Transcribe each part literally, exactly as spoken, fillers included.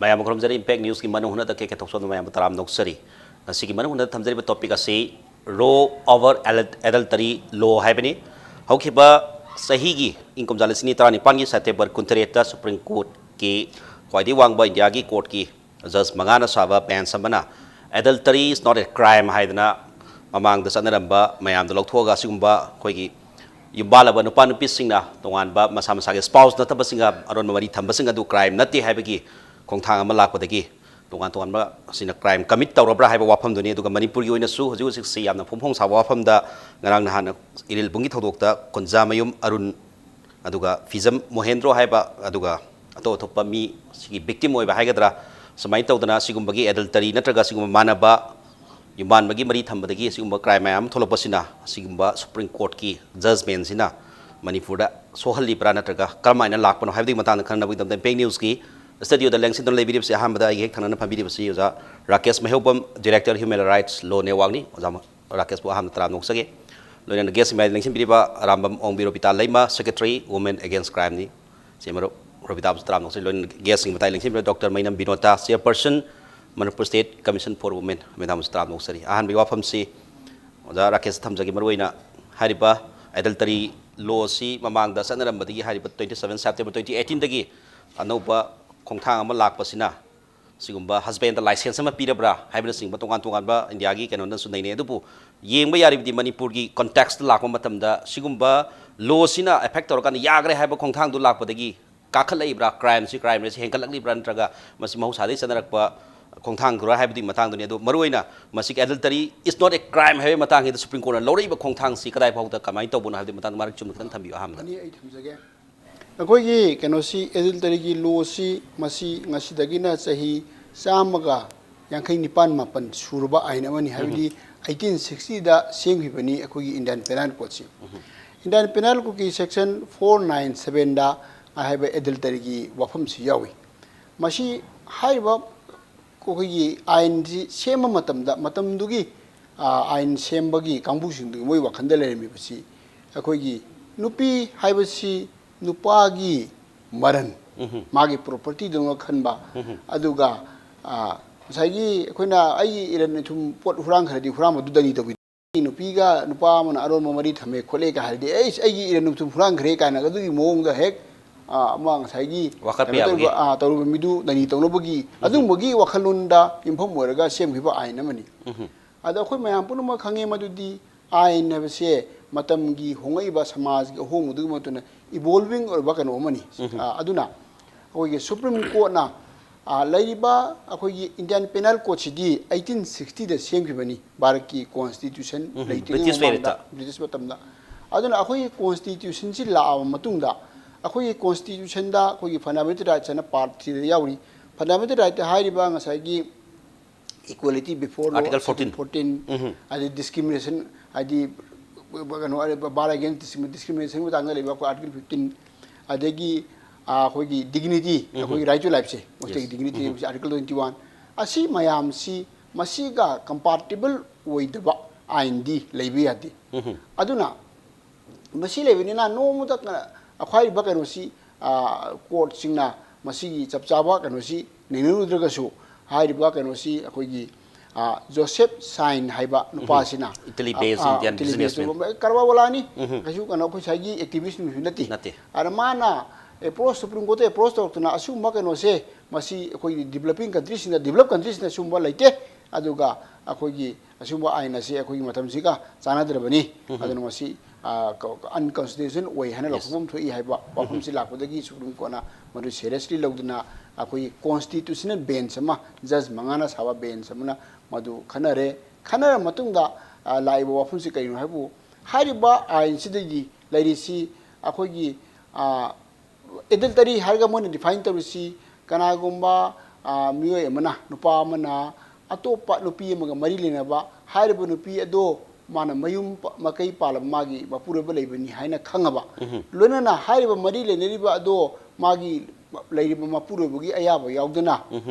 ꯃꯌꯥꯝꯕꯨ ꯈꯨꯔꯨꯝꯖꯔꯤ꯫ Impact Newsꯀꯤ ꯃꯅꯨꯡ ꯍꯨꯠꯅꯗ ꯀꯦ ꯀꯦ ꯊꯣꯛꯆꯣꯝꯅ ꯃꯌꯥꯝꯕꯨ ꯇꯔꯥꯝꯅ ꯑꯣꯛꯆꯔꯤ꯫ ꯉꯁꯤꯒꯤ ꯃꯅꯨꯡ ꯍꯨꯠꯅꯗ ꯊꯝꯖꯔꯤꯕ topic ꯑꯁꯤ Law over Adul- Adultery Law ꯍꯥꯏꯕꯅꯤ꯫ ꯍꯧꯈꯤꯕ ꯆꯍꯤꯒꯤ ꯏꯪ ꯀꯨꯝꯖꯥ ꯂꯤꯁꯤꯡ ꯑꯅꯤ ꯇꯔꯥꯅꯤꯄꯥꯟꯒꯤ September ꯀꯨꯟꯇꯔꯦꯠꯇ Supreme Courtꯀꯤ ꯈ꯭ꯋꯥꯏꯗꯒꯤ ꯋꯥꯡꯕ ꯏꯟꯗꯤꯌꯥꯒꯤ courtꯀꯤ judge ꯃꯉꯥꯅ ꯁꯥꯕ bench ꯑꯃꯅ adultery is not a crime ꯍꯥꯏꯗꯅ ꯃꯃꯥꯡꯗ ꯆꯠꯅꯔꯝꯕ ꯃꯌꯥꯝꯗꯣ ꯂꯧꯊꯣꯛꯑꯒ ꯑꯁꯤꯒꯨꯝꯕ ꯑꯩꯈꯣꯏꯒꯤ ꯌꯨꯝꯕꯥꯜꯂꯕ ꯅꯨꯄꯥ ꯅꯨꯄꯤꯁꯤꯡꯅ ꯇꯣꯉꯥꯟꯕ ꯃꯁꯥ ꯃꯁꯥꯒꯤ spouse ꯅꯠꯇꯕꯁꯤꯡꯒ ꯑꯔꯣꯟꯕ ꯃꯔꯤ ꯊꯝꯕꯁꯤꯡ ꯑꯗꯨ crime ꯅꯠꯇꯦ ꯍꯥꯏꯕꯒꯤ ꯈꯣꯡꯊꯥꯡ ꯑꯃ ꯂꯥꯛꯄꯗꯒꯤ ꯇꯣꯉꯥꯟ ꯇꯣꯉꯥꯟꯕ ꯑꯁꯤꯅ crime commit ꯇꯧꯔꯕ꯭ꯔꯥ ꯍꯥꯏꯕ ꯋꯥꯐꯝꯗꯨꯅꯤ꯫ ꯑꯗꯨꯒ ꯃꯅꯤꯄꯨꯔꯒꯤ ꯑꯣꯏꯅꯁꯨ ꯍꯧꯖꯤꯛ ꯍꯧꯖꯤꯛꯁꯤ ꯌꯥꯝꯅ ꯐꯣꯡ ꯐꯣꯡ ꯁꯥꯕ ꯋꯥꯐꯝꯗ ꯉꯔꯥꯡ ꯅꯍꯥꯟ ꯏꯔꯤꯜꯕꯨꯡꯒꯤ ꯊꯧꯗꯣꯛꯇ ꯀꯨꯟꯖꯥꯃꯌꯨꯝ ꯑꯔꯨꯟ, ꯑꯗꯨꯒ ꯐꯤꯖꯝ ꯃꯣꯍꯦꯟꯗ꯭ꯔꯣ ꯍꯥꯏꯕ, ꯑꯗꯨꯒ ꯑꯇꯣꯞ ꯑꯇꯣꯞꯄ ꯃꯤ ꯁꯤꯒꯤ victim ꯑꯣꯏꯕ ꯍꯥꯏꯒꯗ꯭ꯔꯥ, ꯁꯨꯃꯥꯏꯅ ꯇꯧꯗꯅ ꯁꯤꯒꯨꯝꯕꯒꯤ adultery ꯅꯠꯇ꯭ꯔꯒ ꯁꯤꯒꯨꯝꯕ ꯃꯥꯟꯅꯕ ꯌꯨꯝꯕꯥꯟꯕꯒꯤ ꯃꯔꯤ ꯊꯝꯕꯗꯒꯤ ꯁꯤꯒꯨꯝꯕ crime ꯃꯌꯥꯝ ꯑꯃ ꯊꯣꯛꯂꯛꯄꯁꯤꯅ ꯑꯁꯤꯒꯨꯝꯕ Supreme Courtꯀꯤ judgmentꯁꯤꯅ ꯃꯅꯤꯄꯨꯔꯗ ꯁꯣꯛꯍꯜꯂꯤꯕ꯭ꯔꯥ ꯅꯠꯇ꯭ꯔꯒ ꯀꯔꯝꯍꯥꯏꯅ ꯂꯥꯛꯄꯅꯣ ꯍꯥꯏꯕꯗꯨꯒꯤ ꯃꯇꯥꯡꯗ ꯈꯪꯅꯕꯒꯤꯗꯃꯛꯇ Impact Newsꯀꯤ studioꯗ ꯂꯦꯡꯁꯤꯟꯗꯨꯅ ꯂꯩꯕꯤꯔꯤꯕꯁꯤ ꯑꯍꯥꯟꯕꯗ ꯑꯩꯒꯤ ꯍꯦꯛ ꯊꯪꯅꯅ ꯐꯝꯕꯤꯔꯤꯕꯁꯤ ꯑꯣꯖꯥ Rakesh ꯃꯩꯍꯧꯕꯝ, Director Human Rights Law Networkꯅꯤ꯫ ꯑꯣꯖꯥ ꯔꯥꯀꯦꯁꯄꯨ ꯑꯍꯥꯟꯕ ꯇꯔꯥꯝꯅ ꯑꯣꯛꯆꯒꯦ꯫ ꯂꯣꯏꯅꯅ guestꯀꯤ ꯃꯌꯥꯏꯗ ꯂꯦꯡꯁꯤꯟꯕꯤꯔꯤꯕ ꯑꯔꯥꯝꯕꯝ ꯑꯣꯡꯕꯤ ꯔꯣꯕꯤꯇꯥ ꯂꯩꯃ, Secretary Women Against Crimeꯅꯤ꯫ ꯁꯤ ꯃꯔꯨꯞ ꯔꯣꯕꯤꯇꯥꯕꯨꯁꯨ ꯇꯔꯥꯝꯅ ꯑꯣꯛꯆꯔꯤ꯫ ꯂꯣꯏꯅꯅ guestꯁꯤꯡꯒꯤ ꯃꯇꯥꯏ ꯂꯦꯡꯁꯤꯟꯕꯤꯔꯤꯕ Doctor ꯃꯩꯅꯝ ꯕꯤꯅꯣꯇꯥ, Chairperson Manipur State Commission for Women, ꯃꯦꯗꯥꯝꯕꯨꯁꯨ ꯇꯔꯥꯝꯅ ꯑꯣꯛꯆꯔꯤ꯫ ꯑꯍꯥꯟꯕꯒꯤ ꯋꯥꯐꯝꯁꯤ ꯑꯣꯖꯥ ꯔꯥꯀꯦꯁꯇ ꯊꯝꯖꯒꯦ꯫ ꯃꯔꯨꯑꯣꯏꯅ ꯍꯥꯏꯔꯤꯕ adultery lawꯁꯤ ꯃꯃꯥꯡꯗ ꯆꯠꯅꯔꯝꯕꯗꯒꯤ ꯍꯥꯏꯔꯤꯕ twenty seven September twenty eighteenꯗꯒꯤ ꯑꯅꯧꯕ ꯈꯣꯡꯊꯥꯡ ꯑꯃ ꯂꯥꯛꯄꯁꯤꯅ ꯁꯤꯒꯨꯝꯕ husbandꯗ license ꯑꯃ ꯄꯤꯔꯕ꯭ꯔꯥ ꯍꯥꯏꯕꯅꯆꯤꯡꯕ ꯇꯣꯉꯥꯟ ꯇꯣꯉꯥꯟꯕ ꯏꯟꯗꯤꯌꯥꯒꯤ ꯀꯩꯅꯣꯅꯁꯨ ꯅꯩꯅꯩ꯫ ꯑꯗꯨꯕꯨ ꯌꯦꯡꯕ ꯌꯥꯔꯤꯕꯗꯤ ꯃꯅꯤꯄꯨꯔꯒꯤ contextꯇ ꯂꯥꯛꯄ ꯃꯇꯝꯗ ꯁꯤꯒꯨꯝꯕ lawꯁꯤꯅ effect ꯇꯧꯔꯀꯥꯟꯗ ꯌꯥꯈ꯭ꯔꯦ ꯍꯥꯏꯕ ꯈꯣꯡꯊꯥꯡꯗꯨ ꯂꯥꯛꯄꯗꯒꯤ ꯀꯥꯈꯠꯂꯛꯏꯕ꯭ꯔꯥ, crimeꯁꯤ, crime rateꯁꯤ ꯍꯦꯟꯒꯠꯂꯛꯂꯤꯕ꯭ꯔꯥ ꯅꯠꯇ꯭ꯔꯒ ꯃꯁꯤ ꯃꯍꯧꯁꯥꯗꯒꯤ ꯆꯠꯅꯔꯛꯄ ꯈꯣꯡꯊꯥꯡꯗꯨꯔꯥ ꯍꯥꯏꯕꯗꯨꯒꯤ ꯃꯇꯥꯡꯗꯨꯅꯤ꯫ ꯑꯗꯣ ꯃꯔꯨꯑꯣꯏꯅ ꯃꯁꯤꯒꯤ adultery is not a crime ꯍꯥꯏꯕꯒꯤ ꯃꯇꯥꯡꯁꯤꯗ Supreme Courtꯅ ꯂꯧꯔꯛꯏꯕ ꯈꯣꯡꯊꯥꯡꯁꯤ ꯀꯗꯥꯏ ꯐꯥꯎꯗ ꯀꯃꯥꯏꯅ ꯇꯧꯕꯅꯣ ꯍꯥꯏꯕꯗꯨꯒꯤ ꯃꯇꯥꯡꯗ ꯃꯔꯛ ꯆꯨꯝꯅ ꯈꯤꯇꯪ ꯊꯝꯕꯤꯌꯨ ꯑꯍꯥꯟꯕꯗ꯫ ꯑꯅꯤ ꯑꯩ ꯊꯝꯖꯒꯦ꯫ ꯑꯩꯈꯣꯏꯒꯤ ꯀꯩꯅꯣꯁꯤ, adulteryꯒꯤ lawꯁꯤ ꯃꯁꯤ ꯉꯁꯤꯗꯒꯤꯅ ꯆꯍꯤ ꯆꯥꯝꯃꯒ ꯌꯥꯡꯈꯩ ꯅꯤꯄꯥꯟ ꯃꯥꯄꯟ ꯁꯨꯔꯕ ꯑꯥꯏꯟ ꯑꯃꯅꯤ, ꯍꯥꯏꯕꯗꯤ eighteen sixtyꯗ ꯁꯦꯝꯈꯤꯕꯅꯤ ꯑꯩꯈꯣꯏꯒꯤ Indian Penal Codeꯁꯤ꯫ Indian Penal Codeꯀꯤ section four nine sevenꯗ ꯍꯥꯏꯕ adulteryꯒꯤ ꯋꯥꯐꯝꯁꯤ ꯌꯥꯎꯏ꯫ ꯃꯁꯤ ꯍꯥꯏꯔꯤꯕ ꯑꯩꯈꯣꯏꯒꯤ ꯑꯥꯏꯟꯁꯤ ꯁꯦꯝꯕ ꯃꯇꯝꯗ, ꯃꯇꯝꯗꯨꯒꯤ, ꯑ, ꯑꯥꯏꯟ ꯁꯦꯝꯕꯒꯤ ꯀꯥꯡꯕꯨꯁꯤꯡꯗꯨꯒꯤ ꯃꯣꯏ ꯋꯥꯈꯜꯗ ꯂꯩꯔꯝꯃꯤꯕꯁꯤ, ꯑꯩꯈꯣꯏꯒꯤ ꯅꯨꯄꯤ ꯍꯥꯏꯕꯁꯤ ꯅꯨꯄꯥꯒꯤ ꯃꯔꯟ, ꯃꯥꯒꯤ property ꯗꯧꯅ ꯈꯟꯕ꯫ ꯑꯗꯨꯒ, ꯑ, ꯉꯁꯥꯏꯒꯤ ꯑꯩꯈꯣꯏꯅ ꯑꯩꯒꯤ ꯏꯔꯟ ꯏꯊꯨꯝ ꯄꯣꯠ ꯍꯨꯔꯥꯟꯈ꯭ꯔꯗꯤ ꯍꯨꯔꯥꯟꯕꯗꯨ ꯗꯅꯤ ꯇꯧꯕꯤ꯫ ꯅꯨꯄꯤꯒ ꯅꯨꯄꯥ ꯑꯃꯅ ꯑꯔꯣꯟꯕ ꯃꯔꯤ ꯊꯝꯃꯦ ꯈꯣꯠꯂꯦ ꯀꯥꯏ ꯍꯥꯏꯔꯗꯤ, "ꯑꯩꯁ, ꯑꯩꯒꯤ ꯏꯔꯟ ꯏꯊꯨꯝ ꯍꯨꯔꯥꯟꯈ꯭ꯔꯦ" ꯀꯥꯏꯅ ꯑꯗꯨꯒꯤ ꯃꯑꯣꯡꯗ ꯍꯦꯛ, ꯑ, ꯑꯃ ꯉꯁꯥꯏꯒꯤ ꯋꯥꯀꯠꯄ ꯀꯩꯅꯣ ꯇꯧꯔꯤꯕ, ꯌꯥꯕꯒꯤ꯫ ꯑ, ꯇꯧꯔꯤꯕ ꯃꯤꯗꯨ ꯗꯅꯤ ꯇꯧꯅꯕꯒꯤ ꯑꯗꯨꯒꯨꯝꯕꯒꯤ ꯋꯥꯈꯜꯂꯣꯟꯗ ꯌꯨꯝꯐꯝ ꯑꯣꯏꯔꯒ ꯁꯦꯝꯈꯤꯕ ꯑꯥꯏꯟ ꯑꯃꯅꯤ꯫ ꯑꯗꯣ ꯑꯩꯈꯣꯏ ꯃꯌꯥꯝ ꯄꯨꯝꯅꯃꯛ ꯈꯪꯉꯦ ꯃꯗꯨꯗꯤ ꯑꯥꯏꯟ ꯍꯥꯏꯕꯁꯦ ꯃꯇꯝꯒꯤ ꯍꯣꯡꯂꯛꯏꯕ ꯁꯃꯥꯖꯒꯤ ꯑꯍꯣꯡꯕꯗꯨꯒꯤ ꯃꯇꯨꯡ ꯏꯟꯅ evolving ꯑꯣꯏꯕ ꯀꯩꯅꯣ ꯑꯃꯅꯤ꯫ ꯑ, ꯑꯗꯨꯅ ꯑꯩꯈꯣꯏꯒꯤ Supreme Court ꯅ, ꯑ, ꯂꯩꯔꯤꯕ ꯑꯩꯈꯣꯏꯒꯤ Indian Penal Code ꯁꯤꯗꯤ eighteen sixty ꯗ ꯁꯦꯝꯈꯤꯕꯅꯤ, ꯚꯥꯔꯠꯀꯤ constitution ꯂꯩꯇ꯭ꯔꯤꯉꯩ ꯕ꯭ꯔꯤꯇꯤꯁ ꯃꯃꯥꯡꯗ, ꯂꯩꯔꯤꯉꯩꯗ꯫ ꯕ꯭ꯔꯤꯇꯤꯁ ꯃꯇꯝꯗ꯫ ꯑꯗꯨꯅ ꯑꯩꯈꯣꯏꯒꯤ constitution ꯁꯤ ꯂꯥꯛꯑꯕ ꯃꯇꯨꯡꯗ ꯑꯩꯈꯣꯏꯒꯤ constitution ꯗ ꯑꯩꯈꯣꯏꯒꯤ fundamental rights ꯍꯥꯏꯅ part three ꯗ ꯌꯥꯎꯔꯤ꯫ Fundamental right ꯍꯥꯏꯔꯤꯕ ꯉꯁꯥꯏꯒꯤ equality before law, Article fourteen꯫ Fourteen, ꯑꯗꯩ discrimination, ꯍꯥꯏꯗꯤ ꯀꯩꯅꯣ, bar against discrimination ꯒꯤ ꯃꯇꯥꯡꯗ ꯂꯩꯕ ꯑꯩꯈꯣꯏ Article fifteen, ꯑꯗꯒꯤ, ꯑ, ꯑꯩꯈꯣꯏꯒꯤ dignity, ꯑꯩꯈꯣꯏꯒꯤ right to life ꯁꯦ, ꯃꯁꯤꯒꯤ dignity ꯍꯥꯏꯕꯁꯤ Article twenty one꯫ ꯑꯁꯤ ꯃꯌꯥꯝꯁꯤ ꯃꯁꯤꯒ compatible ꯑꯣꯏꯗꯕ ꯑꯥꯏꯟꯗꯤ ꯂꯩꯕ ꯌꯥꯗꯦ꯫ ꯑꯗꯨꯅ ꯃꯁꯤ ꯂꯩꯕꯅꯤꯅ ꯅꯣꯡꯃꯇ ꯀ-, ꯑꯩꯈꯣꯏ ꯍꯥꯏꯔꯤꯕ ꯀꯩꯅꯣꯁꯤ, ꯑ, court ꯁꯤꯡꯅ ꯃꯁꯤꯒꯤ ꯆꯞ ꯆꯥꯕ ꯀꯩꯅꯣꯁꯤ ꯅꯩꯅꯔꯨꯗ꯭ꯔꯒꯁꯨ, ꯍꯥꯏꯔꯤꯕ ꯀꯩꯅꯣꯁꯤ ꯑꯩꯈꯣꯏꯒꯤ, ꯑ, ꯖꯣꯁꯦꯐ ꯁꯥꯏꯟ ꯍꯥꯏꯕ ꯅꯨꯄꯥꯁꯤꯅ, Italy based ꯑ, Indian Italy based businessman꯫ ꯀꯔꯕꯥꯋꯥꯂꯥꯅꯤ꯫ ꯀꯩꯁꯨ ꯀꯩꯅꯣ ꯑꯩꯈꯣꯏ ꯉꯁꯥꯏꯒꯤ activist ꯃꯤꯁꯨ ꯅꯠꯇꯦ꯫ ꯅꯠꯇꯦ꯫ ꯑꯗ ꯃꯥꯅ approach, Supreme Court ꯇ approach ꯇꯧꯔꯛꯇꯅ ꯑꯁꯤꯒꯨꯝꯕ ꯀꯩꯅꯣꯁꯦ ꯃꯁꯤ ꯑꯩꯈꯣꯏꯒꯤ developing country ꯁꯤꯡꯗ, developed country ꯁꯤꯡꯗ ꯁꯤꯒꯨꯝꯕ ꯂꯩꯇꯦ꯫ ꯑꯗꯨꯒ ꯑꯩꯈꯣꯏꯒꯤ ꯑꯁꯤꯒꯨꯝꯕ ꯑꯥꯏꯟ ꯑꯁꯤ ꯑꯩꯈꯣꯏꯒꯤ ꯃꯇꯝꯁꯤꯒ ꯆꯥꯟꯅꯗ꯭ꯔꯕꯅꯤ꯫ ꯑꯗꯨꯅ ꯃꯁꯤ, ꯑ, ꯀ-, unconstitutional ꯑꯣꯏ ꯍꯥꯏꯅ ꯂꯧꯊꯣꯛꯐꯝ ꯊꯣꯛꯏ ꯍꯥꯏꯕ ꯋꯥꯐꯝꯁꯤ ꯂꯥꯛꯄꯗꯒꯤ Supreme Court ꯅ ꯃꯗꯨ seriously ꯂꯧꯗꯨꯅ ꯑꯩꯈꯣꯏꯒꯤ constitutional bench ꯑꯃ, judge ꯃꯉꯥꯅ ꯁꯥꯕ bench ꯑꯃꯅ ꯃꯗꯨ ꯈꯟꯅꯔꯦ꯫ ꯈꯟꯅꯔ ꯃꯇꯨꯡꯗ, ꯑ, ꯂꯥꯛꯏꯕ ꯋꯥꯐꯝꯁꯤ ꯀꯔꯤꯅꯣ ꯍꯥꯏꯕꯨ, ꯍꯥꯏꯔꯤꯕ ꯑꯥꯏꯟꯁꯤꯗꯒꯤ ꯂꯩꯔꯤꯁꯤ ꯑꯩꯈꯣꯏꯒꯤ, ꯑ, adultery ꯍꯥꯏꯔꯒ ꯃꯣꯏꯅ define ꯇꯧꯔꯤꯁꯤ ꯀꯅꯥꯒꯨꯝꯕ, ꯑ, ꯃꯤꯑꯣꯏ ꯑꯃꯅ, ꯅꯨꯄꯥ ꯑꯃꯅ ꯑꯇꯣꯞꯄ ꯅꯨꯄꯤ ꯑꯃꯒ ꯃꯔꯤ ꯂꯩꯅꯕ, ꯍꯥꯏꯔꯤꯕ ꯅꯨꯄꯤ ꯑꯗꯣ ꯃꯥꯅ ꯃꯌꯨꯝ ꯄ-, ꯃꯀꯩ ꯄꯥꯜꯂꯕ ꯃꯥꯒꯤ ꯃꯄꯨꯔꯣꯏꯕ ꯂꯩꯕꯅꯤ ꯍꯥꯏꯅ ꯈꯪꯉꯕ, ꯂꯣꯏꯅꯅ ꯍꯥꯏꯔꯤꯕ ꯃꯔꯤ ꯂꯩꯅꯔꯤꯕ ꯑꯗꯣ ꯃꯥꯒꯤ ꯂꯩꯔꯤꯕ ꯃꯄꯨꯔꯣꯏꯕꯒꯤ ꯑꯌꯥꯕ ꯌꯥꯎꯗꯅ,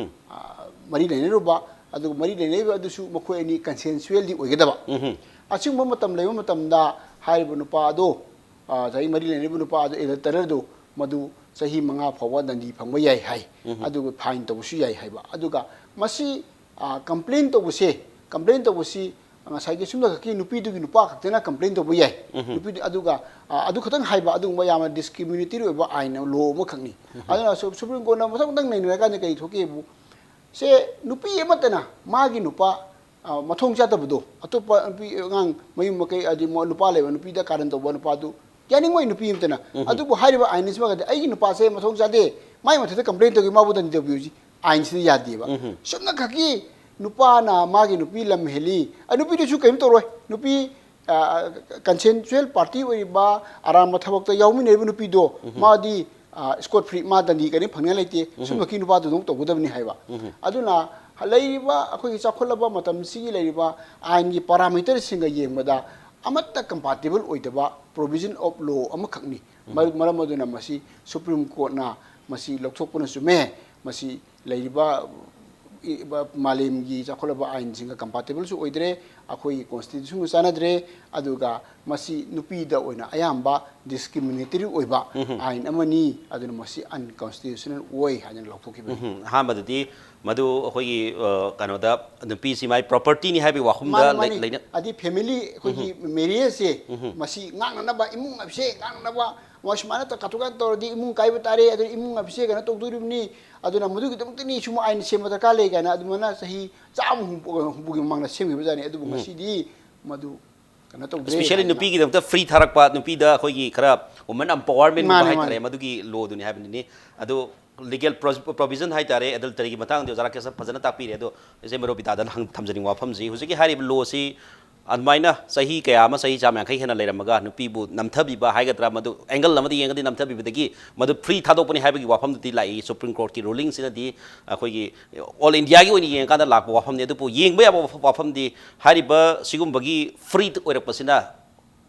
ꯑ, ꯃꯔꯤ ꯂꯩꯅꯔꯨꯕ, ꯑꯗꯨꯒ ꯃꯔꯤ ꯂꯩꯅꯔꯤꯕ ꯑꯗꯨꯁꯨ ꯃꯈꯣꯏ ꯑꯅꯤ consensual ꯗꯤ ꯑꯣꯏꯒꯗꯕ꯫ ꯑꯁꯤꯒꯨꯝꯕ ꯃꯇꯝ ꯂꯩꯕ ꯃꯇꯝꯗ ꯍꯥꯏꯔꯤꯕ ꯅꯨꯄꯥ ꯑꯗꯣ, ꯑ, ꯉꯁꯥꯏꯒꯤ ꯃꯔꯤ ꯂꯩꯅꯔꯤꯕ ꯅꯨꯄꯥ ꯑꯗꯣ adulterer ꯗꯣ ꯃꯗꯨ ꯆꯍꯤ ꯃꯉꯥ ꯐꯥꯎꯕ ꯗꯟꯗꯤ ꯐꯪꯕ ꯌꯥꯏ ꯍꯥꯏ꯫ ꯑꯗꯨꯒ fine ꯇꯧꯕꯁꯨ ꯌꯥꯏ ꯍꯥꯏꯕ꯫ ꯑꯗꯨꯒ ꯃꯁꯤ, ꯑ, complain ꯇꯧꯕꯁꯦ, complain ꯇꯧꯕꯁꯤ ꯉꯁꯥꯏꯒꯤ ꯁꯨꯝꯅ ꯈꯛꯀꯤ ꯅꯨꯄꯤꯗꯨꯒꯤ ꯅꯨꯄꯥ ꯈꯛꯇꯅ complain ꯇꯧꯕ ꯌꯥꯏ꯫ ꯅꯨꯄꯤꯗꯨ, ꯑꯗꯨꯒ, ꯑ, ꯑꯗꯨ ꯈꯛꯇꯪ ꯍꯥꯏꯕ ꯑꯗꯨꯒꯨꯝꯕ ꯌꯥꯝꯅ discriminatory ꯑꯣꯏꯕ ꯑꯥꯏꯟ, law ꯑꯃꯈꯛꯅꯤ꯫ ꯑꯗꯨꯅ ꯁꯨ-, Supreme Courtꯅ ꯃꯊꯪ ꯃꯊꯪ ꯅꯩꯅꯔꯀꯥꯟꯗ ꯀꯔꯤ ꯊꯣꯛꯀꯦꯕꯨ, ꯁꯦ ꯅꯨꯄꯤ ꯑꯃꯠꯇꯅ ꯃꯥꯒꯤ ꯅꯨꯄꯥ, ꯑ, ꯃꯊꯣꯡ ꯆꯥꯗꯕꯗꯣ, ꯑꯇꯣꯞꯄ ꯅꯨꯄꯤ ꯑꯉꯥꯡ ꯃꯌꯨꯝ ꯃꯀꯩ, ꯍꯥꯏꯗꯤ ꯃ-, ꯅꯨꯄꯥ ꯂꯩꯕ ꯅꯨꯄꯤꯗ ꯀꯥꯔꯟ ꯇꯧꯕ ꯅꯨꯄꯥꯗꯨ ꯌꯥꯅꯤꯡꯉꯣꯏ ꯅꯨꯄꯤ ꯑꯃꯠꯇꯅ꯫ ꯑꯗꯨꯕꯨ ꯍꯥꯏꯔꯤꯕ ꯑꯥꯏꯟ ꯑꯁꯤꯃꯒꯗꯤ ꯑꯩꯒꯤ ꯅꯨꯄꯥꯁꯦ ꯃꯊꯣꯡ ꯆꯥꯗꯦ, ꯃꯥꯏ ꯃꯊꯛꯇ complain ꯇꯧꯒꯦ, ꯃꯥꯕꯨ ꯗꯟꯗꯤ ꯇꯧꯕꯤꯌꯨ ꯁꯤ ꯑꯥꯏꯟꯁꯤꯗ ꯌꯥꯗꯦꯕ꯫ ꯆꯨꯝꯅ ꯈꯛꯀꯤ ꯅꯨꯄꯥꯅ ꯃꯥꯒꯤ ꯅꯨꯄꯤ ꯂꯝ ꯍꯦꯜꯂꯤ, ꯑ, ꯅꯨꯄꯤꯗꯨꯁꯨ ꯀꯔꯤꯝ ꯇꯧꯔꯣꯏ, ꯅꯨꯄꯤ, ꯑ, consensual party ꯑꯣꯏꯔꯤꯕ ꯑꯔꯥꯟꯕ ꯊꯕꯛꯇ ꯌꯥꯎꯃꯤꯟꯅꯔꯤꯕ ꯅꯨꯄꯤꯗꯣ, ꯃꯥꯗꯤ, ꯑ, scot free, ꯃꯥ ꯗꯟꯗꯤ ꯀꯔꯤꯝ ꯐꯪꯅꯤꯡꯉꯥꯏ ꯂꯩꯇꯦ, ꯁꯨꯝꯕꯒꯤ ꯅꯨꯄꯥꯗꯨ ꯑꯗꯨꯝ ꯇꯧꯒꯗꯕꯅꯤ ꯍꯥꯏꯕ꯫ ꯑꯗꯨꯅ ꯂꯩꯔꯤꯕ ꯑꯩꯈꯣꯏꯒꯤ ꯆꯥꯎꯈꯠꯂꯕ ꯃꯇꯝꯁꯤꯒꯤ ꯂꯩꯔꯤꯕ ꯑꯥꯏꯟꯒꯤ parameterꯁꯤꯡꯒ ꯌꯦꯡꯕꯗ ꯑꯃꯠꯇ compatible ꯑꯣꯏꯗꯕ provision of law ꯑꯃꯈꯛꯅꯤ꯫ ꯃꯔ-, ꯃꯔꯝ ꯑꯗꯨꯅ ꯃꯁꯤ Supreme Courtꯅ ꯃꯁꯤ ꯂꯧꯊꯣꯛꯄꯅ ꯆꯨꯝꯃꯦ꯫ ꯃꯁꯤ ꯂꯩꯔꯤꯕ, ꯏ-, ꯕ-, ꯃꯥꯂꯦꯝꯒꯤ ꯆꯥꯎꯈꯠꯂꯕ ꯑꯥꯏꯟꯁꯤꯡꯒ compatibleꯁꯨ ꯑꯣꯏꯗ꯭ꯔꯦ, ꯑꯩꯈꯣꯏꯒꯤ constitutionꯒ ꯆꯥꯟꯅꯗ꯭ꯔꯦ, ꯑꯗꯨꯒ ꯃꯁꯤ ꯅꯨꯄꯤꯗ ꯑꯣꯏꯅ ꯑꯌꯥꯝꯕ discriminatory ꯑꯣꯏꯕ ꯑꯥꯏꯟ ꯑꯃꯅꯤ, ꯑꯗꯨꯅ ꯃꯁꯤ unconstitutional ꯑꯣꯏ ꯍꯥꯏꯗꯅ ꯂꯧꯊꯣꯛꯈꯤꯕꯅꯤ꯫ ꯎꯝ, ꯑꯍꯥꯟꯕꯗꯗꯤ ꯃꯗꯨ ꯑꯩꯈꯣꯏꯒꯤ, ꯑ, ꯀꯩꯅꯣꯗ ꯅꯨꯄꯤꯁꯤ ꯃꯥꯏ propertyꯅꯤ ꯍꯥꯏꯕꯒꯤ ꯋꯥꯐꯝꯗ ꯃꯥꯅꯤ, ꯂꯩ-, ꯃꯥꯅꯤ꯫ ꯂꯩꯅ-, ꯑꯗꯤ family, ꯑꯩꯈꯣꯏꯒꯤ marriageꯁꯦ ꯃꯁꯤ ꯉꯥꯛꯅꯅꯕ, ꯏꯃꯨꯡ ꯍꯥꯏꯕꯁꯦ ꯉꯥꯛꯅꯅꯕ, ꯃꯣꯏ ꯁꯨꯃꯥꯏꯅ ꯇꯧ-, ꯀꯥꯊꯣꯛ ꯀꯥꯟ ꯇꯧꯔꯗꯤ ꯏꯃꯨꯡ ꯀꯥꯏꯕ ꯇꯥꯔꯦ, ꯑꯗꯨꯅ ꯏꯃꯨꯡ ꯍꯥꯏꯕꯁꯦ ꯀꯩꯅꯣ ꯇꯧꯗꯣꯔꯤꯕꯅꯤ, ꯑꯗꯨꯅ ꯃꯗꯨꯒꯤꯗꯃꯛꯇꯅꯤ ꯁꯨꯝ ꯑꯥꯏꯟ ꯁꯦꯝꯕ ꯗꯔꯀꯥꯔ ꯂꯩ ꯀꯥꯏꯅ ꯑꯗꯨꯃꯥꯏꯅ ꯆꯍꯤ ꯆꯥꯝꯃ ꯍꯨꯝꯐꯨ, ꯍꯨꯝꯐꯨꯒꯤ ꯃꯃꯥꯡꯗ ꯁꯦꯝꯈꯤꯕꯖꯥꯠꯅꯤ꯫ ꯑꯗꯨꯕꯨ ꯉꯁꯤꯗꯤ ꯃꯗꯨ ꯀꯩꯅꯣ ꯇꯧꯗ꯭ꯔꯦ especially ꯍꯥꯏꯅ꯫ ꯅꯨꯄꯤꯒꯤꯗꯃꯛꯇ free ꯊꯥꯔꯛꯄ, ꯅꯨꯄꯤꯗ ꯑꯩꯈꯣꯏꯒꯤ ꯈꯔ woman empowerment ꯒꯨꯝꯕ ꯃꯥꯅꯦ, ꯍꯥꯏꯇꯥꯔꯦ, ꯃꯥꯅꯦ꯫ ꯃꯗꯨꯒꯤ lawꯗꯨꯅꯤ ꯍꯥꯏꯕꯅꯤꯅꯦ꯫ ꯑꯗꯨ legal pro-, provision ꯍꯥꯏꯇꯥꯔꯦ, adulteryꯒꯤ ꯃꯇꯥꯡꯗ ꯑꯣꯖꯥ ꯔꯥꯀꯦꯁꯅ ꯐꯖꯅ ꯇꯥꯛꯄꯤꯔꯦ꯫ ꯑꯗꯣ ꯏꯆꯦ ꯃꯔꯣꯕꯤꯇꯥꯗ ꯍꯪ-, ꯊꯝꯖꯅꯤꯡꯕ ꯋꯥꯐꯝꯁꯤ, ꯍꯧꯖꯤꯛꯀꯤ ꯍꯥꯏꯔꯤꯕ lawꯁꯤ ꯑꯗꯨꯃꯥꯏꯅ ꯆꯍꯤ ꯀꯌꯥ ꯑꯃ, ꯆꯍꯤ ꯆꯥꯝ ꯌꯥꯡꯈꯩ ꯍꯦꯟꯅ ꯂꯩꯔꯝꯃꯒ ꯅꯨꯄꯤꯕꯨ ꯅꯝꯊꯕꯤꯕ ꯍꯥꯏꯒꯗ꯭ꯔꯥ, ꯃꯗꯨ angle ꯑꯃꯗ ꯌꯦꯡꯉꯗꯤ ꯅꯝꯊꯕꯤꯕꯗꯒꯤ ꯃꯗꯨ free ꯊꯥꯗꯣꯛꯄꯅꯤ ꯍꯥꯏꯕꯒꯤ ꯋꯥꯐꯝꯗꯨꯗꯤ ꯂꯥꯛꯏ꯫ Supreme Courtꯀꯤ rulingꯁꯤꯅꯗꯤ ꯑꯩꯈꯣꯏꯒꯤ all Indiaꯒꯤ ꯑꯣꯏꯅ ꯌꯦꯡꯉꯀꯥꯟꯗ ꯂꯥꯛꯄ ꯋꯥꯐꯝꯅꯤ꯫ ꯑꯗꯨꯕꯨ ꯌꯦꯡꯕ ꯌꯥꯕ ꯋꯥꯐ-, ꯋꯥꯐꯝꯗꯤ ꯍꯥꯏꯔꯤꯕ ꯁꯤꯒꯨꯝꯕꯒꯤ free ꯑꯣꯏꯔꯛꯄꯁꯤꯅ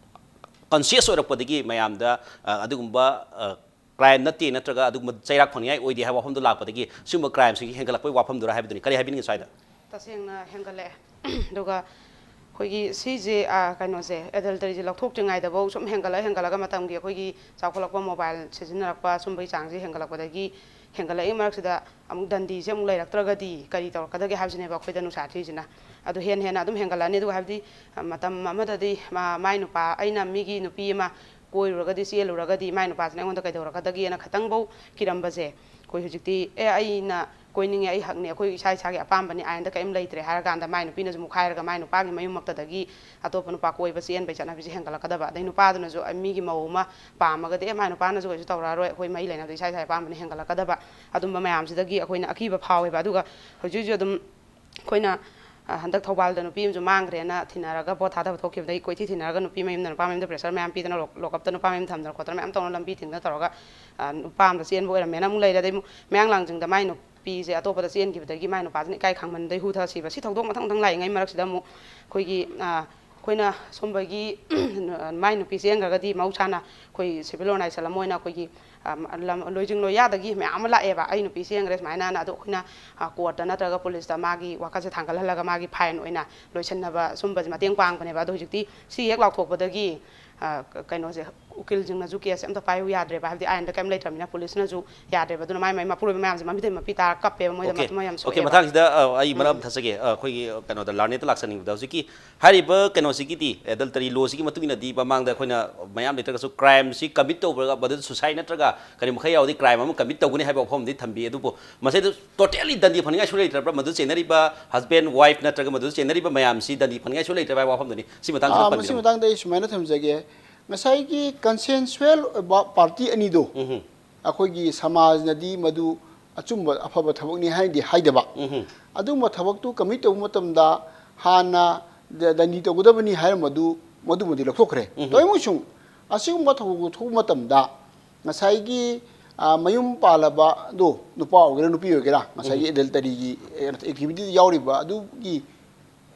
conscious ꯑꯣꯏꯔꯛꯄꯗꯒꯤ ꯃꯌꯥꯝꯗ, ꯑ, ꯑꯗꯨꯒꯨꯝꯕ, ꯑ, crime ꯅꯠꯇꯦ ꯅꯠꯇ꯭ꯔꯒ ꯑꯗꯨꯒꯨꯝꯕ ꯆꯩꯔꯥꯛ ꯐꯪꯅꯤꯡꯉꯥꯏ ꯑꯣꯏꯗꯦ ꯍꯥꯏꯕ ꯋꯥꯐꯝꯗꯣ ꯂꯥꯛꯄꯗꯒꯤ ꯁꯤꯒꯨꯝꯕ crimeꯁꯤꯡꯁꯤ ꯍꯦꯟꯒꯠꯂꯛꯄꯒꯤ ꯋꯥꯐꯝꯗꯨꯔꯥ ꯍꯥꯏꯕꯗꯨꯅꯤ꯫ ꯀꯔꯤ ꯍꯥꯏꯕꯤꯅꯤꯡꯉꯤ ꯁ꯭ꯋꯥꯏꯗ? ꯇꯁꯦꯡꯅ ꯍꯦꯟꯒꯠꯂꯛꯑꯦ꯫ ꯑꯗꯨꯒ ꯑꯩꯈꯣꯏꯒꯤ ꯁꯤꯁꯦ, ꯑ, ꯀꯩꯅꯣꯁꯦ, ꯑꯦꯗꯜꯇꯔꯤꯁꯦ ꯂꯧꯊꯣꯛꯇ꯭ꯔꯤꯉꯩꯗꯐꯥꯎ ꯁꯨꯝ ꯍꯦꯟꯒꯠꯂ ꯍꯦꯟꯒꯠꯂꯒ ꯃꯇꯝꯒꯤ ꯑꯩꯈꯣꯏꯒꯤ ꯆꯥꯎꯈꯠꯂꯛꯄ, ꯃꯣꯕꯥꯏꯜ ꯁꯤꯖꯤꯟꯅꯔꯛꯄ, ꯁꯨꯝꯕꯒꯤ ꯆꯥꯡꯁꯦ ꯍꯦꯟꯒꯠꯂꯛꯄꯗꯒꯤ, ꯍꯦꯟꯒꯠꯂꯛꯏ ꯃꯔꯛꯁꯤꯗ ꯑꯃꯨꯛ ꯗꯟꯗꯤꯁꯦ ꯑꯃꯨꯛ ꯂꯩꯔꯛꯇ꯭ꯔꯒꯗꯤ ꯀꯔꯤ ꯇꯧꯔꯛꯀꯗꯒꯦ ꯍꯥꯏꯕꯁꯤꯅꯦꯕ ꯑꯩꯈꯣꯏꯗ ꯅꯨꯡꯁꯥ ꯊꯤꯔꯤꯁꯤꯅ꯫ ꯑꯗꯨ ꯍꯦꯟꯅ ꯍꯦꯟꯅ ꯑꯗꯨꯝ ꯍꯦꯟꯒꯠꯂꯛꯑꯅꯤ꯫ ꯑꯗꯨꯒ ꯍꯥꯏꯕꯗꯤ, ꯑ, ꯃꯇꯝ ꯑꯃꯗꯗꯤ ꯃꯥ-, ꯃꯥꯏ ꯅꯨꯄꯥ, ꯑꯩꯅ ꯃꯤꯒꯤ ꯅꯨꯄꯤ ꯑꯃ ꯀꯣꯏꯔꯨꯔꯒꯗꯤ, ꯆꯦꯜꯂꯨꯔꯒꯗꯤ ꯃꯥꯏ ꯅꯨꯄꯥꯁꯤꯅ ꯑꯩꯉꯣꯟꯗ ꯀꯩꯗꯧꯔꯛꯀꯗꯒꯦꯅ ꯈꯇꯪꯐꯧ ꯀꯤꯔꯝꯕꯁꯦ, ꯑꯩꯈꯣꯏ ꯍꯧꯖꯤꯛꯇꯤ, "ꯑꯦ, ꯑꯩꯅ ꯀꯣꯏꯅꯤꯡꯉꯦ, ꯑꯩ ꯍꯛꯅꯤ, ꯑꯩꯈꯣꯏ ꯏꯁꯥ ꯏꯁꯥꯒꯤ ꯑꯄꯥꯝꯕꯅꯤ, ꯑꯥꯏꯟꯗ ꯀꯔꯤꯝ ꯂꯩꯇ꯭ꯔꯦ" ꯍꯥꯏꯔꯀꯥꯟꯗ ꯃꯥꯏ ꯅꯨꯄꯤꯅꯁꯨ ꯑꯃꯨꯛ ꯍꯥꯏꯔꯒ ꯃꯥꯏ ꯅꯨꯄꯥꯒꯤ ꯃꯌꯨꯝꯃꯛꯇꯗꯒꯤ ꯑꯇꯣꯞꯄ ꯅꯨꯄꯥ ꯀꯣꯏꯕ ꯆꯦꯟꯕꯩ ꯆꯠꯅꯕꯤꯁꯦ ꯍꯦꯟꯒꯠꯂꯛꯀꯗꯕ꯫ ꯑꯗꯩ ꯅꯨꯄꯥꯗꯨꯅꯁꯨ, ꯑ, ꯃꯤꯒꯤ ꯃꯧ ꯑꯃ ꯄꯥꯝꯃꯒꯗꯤ, "ꯑꯦ, ꯃꯥꯏ ꯅꯨꯄꯥꯅꯁꯨ ꯀꯩꯁꯨ ꯇꯧꯔꯛꯑꯔꯣꯏ, ꯑꯩꯈꯣꯏ ꯃꯔꯤ ꯂꯩꯅꯕꯗ ꯏꯁꯥ ꯏꯁꯥꯒꯤ ꯑꯄꯥꯝꯕꯅꯤ" ꯍꯦꯟꯒꯠꯂꯛꯀꯗꯕ꯫ ꯑꯗꯨꯝꯕ ꯃꯌꯥꯝꯁꯤꯗꯒꯤ ꯑꯩꯈꯣꯏꯅ ꯑꯀꯤꯕ ꯐꯥꯎꯋꯦꯕ꯫ ꯑꯗꯨꯒ ꯍꯧꯖꯤꯛ ꯍꯧꯖꯤꯛ ꯑꯗꯨꯝ ꯑꯩꯈꯣꯏꯅ, ꯑ, ꯍꯟꯗꯛ ꯊꯧꯕꯥꯜꯗ ꯅꯨꯄꯤ ꯑꯃꯁꯨ ꯃꯥꯡꯈ꯭ꯔꯦꯅ ꯊꯤꯅꯔꯒ ꯚꯣꯠ ꯊꯥꯗꯕ ꯊꯣꯛꯈꯤꯕꯗꯒꯤ ꯀꯣꯏꯊꯤ ꯊꯤꯅꯔꯒ ꯅꯨꯄꯤ ꯃꯌꯨꯝꯗ ꯅꯨꯄꯥ ꯃꯌꯨꯝꯗ pressure ꯃꯌꯥꯝ ꯄꯤꯗꯅ ꯂꯣꯛ-, ꯂꯣꯀꯞꯇ ꯅꯨꯄꯥ ꯃꯌꯨꯝ ꯊꯝꯗꯅ ꯈꯣꯠꯇꯅ ꯃꯌꯥꯝ ꯇꯧꯅ ꯂꯝꯕꯤ ꯊꯤꯡꯗꯅ ꯇꯧꯔꯒ, ꯑ, ꯅꯨꯄꯥ ꯑꯃꯗ ꯆꯦꯟꯕ ꯑꯣꯏꯔꯝꯃꯦꯅ ꯑꯃꯨꯛ ꯂꯩꯔꯦ꯫ ꯑꯗꯩ ꯑꯃꯨꯛ ꯃꯌꯥꯡ ꯂꯥꯡꯖꯤꯡꯗ ꯃꯥꯏ ꯅꯨꯄꯤꯁꯦ ꯑꯇꯣꯞꯄꯗ ꯆꯦꯟꯈꯤꯕꯗꯒꯤ ꯃꯥꯏ ꯅꯨꯄꯥꯁꯤꯅ ꯏꯀꯥꯏ ꯈꯪꯃꯟꯗꯩ ꯍꯨ ꯊꯛꯑ ꯁꯤꯕ꯫ ꯁꯤ ꯊꯧꯗꯣꯛ ꯃꯊꯪ ꯃꯊꯪ ꯂꯥꯛꯏꯉꯩ ꯃꯔꯛꯁꯤꯗ ꯑꯃꯨꯛ ꯑꯩꯈꯣꯏꯒꯤ, ꯑ, ꯑꯩꯈꯣꯏꯅ ꯁꯨꯝꯕꯒꯤ ꯃꯥꯏ ꯅꯨꯄꯤ ꯆꯦꯟꯈ꯭ꯔꯒꯗꯤ ꯃꯍꯧꯁꯥꯅ ꯑꯩꯈꯣꯏ civil organization ꯑꯃ ꯑꯣꯏꯅ ꯑꯩꯈꯣꯏꯒꯤ, ꯑ, ꯂꯝ, ꯂꯣꯏꯖꯤꯡ ꯂꯣꯏꯌꯥꯗꯒꯤ ꯃꯌꯥꯝ ꯑꯃ ꯂꯥꯛꯑꯦꯕ, "ꯑꯩ ꯅꯨꯄꯤ ꯆꯦꯟꯈ꯭ꯔꯦ" ꯁꯨꯃꯥꯏꯅꯅ꯫ ꯑꯗꯣ ꯑꯩꯈꯣꯏꯅ, ꯑ, courtꯇ ꯅꯠꯇ꯭ꯔꯒ policeꯇ ꯃꯥꯒꯤ ꯋꯥꯀꯠꯁꯦ ꯊꯥꯡꯒꯠꯍꯜꯂꯒ ꯃꯥꯒꯤ fine ꯑꯣꯏꯅ ꯂꯣꯏꯁꯤꯟꯅꯕ ꯁꯨꯝꯕꯁꯦ ꯃꯇꯦꯡ ꯄꯥꯡꯕꯅꯦꯕ꯫ ꯑꯗꯣ ꯍꯧꯖꯤꯛꯇꯤ ꯁꯤ ꯍꯦꯛ ꯂꯥꯎꯊꯣꯛꯄꯗꯒꯤ, ꯑ, ꯀ-, ꯀꯩꯅꯣꯁꯦ, ꯎꯀꯤꯜꯁꯤꯡꯅꯁꯨ caseꯁꯦ ꯑꯝꯇ ꯄꯥꯏꯌꯨ ꯌꯥꯗ꯭ꯔꯦꯕ, ꯍꯥꯏꯕꯗꯤ ꯑꯥꯏꯟꯗ ꯀꯔꯤꯝ ꯂꯩꯇ꯭ꯔꯕꯅꯤꯅ꯫ Policeꯅꯁꯨ ꯌꯥꯗ꯭ꯔꯦꯕ꯫ ꯑꯗꯨꯅ ꯃꯥꯏ, ꯃꯥꯏ ꯃꯄꯨꯔꯣꯏꯕ ꯃꯌꯥꯝꯁꯦ ꯃꯃꯤꯠꯇꯩ ꯃꯄꯤ ꯇꯥꯔ ꯀꯞꯄꯦꯕ, ꯃꯣꯏꯗ Okay, ꯃꯊꯃꯣꯏ ꯌꯥꯝ okay, ꯁꯣꯛꯑꯦꯕ꯫ ꯃꯇꯥꯡꯁꯤꯗ, ꯑ, ꯑꯩ ꯃꯔꯛ ꯎꯝ꯫ ꯑꯃ ꯊꯠꯆꯒꯦ꯫ ꯑ, ꯑꯩꯈꯣꯏꯒꯤ, ꯑ, ꯀꯩꯅꯣꯗ, ꯂꯥꯔꯅꯦꯠꯇ ꯂꯥꯛꯆꯅꯤꯡꯕꯗ, ꯍꯧꯖꯤꯛꯀꯤ ꯍꯥꯏꯔꯤꯕ ꯀꯩꯅꯣꯁꯤꯒꯤꯗꯤ, adultery lawꯁꯤꯒꯤ ꯃꯇꯨꯡ ꯏꯟꯅꯗꯤ, ꯃꯃꯥꯡꯗ ꯑꯩꯈꯣꯏꯅ ꯃꯌꯥꯝ ꯂꯩꯇ꯭ꯔꯒꯁꯨ crimeꯁꯤ commit ꯇꯧꯕꯒ ꯃꯗꯨꯗ suicide ꯅꯠꯇ꯭ꯔꯒ ꯀꯔꯤ ꯃꯈꯩ ꯌꯥꯎꯔꯗꯤ crime ꯑꯃ commit ꯇꯧꯒꯅꯤ ꯍꯥꯏꯕ ꯋꯥꯐꯝꯗꯤ ꯊꯝꯕꯤ꯫ ꯑꯗꯨꯕꯨ ꯃꯁꯤꯗ totally ꯗꯟꯗꯤ ꯐꯪꯅꯤꯡꯉꯥꯏ ꯁꯨꯡꯂꯩ ꯂꯩꯇ꯭ꯔꯕ꯭ꯔꯥ? ꯃꯗꯨ ꯆꯦꯟꯅꯔꯤꯕ husband, wife ꯅꯠꯇ꯭ꯔꯒ ꯃꯗꯨ ꯆꯦꯟꯅꯔꯤꯕ ꯃꯌꯥꯝꯁꯤ ꯗꯟꯗꯤ ꯐꯪꯅꯤꯡꯉꯥꯏ ꯁꯨꯡꯂꯩ ꯂꯩꯇ꯭ꯔꯕ ꯍꯥꯏꯕ ꯋꯥꯐꯝꯗꯨꯅꯤ꯫ ꯁꯤ ꯃꯇꯥꯡꯁꯤꯗ ꯑꯥ, ꯃꯁꯤ ꯄꯟꯕꯤꯔꯝꯃꯨ꯫ ꯃꯇꯥꯡꯗ ꯑꯩ ꯁꯨꯃꯥꯏꯅ ꯊꯝꯖꯒꯦ꯫ ꯉꯁꯥꯏꯒꯤ consensual ꯑꯣꯏꯕ party ꯑꯅꯤꯗꯣ, ꯎꯝꯍꯨꯝ꯫ ꯑꯩꯈꯣꯏꯒꯤ ꯁꯃꯥꯖꯅꯗꯤ ꯃꯗꯨ ꯑꯆꯨꯝꯕ, ꯑꯐꯕ ꯊꯕꯛꯅꯤ ꯍꯥꯏꯅꯗꯤ ꯍꯥꯏꯗꯕ꯫ ꯎꯝꯍꯨꯝ꯫ ꯑꯗꯨꯒꯨꯝꯕ ꯊꯕꯛꯇꯨ commit ꯇꯧꯕ ꯃꯇꯝꯗ ꯍꯥꯟꯅ ꯗ-, ꯗꯟꯗꯤ ꯇꯧꯒꯗꯕꯅꯤ ꯍꯥꯏꯔꯝꯕꯗꯨ, ꯃꯗꯨꯃꯗꯤ ꯂꯧꯊꯣꯛꯈ꯭ꯔꯦ꯫ ꯎꯝꯍꯨꯝ꯫ ꯇꯧꯏꯒꯨꯝꯕꯁꯨꯡ, ꯑꯁꯤꯒꯨꯝꯕ ꯊꯧꯗꯣꯛ ꯊꯣꯛꯄ ꯃꯇꯝꯗ ꯉꯁꯥꯏꯒꯤ, ꯑ, ꯃꯌꯨꯝ ꯄꯥꯜꯂꯕꯗꯣ, ꯅꯨꯄꯥ ꯑꯣꯏꯒꯦꯔꯥ ꯅꯨꯄꯤ ꯑꯣꯏꯒꯦꯔꯥ, ꯉꯁꯥꯏꯒꯤ ꯎꯝꯍꯨꯝ꯫ Adulteryꯒꯤ, ꯑ, activityꯗ ꯌꯥꯎꯔꯤꯕ ꯑꯗꯨꯒꯤ,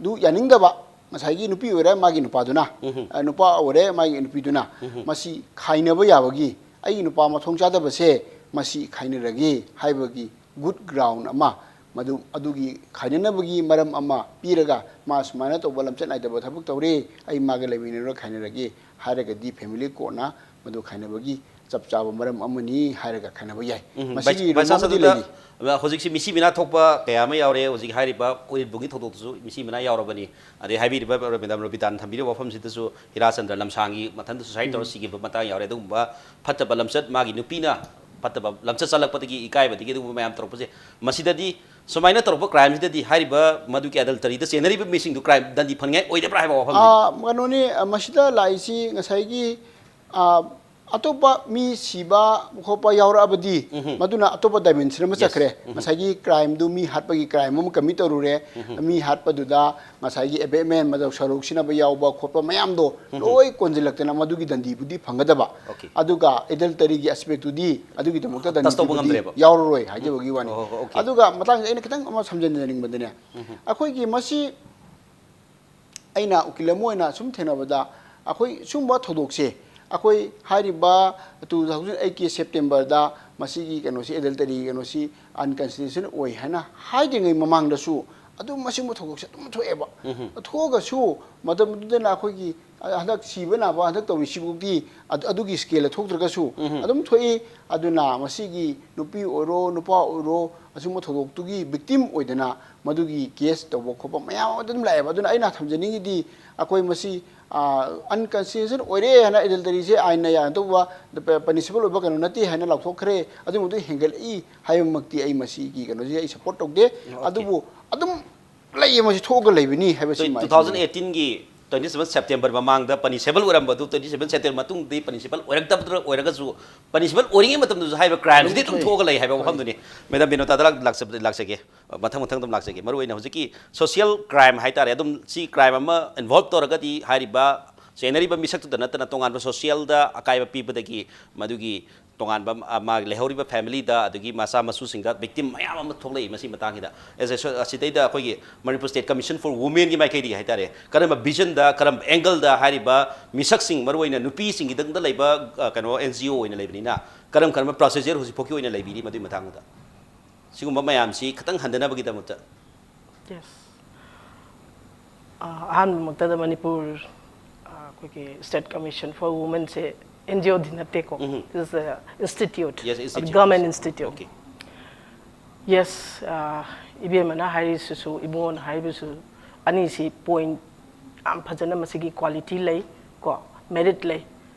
ꯑꯗꯨ ꯌꯥꯅꯤꯡꯗꯕ ꯉꯁꯥꯏꯒꯤ ꯅꯨꯄꯤ ꯑꯣꯏꯔꯦ ꯃꯥꯒꯤ ꯅꯨꯄꯥꯗꯨꯅ, ꯎꯝꯍꯨꯝ꯫ ꯑ, ꯅꯨꯄꯥ ꯑꯣꯏꯔꯦ ꯃꯥꯒꯤ ꯅꯨꯄꯤꯗꯨꯅ, ꯎꯝꯍꯨꯝ꯫ ꯃꯁꯤ ꯈꯥꯏꯅꯕ ꯌꯥꯕꯒꯤ, "ꯑꯩꯒꯤ ꯅꯨꯄꯥ ꯃꯊꯣꯡ ꯆꯥꯗꯕꯁꯦ ꯃꯁꯤ ꯈꯥꯏꯅꯔꯒꯦ" ꯍꯥꯏꯕꯒꯤ good ground ꯑꯃ ꯃꯗꯨ ꯑꯗꯨꯒꯤ ꯈꯥꯏꯅꯅꯕꯒꯤ ꯃꯔꯝ ꯑꯃ ꯄꯤꯔꯒ, "ꯃꯥ ꯁꯨꯃꯥꯏꯅ ꯇꯧꯕ ꯂꯝꯆꯠ ꯅꯥꯏꯗꯕ ꯊꯕꯛ ꯇꯧꯔꯦ, ꯑꯩ ꯃꯥꯒ ꯂꯩꯃꯤꯟꯅꯔꯣꯏ, ꯈꯥꯏꯅꯔꯒꯦ" ꯍꯥꯏꯔꯒꯗꯤ family courtꯅ ꯃꯗꯨ ꯈꯥꯏꯅꯕꯒꯤ ꯆꯞ ꯆꯥꯕ ꯃꯔꯝ ꯑꯃꯅꯤ ꯍꯥꯏꯔꯒ ꯈꯥꯏꯅꯕ ꯌꯥꯏ꯫ ꯎꯝ, ꯃꯁꯤꯒꯤ ꯚꯥꯏꯁ, ꯚꯥꯏꯁ ꯔꯨꯝ ꯑꯃꯗꯤ ꯑꯗꯨꯗ, ꯂꯩꯔꯤ꯫ ꯍꯧꯖꯤꯛꯁꯤ ꯃꯤꯁꯤ ꯃꯤꯅꯥ ꯊꯣꯛꯄ ꯀꯌꯥ ꯑꯃ ꯌꯥꯎꯔꯦ꯫ ꯍꯧꯖꯤꯛ ꯍꯥꯏꯔꯤꯕ ꯎꯔꯤꯠꯕꯨꯡꯒꯤ ꯊꯧꯗꯣꯛꯇꯨꯁꯨ ꯃꯤꯁꯤ ꯃꯤꯅꯥ ꯌꯥꯎꯔꯕꯅꯤ꯫ ꯑꯗꯩ ꯍꯥꯏꯕꯤꯔꯤꯕ ꯃꯦꯗꯥꯝ ꯔꯣꯕꯤꯇꯥꯅ ꯊꯝꯕꯤꯔꯤꯕ ꯋꯥꯐꯝꯁꯤꯗꯁꯨ ꯍꯤꯔꯥꯆꯟꯗ꯭ꯔ ꯂꯝꯁꯥꯡꯒꯤ ꯃꯊꯟꯇ suicide ꯇꯧꯔ ꯎꯝ꯫ ꯁꯤꯈꯤꯕ ꯃꯇꯥꯡ ꯌꯥꯎꯔꯦ꯫ ꯑꯗꯨꯒꯨꯝꯕ ꯐꯠꯇꯕ ꯂꯝꯆꯠ, ꯃꯥꯒꯤ ꯅꯨꯄꯤꯅ ꯐꯠꯇꯕ ꯂꯝꯆꯠ ꯆꯠꯂꯛꯄꯗꯒꯤ ꯏꯀꯥꯏꯕꯗꯒꯤ ꯑꯗꯨꯒꯨꯝꯕ ꯃꯌꯥꯝ ꯇꯧꯔꯛꯄꯁꯦ, ꯃꯁꯤꯗꯗꯤ, ꯁꯨꯃꯥꯏꯅ ꯇꯧꯔꯛꯄ crimeꯁꯤꯗꯗꯤ ꯍꯥꯏꯔꯤꯕ ꯃꯗꯨꯒꯤ adulteryꯗ ꯆꯦꯟꯅꯔꯤꯕ ꯃꯤꯁꯤꯡꯗꯨ crime ꯗꯟꯗꯤ ꯐꯪꯅꯤꯡꯉꯥꯏ ꯑꯣꯏꯗꯕ꯭ꯔꯥ ꯍꯥꯏꯕ ꯋꯥꯐꯝꯅꯤ꯫ ꯑꯥ, ꯀꯩꯅꯣꯅꯤ, ꯑ, ꯃꯁꯤꯗ ꯂꯥꯛꯏꯁꯤ ꯉꯁꯥꯏꯒꯤ, ꯑ, ꯑꯇꯣꯞꯄ ꯃꯤ ꯁꯤꯕ ꯈꯣꯠꯄ ꯌꯥꯎꯔꯛꯑꯕꯗꯤ, ꯎꯝꯍꯨꯝ꯫ ꯃꯗꯨꯅ ꯑꯇꯣꯞꯄ dimension ꯑꯃ Yes. ꯆꯠꯈ꯭ꯔꯦ꯫ ꯎꯝꯍꯨꯝ꯫ ꯉꯁꯥꯏꯒꯤ crimeꯗꯨ, ꯃꯤ ꯍꯥꯠꯄꯒꯤ crime ꯑꯃ commit ꯇꯧꯔꯨꯔꯦ, ꯎꯝꯍꯨꯝ꯫ ꯃꯤ ꯍꯥꯠꯄꯗꯨꯗ ꯉꯁꯥꯏꯒꯤ abetment, ꯃꯗꯨ ꯁꯔꯨꯛ ꯁꯤꯟꯅꯕ ꯌꯥꯎꯕ ꯈꯣꯠꯄ ꯃꯌꯥꯝꯗꯣ ꯎꯝꯍꯨꯝ꯫ ꯂꯣꯏ ꯀꯣꯟꯁꯤꯜꯂꯛꯇꯅ ꯃꯗꯨꯒꯤ ꯗꯟꯗꯤꯕꯨꯗꯤ ꯐꯪꯒꯗꯕ꯫ Okay꯫ ꯑꯗꯨꯒ adulteryꯒꯤ aspectꯇꯨꯗꯤ ꯑꯗꯨꯒꯤ ꯗꯃꯛꯇ touch ꯇꯧꯕ ꯗꯟꯗꯤꯕꯨꯗꯤ ꯉꯝꯗ꯭ꯔꯦꯕ꯫ ꯌꯥꯎꯔꯔꯣꯏ ꯍꯥꯏꯖꯕꯒꯤ ꯋꯥꯅꯤ꯫ ꯑꯣ, ꯑꯣ, okay꯫ ꯑꯗꯨꯒ ꯃꯇꯥꯡꯁꯤꯗ ꯑꯩꯅ ꯈꯤꯇꯪ ꯑꯃ ꯁꯝꯖꯤꯟꯖꯅꯤꯡꯕꯗꯅꯦ, ꯎꯝꯍꯨꯝ꯫ ꯑꯩꯈꯣꯏꯒꯤ ꯃꯁꯤ ꯑꯩꯅ ꯎꯀꯤꯜ ꯑꯃ ꯑꯣꯏꯅ ꯁꯨꯝ ꯊꯦꯡꯅꯕꯗ, ꯑꯩꯈꯣꯏ ꯁꯨꯝꯕ ꯊꯧꯗꯣꯛꯁꯦ, ꯑꯩꯈꯣꯏ ꯍꯥꯏꯔꯤꯕ two thousand eight ꯀꯤ Septemberꯗ ꯃꯁꯤꯒꯤ ꯀꯩꯅꯣꯁꯤ, adultery ꯀꯩꯅꯣꯁꯤ unconstitutional ꯑꯣꯏ ꯍꯥꯏꯅ ꯍꯥꯏꯗ꯭ꯔꯤꯉꯩ ꯃꯃꯥꯡꯗꯁꯨ ꯑꯗꯨꯝ ꯃꯁꯤꯒꯨꯝꯕ ꯊꯧꯗꯣꯛꯁꯦ ꯑꯗꯨꯝ ꯊꯣꯛꯑꯦꯕ꯫ ꯎꯝꯍꯨꯝ꯫ ꯊꯣꯛꯑꯒꯁꯨ ꯃꯇꯝꯗꯨꯗꯅ ꯑꯩꯈꯣꯏꯒꯤ ꯍꯟꯗꯛ ꯁꯤꯕ ꯅꯥꯕ ꯍꯟꯗꯛ ꯇꯧꯔꯤꯁꯤꯐꯥꯎꯗꯤ ꯑꯗꯨ, ꯑꯗꯨꯒꯤ scaleꯗ ꯊꯣꯛꯇ꯭ꯔꯒꯁꯨ ꯎꯝꯍꯨꯝ꯫ ꯑꯗꯨꯝ ꯊꯣꯛꯏ꯫ ꯑꯗꯨꯅ ꯃꯁꯤꯒꯤ ꯅꯨꯄꯤ ꯑꯣꯏꯔꯣ, ꯅꯨꯄꯥ ꯑꯣꯏꯔꯣ, ꯑꯁꯤꯒꯨꯝꯕ ꯊꯧꯗꯣꯛꯇꯨꯒꯤ victim ꯑꯣꯏꯗꯅ ꯃꯗꯨꯒꯤ case ꯇꯧꯕ ꯈꯣꯠꯄ ꯃꯌꯥꯝ ꯑꯃ ꯑꯗꯨꯝ ꯂꯥꯛꯑꯦꯕ꯫ ꯑꯗꯨꯅ ꯑꯩꯅ ꯊꯝꯖꯅꯤꯡꯉꯤꯗꯤ, ꯑꯩꯈꯣꯏ ꯃꯁꯤ, ꯑ, unconstitutional ꯑꯣꯏꯔꯦ ꯍꯥꯏꯅ adulteryꯁꯦ ꯑꯥꯏꯟꯅ ꯌꯥꯅꯗꯧꯕ, ꯄ-, punishable ꯑꯣꯏꯕ ꯀꯩꯅꯣ ꯅꯠꯇꯦ ꯍꯥꯏꯅ ꯂꯥꯎꯊꯣꯛꯈ꯭ꯔꯦ, ꯑꯗꯨꯒꯨꯝꯕꯗꯨ ꯍꯦꯟꯒꯠꯂꯛꯏ ꯍꯥꯏꯕꯃꯛꯇꯤ ꯑꯩ ꯃꯁꯤꯒꯤ ꯀꯩꯅꯣꯁꯦ ꯑꯩ support ꯇꯧꯗꯦ꯫ Okay꯫ ꯑꯗꯨꯕꯨ ꯑꯗꯨꯝ ꯂꯩꯌꯦ, ꯃꯁꯤ ꯊꯣꯛꯑꯒ ꯂꯩꯕꯅꯤ ꯍꯥꯏꯕꯁꯤ ꯇꯨ-, ꯃꯥꯏ two thousand eighteenꯒꯤ twenty seven September ꯃꯃꯥꯡꯗ punishable ꯑꯣꯏꯔꯝꯕꯗꯨ twenty seven September ꯃꯇꯨꯡꯗꯗꯤ punishable ꯑꯣꯏꯔꯛꯇꯕꯗ ꯑꯣꯏꯔꯒꯁꯨ, punishable ꯑꯣꯏꯔꯤꯉꯩ ꯃꯇꯝꯗꯁꯨ ꯍꯥꯏꯔꯤꯕ crimeꯁꯤꯗꯤ ꯑꯗꯨꯝ ꯑꯗꯨꯝ ꯊꯣꯛꯑꯦ꯫ ꯊꯣꯛꯑꯒ ꯂꯩ ꯍꯥꯏꯕ ꯍꯣꯏ꯫ ꯋꯥꯐꯝꯗꯨꯅꯤ꯫ ꯃꯦꯗꯥꯝ ꯕꯤꯅꯣꯇꯥꯗ ꯂꯥꯛ-, ꯂꯥꯛꯆ-, ꯂꯥꯛꯆꯒꯦ꯫ ꯃꯊꯪ ꯃꯊꯪ ꯑꯗꯨꯝ ꯂꯥꯛꯆꯒꯦ꯫ ꯃꯔꯨꯑꯣꯏꯅ ꯍꯧꯖꯤꯛꯀꯤ social crime ꯍꯥꯏꯇꯥꯔꯦ, ꯑꯗꯨꯝ ꯁꯤ crime ꯑꯃ involve ꯇꯧꯔꯒꯗꯤ ꯍꯥꯏꯔꯤꯕ ꯆꯦꯟꯅꯔꯤꯕ ꯃꯤꯁꯛꯇꯨꯗ ꯅꯠꯇꯅ ꯇꯣꯉꯥꯟꯕ socialꯗ ꯑꯀꯥꯏꯕ ꯄꯤꯕꯗꯒꯤ ꯃꯗꯨꯒꯤ ꯇꯣꯉꯥꯟꯕ, ꯑ, ꯃꯥꯒꯤ ꯂꯩꯍꯧꯔꯤꯕ familyꯗ, ꯑꯗꯒꯤ ꯃꯆꯥ ꯃꯁꯨꯁꯤꯡꯗ victim ꯃꯌꯥꯝ ꯑꯃ ꯊꯣꯛꯂꯛꯏ ꯃꯁꯤ ꯃꯇꯥꯡꯁꯤꯗ꯫ As a so-, ꯑꯁꯤꯗꯩꯗ ꯑꯩꯈꯣꯏꯒꯤ Manipur State Commission for Womenꯒꯤ ꯃꯥꯏꯀꯩꯗꯒꯤ ꯍꯥꯏꯇꯥꯔꯦ, ꯀꯔꯝꯕ visionꯗ, ꯀꯔꯝꯕ angleꯗ ꯍꯥꯏꯔꯤꯕ ꯃꯤꯁꯛꯁꯤꯡ, ꯃꯔꯨꯑꯣꯏꯅ ꯅꯨꯄꯤꯁꯤꯡꯒꯤꯗꯃꯛꯇ ꯂꯩꯕ, ꯑ, ꯀꯩꯅꯣ, NGO ꯑꯣꯏꯅ ꯂꯩꯕꯅꯤꯅ, ꯀꯔꯝ ꯀꯔꯝꯕ procedure ꯍꯧꯖꯤꯛ ꯐꯥꯎꯒꯤ ꯑꯣꯏꯅ ꯂꯩꯕꯤꯔꯤ ꯃꯗꯨꯒꯤ ꯃꯇꯥꯡꯗ? ꯁꯤꯒꯨꯝꯕ ꯃꯌꯥꯝꯁꯤ ꯈꯤꯇꯪ ꯍꯟꯊꯅꯕꯒꯤꯗꯃꯛꯇ? Yes. ꯑꯍꯥꯟꯕꯃꯛꯇꯗ ꯃꯅꯤꯄꯨꯔ ꯑꯩꯈꯣꯏꯒꯤ State Commission for Womenꯁꯦ N G Oꯗꯤ ꯅꯠꯇꯦꯀꯣ. This is a institute, Yes, a institute. Government institute. Okay. Yes, ꯏꯕꯦꯝꯃꯅ ꯍꯥꯏꯔꯤꯁꯤꯁꯨ, ꯏꯕꯨꯡꯉꯣꯅ ꯍꯥꯏꯔꯤꯕꯁꯨ, ꯑꯅꯤꯁꯤ point ꯌꯥꯝ ꯐꯖꯅ ꯃꯁꯤꯒꯤ quality ꯂꯩ ꯀꯣ, merit ꯂꯩ.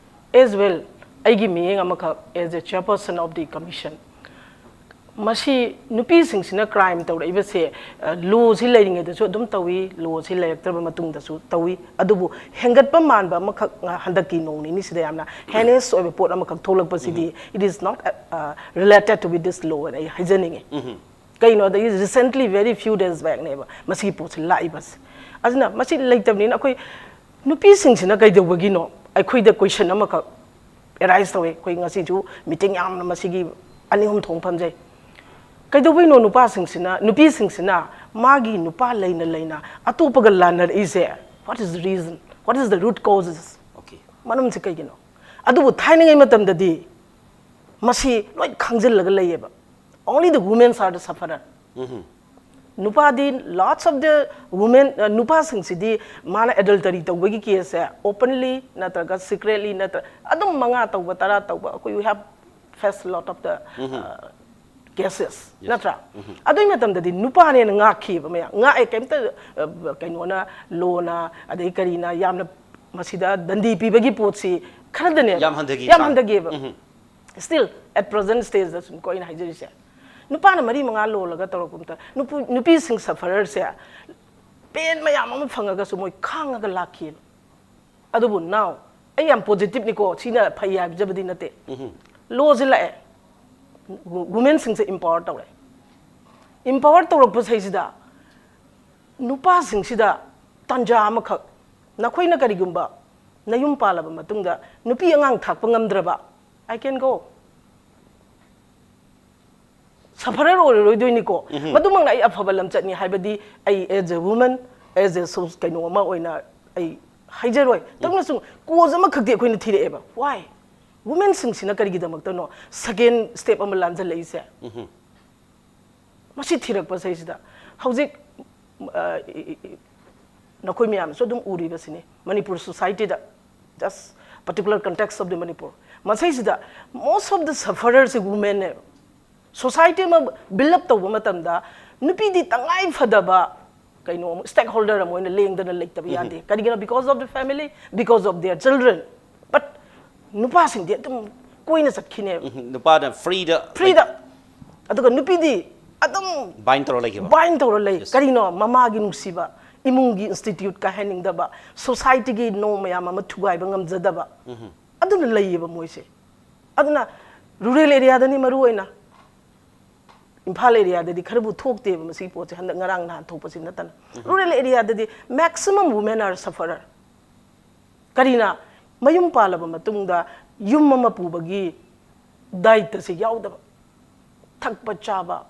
As well, ꯑꯩꯒꯤ ꯃꯤꯠꯌꯦꯡ ꯑꯃꯈꯛ as a chairperson of the commission, ꯃꯁꯤ ꯅꯨꯄꯤꯁꯤꯡꯁꯤꯅ crime ꯇꯧꯔꯛꯏꯕꯁꯦ, lawꯁꯤ ꯂꯩꯔꯤꯉꯩꯗꯁꯨ ꯑꯗꯨꯝ ꯇꯧꯏ, lawꯁꯤ ꯂꯩꯔꯛꯇ꯭ꯔꯕ ꯃꯇꯨꯡꯗꯁꯨ ꯇꯧꯏ. ꯑꯗꯨꯕꯨ ꯍꯦꯟꯒꯠꯄ ꯃꯥꯟꯕ ꯑꯃꯈꯛ ꯉ-, ꯍꯟꯗꯛꯀꯤ ꯅꯣꯡ ꯅꯤꯅꯤꯁꯤꯗ ꯌꯥꯝꯅ heinous ꯑꯣꯏꯕ ꯄꯣꯠ ꯑꯃꯈꯛ ꯊꯣꯛꯂꯛꯄꯁꯤꯗꯤ, it is not related to with this law ꯍꯥꯏꯅ ꯑꯩ ꯍꯥꯏꯖꯅꯤꯡꯉꯤ. ꯀꯩꯅꯣꯗ, recently, very few days backꯅꯦꯕ ꯃꯁꯤꯒꯤ ꯄꯣꯠꯁꯤ ꯂꯥꯛꯏꯕꯁꯦ. ꯑꯗꯨꯅ ꯃꯁꯤ ꯂꯩꯇꯕꯅꯤꯅ ꯑꯩꯈꯣꯏ ꯅꯨꯄꯤꯁꯤꯡꯁꯤꯅ ꯀꯩꯗꯧꯕꯒꯤꯅꯣ, ꯑꯩꯈꯣꯏꯗ question ꯑꯃꯈꯛ arise ꯇꯧꯋꯦ. ꯑꯩꯈꯣꯏ ꯉꯁꯤꯁꯨ meeting ꯌꯥꯝꯅ ꯃꯁꯤꯒꯤ ꯑꯅꯤ ꯑꯍꯨꯝ ꯊꯣꯛꯅ ꯐꯝꯖꯩ꯫ ꯀꯩꯗꯧꯕꯩꯅꯣ ꯅꯨꯄꯥꯁꯤꯡꯁꯤꯅ, ꯅꯨꯄꯤꯁꯤꯡꯁꯤꯅ ꯃꯥꯒꯤ ꯅꯨꯄꯥ ꯂꯩꯅ ꯂꯩꯅ ꯑꯇꯣꯞꯄꯒ ꯂꯥꯟꯅꯔꯛꯏꯁꯦ? What is the reason? What is the root causes? Okay. ꯃꯔꯝꯁꯤ ꯀꯩꯒꯤꯅꯣ? ꯑꯗꯨꯕꯨ ꯊꯥꯏꯅꯉꯩ ꯃꯇꯝꯗꯗꯤ ꯃꯁꯤ ꯂꯣꯏ ꯈꯪꯖꯤꯜꯂꯒ ꯂꯩꯌꯦꯕ. Only the women are the sufferer. ꯅꯨꯄꯥꯗꯤ, lots of the women, ꯅꯨꯄꯥꯁꯤꯡꯁꯤꯗꯤ ꯃꯥꯅ adultery ꯇꯧꯕꯒꯤ caseꯁꯦ openly ꯅꯠꯇ꯭ꯔꯒ secretly ꯅꯠꯇ꯭ꯔ ꯑꯗꯨꯝ ꯃꯉꯥ ꯇꯧꯕ, ꯇꯔꯥ ꯇꯧꯕ, ꯑꯩꯈꯣꯏ, we have faced lot of the cases, Yes. ꯅꯠꯇ꯭ꯔꯥ? ꯑꯗꯨꯒꯤ ꯃꯇꯝꯗꯗꯤ ꯅꯨꯄꯥꯅꯦꯅ ꯉꯥꯛꯈꯤꯕ ꯃꯌꯥꯝ, ꯉꯥꯛꯑꯦ, ꯀꯩꯝꯇ ꯀꯩꯅꯣꯅ, lawꯅ, ꯑꯗꯩ ꯀꯔꯤꯅ ꯌꯥꯝꯅ ꯃꯁꯤꯗ ꯗꯟꯗꯤ ꯄꯤꯕꯒꯤ ꯄꯣꯠꯁꯤ ꯈꯔꯗꯅꯦ ꯌꯥꯝ ꯍꯟꯊꯈꯤ, ꯌꯥꯝ ꯆꯥꯡ꯫ ꯍꯟꯊꯈꯤꯕ. Still, at present stageꯗ ꯁꯨꯝ ꯀꯣ ꯑꯩꯅ ꯍꯥꯏꯖꯔꯤꯁꯦ, ꯅꯨꯄꯥꯅ ꯃꯔꯤ ꯃꯉꯥ ꯂꯣꯜꯂꯒ ꯇꯧꯔꯛꯄ ꯃꯇꯝꯗ ꯅꯨꯄꯤ, ꯅꯨꯄꯤꯁꯤꯡ suffererꯁꯦ ꯄꯦꯟ ꯃꯌꯥꯝ ꯑꯃ ꯐꯪꯉꯒꯁꯨ ꯃꯣꯏ ꯈꯥꯡꯉꯒ ꯂꯥꯛꯈꯤꯑꯕ. ꯑꯗꯨꯕꯨ now ꯑꯩ ꯌꯥꯝ positiveꯅꯤꯀꯣ, ꯁꯤꯅ ꯐꯩ ꯍꯥꯏꯖꯕꯗꯤ ꯅꯠꯇꯦ. Lawꯁꯤ ꯂꯥꯛꯑꯦ, womenꯁꯤꯡꯁꯦ empower ꯇꯧꯔꯦ. Empower ꯇꯧꯔꯛꯄꯁꯤꯗꯩꯁꯤꯗ ꯅꯨꯄꯥꯁꯤꯡꯁꯤꯗ ꯇꯥꯟꯖꯥ ꯑꯃꯈꯛ, ꯅꯈꯣꯏꯅ ꯀꯔꯤꯒꯨꯝꯕ ꯅꯌꯨꯝ ꯄꯥꯜꯂꯕ ꯃꯇꯨꯡꯗ ꯅꯨꯄꯤ ꯑꯉꯥꯡ ꯊꯥꯛꯄ ꯉꯝꯗ꯭ꯔꯕ, I can go. Sufferer ꯑꯣꯏꯔꯔꯣꯏꯗꯣꯏꯅꯤꯀꯣ. ꯃꯗꯨꯃꯛꯅ ꯑꯩ ꯑꯐꯕ ꯂꯝꯆꯠꯅꯤ ꯍꯥꯏꯕꯗꯤ ꯑꯩ as a woman, as a ꯁꯣ-, ꯀꯩꯅꯣ ꯑꯃ ꯑꯣꯏꯅ ꯑꯩ ꯍꯥꯏꯖꯔꯣꯏ. ꯇꯧꯅꯁꯨ cause ꯑꯃꯈꯛꯇꯤ ꯑꯩꯈꯣꯏꯅ ꯊꯤꯔꯛꯑꯦꯕ. Why? Womenꯁꯤꯡꯁꯤꯅ ꯀꯔꯤꯒꯤꯗꯃꯛꯇꯅꯣ second step ꯑꯃ ꯂꯥꯟꯖꯜꯂꯛꯏꯁꯦ? ꯃꯁꯤ ꯊꯤꯔꯛꯄꯁꯤꯗꯩꯁꯤꯗ ꯍꯧꯖꯤꯛ, ꯑ, ꯏ- ꯏ- ꯏ- ꯅꯈꯣꯏ ꯃꯌꯥꯝꯅꯁꯨ ꯑꯗꯨꯝ ꯎꯔꯤꯕꯁꯤꯅꯤ, ꯃꯅꯤꯄꯨꯔ ꯁꯣꯁꯥꯏꯇꯤꯗ, just particular context of the Manipur, ꯃꯁꯤꯁꯤꯗ most of the sufferers ꯁꯤ women ꯅꯦꯕ꯫ ꯁꯣꯁꯥꯏꯇꯤ ꯑꯃ ꯕꯤꯜ ꯑꯞ ꯇꯧꯕ ꯃꯇꯝꯗ ꯅꯨꯄꯤꯗꯤ ꯇꯉꯥꯏ ꯐꯗꯕ ꯀꯩꯅꯣ ꯑꯃ, ꯁ꯭ꯇꯦꯛ ꯍꯣꯜꯗꯔ ꯑꯃ ꯑꯣꯏꯅ ꯂꯦꯡꯗꯅ ꯂꯩꯇꯕ ꯌꯥꯗꯦ꯫ ꯀꯔꯤꯒꯤꯅꯣ? Because of the family, because of their children. But ꯅꯨꯄꯥꯁꯤꯡꯗꯤ ꯑꯗꯨꯝ ꯀꯣꯏꯅ ꯆꯠꯈꯤꯅꯦꯕ꯫ ꯎꯝ, ꯅꯨꯄꯥꯗ ꯐ꯭ꯔꯤꯗ ꯐ꯭ꯔꯤꯗ꯫ ꯑꯗꯨꯒ ꯅꯨꯄꯤꯗꯤ ꯑꯗꯨꯝ ꯕꯥꯏꯟ ꯇꯧꯔ ꯂꯩꯈꯤꯕ꯫ ꯕꯥꯏꯟ ꯇꯧꯔ ꯂꯩ꯫ ꯀꯔꯤꯅꯣ? ꯃꯃꯥꯒꯤ ꯅꯨꯡꯁꯤꯕ, ꯏꯃꯨꯡꯒꯤ ꯏꯟꯁꯇꯤꯇ꯭ꯌꯨꯠ ꯀꯥꯏꯍꯟꯅꯤꯡꯗꯕ, ꯁꯣꯁꯥꯏꯇꯤꯒꯤ ꯅꯣꯔꯝ ꯃꯌꯥꯝ ꯑꯃ ꯊꯨꯒꯥꯏꯕ ꯉꯝꯖꯗꯕ, ꯑꯗꯨꯅ ꯂꯩꯌꯦꯕ ꯃꯣꯏꯁꯦ꯫ ꯑꯗꯨꯅ ꯔꯨꯔꯦꯜ ꯑꯦꯔꯤꯌꯥꯗꯅꯤ ꯃꯔꯨ ꯑꯣꯏꯅ, ꯏꯝꯐꯥꯜ ꯑꯦꯔꯤꯌꯥꯗꯗꯤ ꯈꯔꯕꯨ ꯊꯣꯛꯇꯦꯕ ꯃꯁꯤꯒꯤ ꯄꯣꯠꯁꯦ, ꯍꯟꯗꯛ ꯉꯔꯥꯡ ꯅꯍꯥꯟ ꯊꯣꯛꯄꯁꯤ ꯅꯠꯇꯅ꯫ ꯔꯨꯔꯦꯜ ꯑꯦꯔꯤꯌꯥꯗꯗꯤ maximum women are sufferer꯫ ꯀꯔꯤꯅ? ꯃꯌꯨꯝ ꯄꯥꯜꯂꯕ ꯃꯇꯨꯡꯗ ꯌꯨꯝ ꯑꯃ ꯄꯨꯕꯒꯤ ꯗꯥꯏꯇꯁꯦ ꯌꯥꯎꯗꯕ, ꯊꯛꯄ ꯆꯥꯕ,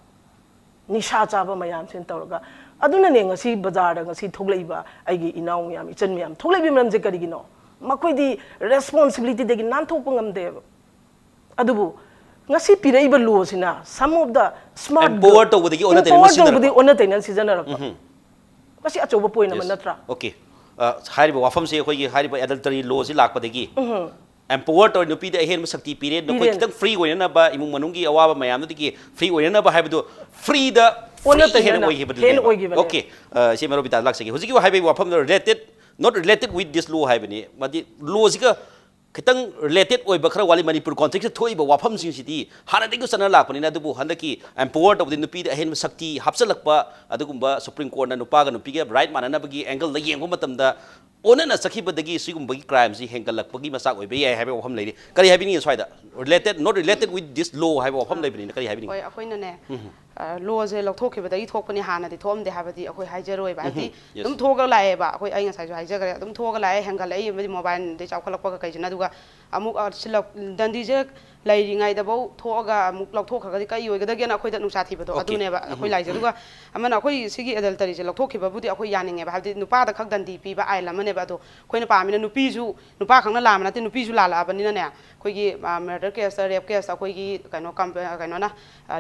ꯅꯤꯁꯥ ꯆꯥꯕ ꯃꯌꯥꯝꯁꯤꯅ ꯇꯧꯔꯒ꯫ ꯑꯗꯨꯅꯅꯦ ꯉꯁꯤ ꯕꯖꯥꯔꯗ ꯉꯁꯤ ꯊꯣꯛꯂꯛꯏꯕ ꯑꯩꯒꯤ ꯏꯅꯥꯎ ꯃꯌꯥꯝ, ꯏꯆꯟ ꯃꯌꯥꯝ ꯊꯣꯛꯂꯛꯏꯕ ꯃꯔꯝꯁꯦ ꯀꯔꯤꯒꯤꯅꯣ? ꯃꯈꯣꯏꯗꯤ ꯔꯦꯁꯄꯣꯟꯁꯤꯕꯤꯂꯤꯇꯤꯗꯒꯤ ꯅꯥꯟꯊꯣꯛꯄ ꯉꯝꯗꯦꯕ꯫ ꯑꯗꯨꯕꯨ ꯉꯁꯤ ꯄꯤꯔꯛꯏꯕ ꯂꯣꯁꯤꯅ some of the smart Empower ꯇꯧꯕꯗꯒꯤ ꯑꯣꯟꯅ ꯇꯩꯅꯅ empower ꯁꯤꯖꯤꯟꯅꯔꯛꯄ꯫ ꯇꯧꯕꯗꯒꯤ ꯑꯣꯟꯅ ꯇꯩꯅꯅ ꯁꯤꯖꯤꯟꯅꯔꯛꯄ꯫ ꯃꯁꯤ ꯑꯆꯧꯕ ꯄꯣꯏꯟ ꯑꯃ ꯅꯠꯇ꯭ꯔꯥ? ꯑꯣꯀꯦ꯫ ꯍꯥꯏꯔꯤꯕ ꯋꯥꯐꯝꯁꯦ ꯑꯩꯈꯣꯏꯒꯤ ꯍꯥꯏꯔꯤꯕ ꯑꯦꯗꯜꯇꯔꯤ ꯂꯣꯁꯤ ꯂꯥꯛꯄꯗꯒꯤ ꯑꯦꯝꯄꯋꯔ ꯇꯧꯔꯦ, ꯅꯨꯄꯤꯗ ꯑꯍꯦꯟꯕ ꯁꯛꯇꯤ ꯄꯤꯔꯦ, ꯅꯈꯣꯏ ꯄꯤꯔꯦ꯫ ꯈꯤꯇꯪ ꯐ꯭ꯔꯤ ꯑꯣꯏꯅꯅꯕ, ꯏꯃꯨꯡ ꯃꯅꯨꯡꯒꯤ ꯑꯋꯥꯕ ꯃꯌꯥꯝꯗꯨꯗꯒꯤ ꯐ꯭ꯔꯤ ꯑꯣꯏꯅꯅꯕ ꯍꯥꯏꯕꯗꯨ ꯐ꯭ꯔꯤꯗ ꯑꯣꯟꯅ ꯐ꯭ꯔꯤ ꯍꯦꯟꯅ ꯇꯩꯅꯅ ꯑꯣꯏꯈꯤꯕꯗꯨ ꯍꯦꯟꯅ ꯑꯣꯏꯈꯤꯕꯅꯦ꯫ ꯑꯣꯀꯦ꯫ ꯁꯤ ꯃꯔꯨꯞ ꯕꯤꯇꯥ ꯂꯥꯛꯆꯒꯦ꯫ ꯍꯧꯖꯤꯛꯀꯤ ꯍꯥꯏꯕꯒꯤ ꯋꯥꯐꯝꯗꯣ related, not related with this law ꯍꯥꯏꯕꯅꯤ꯫ ꯃꯗꯤ ꯂꯣꯁꯤꯒ ꯈꯤꯇꯪ ꯔꯤꯂꯦꯇꯦꯠ ꯑꯣꯏꯕ ꯈꯔ ꯋꯥꯠꯂꯤ꯫ ꯃꯅꯤꯄꯨꯔ ꯀꯣꯟꯇꯦꯛꯁꯇ ꯊꯣꯛꯏꯕ ꯋꯥꯐꯝꯁꯤꯡꯁꯤꯗꯤ ꯍꯥꯟꯅꯗꯒꯤ ꯆꯠꯅ ꯂꯥꯛꯄꯅꯤꯅ, ꯑꯗꯨꯕꯨ ꯍꯟꯗꯛꯀꯤ ꯑꯦꯝꯄꯋꯔ ꯇꯧꯕꯗꯤ ꯅꯨꯄꯤꯗ ꯑꯍꯦꯟꯕ ꯁꯛꯇꯤ ꯍꯥꯞꯆꯤꯜꯂꯛꯄ, ꯑꯗꯨꯒꯨꯝꯕ ꯁꯨꯄ꯭ꯔꯤꯝ ꯀꯣꯔꯠꯅ ꯅꯨꯄꯥꯒ ꯅꯨꯄꯤꯒ ꯔꯥꯏꯠ ꯃꯥꯟꯅꯅꯕꯒꯤ ꯑꯦꯡꯒꯜꯗ ꯌꯦꯡꯕ ꯃꯇꯝꯗ ꯑꯣꯟꯅꯅ ꯆꯠꯈꯤꯕꯗꯒꯤ ꯁꯤꯒꯨꯝꯕꯒꯤ ꯀ꯭ꯔꯥꯏꯝꯁꯤ ꯍꯦꯟꯒꯠꯂꯛꯄꯒꯤ ꯃꯆꯥꯛ ꯑꯣꯏꯕ ꯌꯥꯏ ꯍꯥꯏꯕ ꯋꯥꯐꯝ ꯂꯩꯔꯤ꯫ ꯀꯔꯤ ꯍꯥꯏꯕꯤꯅꯤꯡꯉꯤ ꯁ꯭ꯋꯥꯏꯗ? Related, not related with this law ꯍꯥꯏꯕ ꯋꯥꯐꯝ ꯂꯩꯕꯅꯤꯅ ꯀꯔꯤ ꯍꯥꯏꯕꯤꯅꯤꯡꯉꯤ? ꯍꯣꯏ, ꯑꯩꯈꯣꯏꯅꯅꯦ, ꯑ, ꯂꯣꯁꯦ ꯂꯧꯊꯣꯛꯈꯤꯕꯗꯒꯤ ꯊꯣꯛꯄꯅꯤ, ꯍꯥꯟꯅꯗꯤ ꯊꯣꯛꯑꯝꯗꯦ ꯍꯥꯏꯕꯗꯤ ꯑꯩꯈꯣꯏ ꯍꯥꯏꯖꯔꯣꯏꯕ꯫ ꯍꯥꯏꯕꯗꯤ Yes. ꯑꯗꯨꯝ ꯊꯣꯛꯑꯒ ꯂꯥꯛꯑꯦꯕ꯫ ꯑꯩꯈꯣꯏ, ꯑꯩ ꯉꯁꯥꯏꯁꯨ ꯍꯥꯏꯖꯈ꯭ꯔꯦ, ꯑꯗꯨꯝ ꯊꯣꯛꯑꯒ ꯂꯥꯛꯑꯦ, ꯍꯦꯟꯒꯠꯂꯛꯏ, ꯑꯃꯗꯤ ꯃꯣꯕꯥꯏꯜꯗꯩ ꯆꯥꯎꯈꯠꯂꯛꯄꯒ ꯀꯩꯁꯤꯅ꯫ ꯑꯗꯨꯒ ꯑꯃꯨꯛ, ꯑ, ꯁꯤ ꯂꯧ-, ꯗꯟꯗꯤꯁꯦ ꯂꯩꯔꯤꯉꯩꯗꯐꯧ ꯊꯣꯛꯑꯒ ꯑꯃꯨꯛ ꯂꯧꯊꯣꯛꯈ꯭ꯔꯒꯗꯤ ꯀꯩ ꯑꯣꯏꯒꯗꯒꯦꯅ ꯑꯩꯈꯣꯏꯗ ꯅꯨꯡꯁꯥ ꯊꯤꯕꯗꯣ꯫ Okay. ꯑꯗꯨꯅꯦꯕ ꯑꯩꯈꯣꯏ ꯎꯝ꯫ ꯂꯥꯏꯁꯦ꯫ ꯑꯗꯨꯒ ꯑꯃꯅ ꯑꯩꯈꯣꯏ ꯁꯤꯒꯤ adulteryꯁꯦ ꯂꯧꯊꯣꯛꯈꯤꯕꯕꯨꯗꯤ ꯑꯩꯈꯣꯏ ꯌꯥꯅꯤꯡꯉꯦꯕ, ꯍꯥꯏꯕꯗꯤ ꯅꯨꯄꯥꯗ ꯈꯛ ꯗꯟꯗꯤ ꯄꯤꯕ ꯑꯥꯏꯟ ꯑꯃꯅꯦꯕ꯫ ꯑꯗꯣ ꯑꯩꯈꯣꯏꯅ ꯄꯥꯝꯃꯤꯅ ꯅꯨꯄꯤꯁꯨ, ꯅꯨꯄꯥ ꯈꯛꯅ ꯂꯥꯝꯕ ꯅꯠꯇꯦ, ꯅꯨꯄꯤꯁꯨ ꯂꯥꯜꯂꯛꯑꯕꯅꯤꯅꯅꯦ, ꯑꯩꯈꯣꯏꯒꯤ murder caseꯇ, rape caseꯇ ꯑꯩꯈꯣꯏꯒꯤ ꯀꯩꯅꯣ ꯀꯝ-, ꯀꯩꯅꯣꯅ,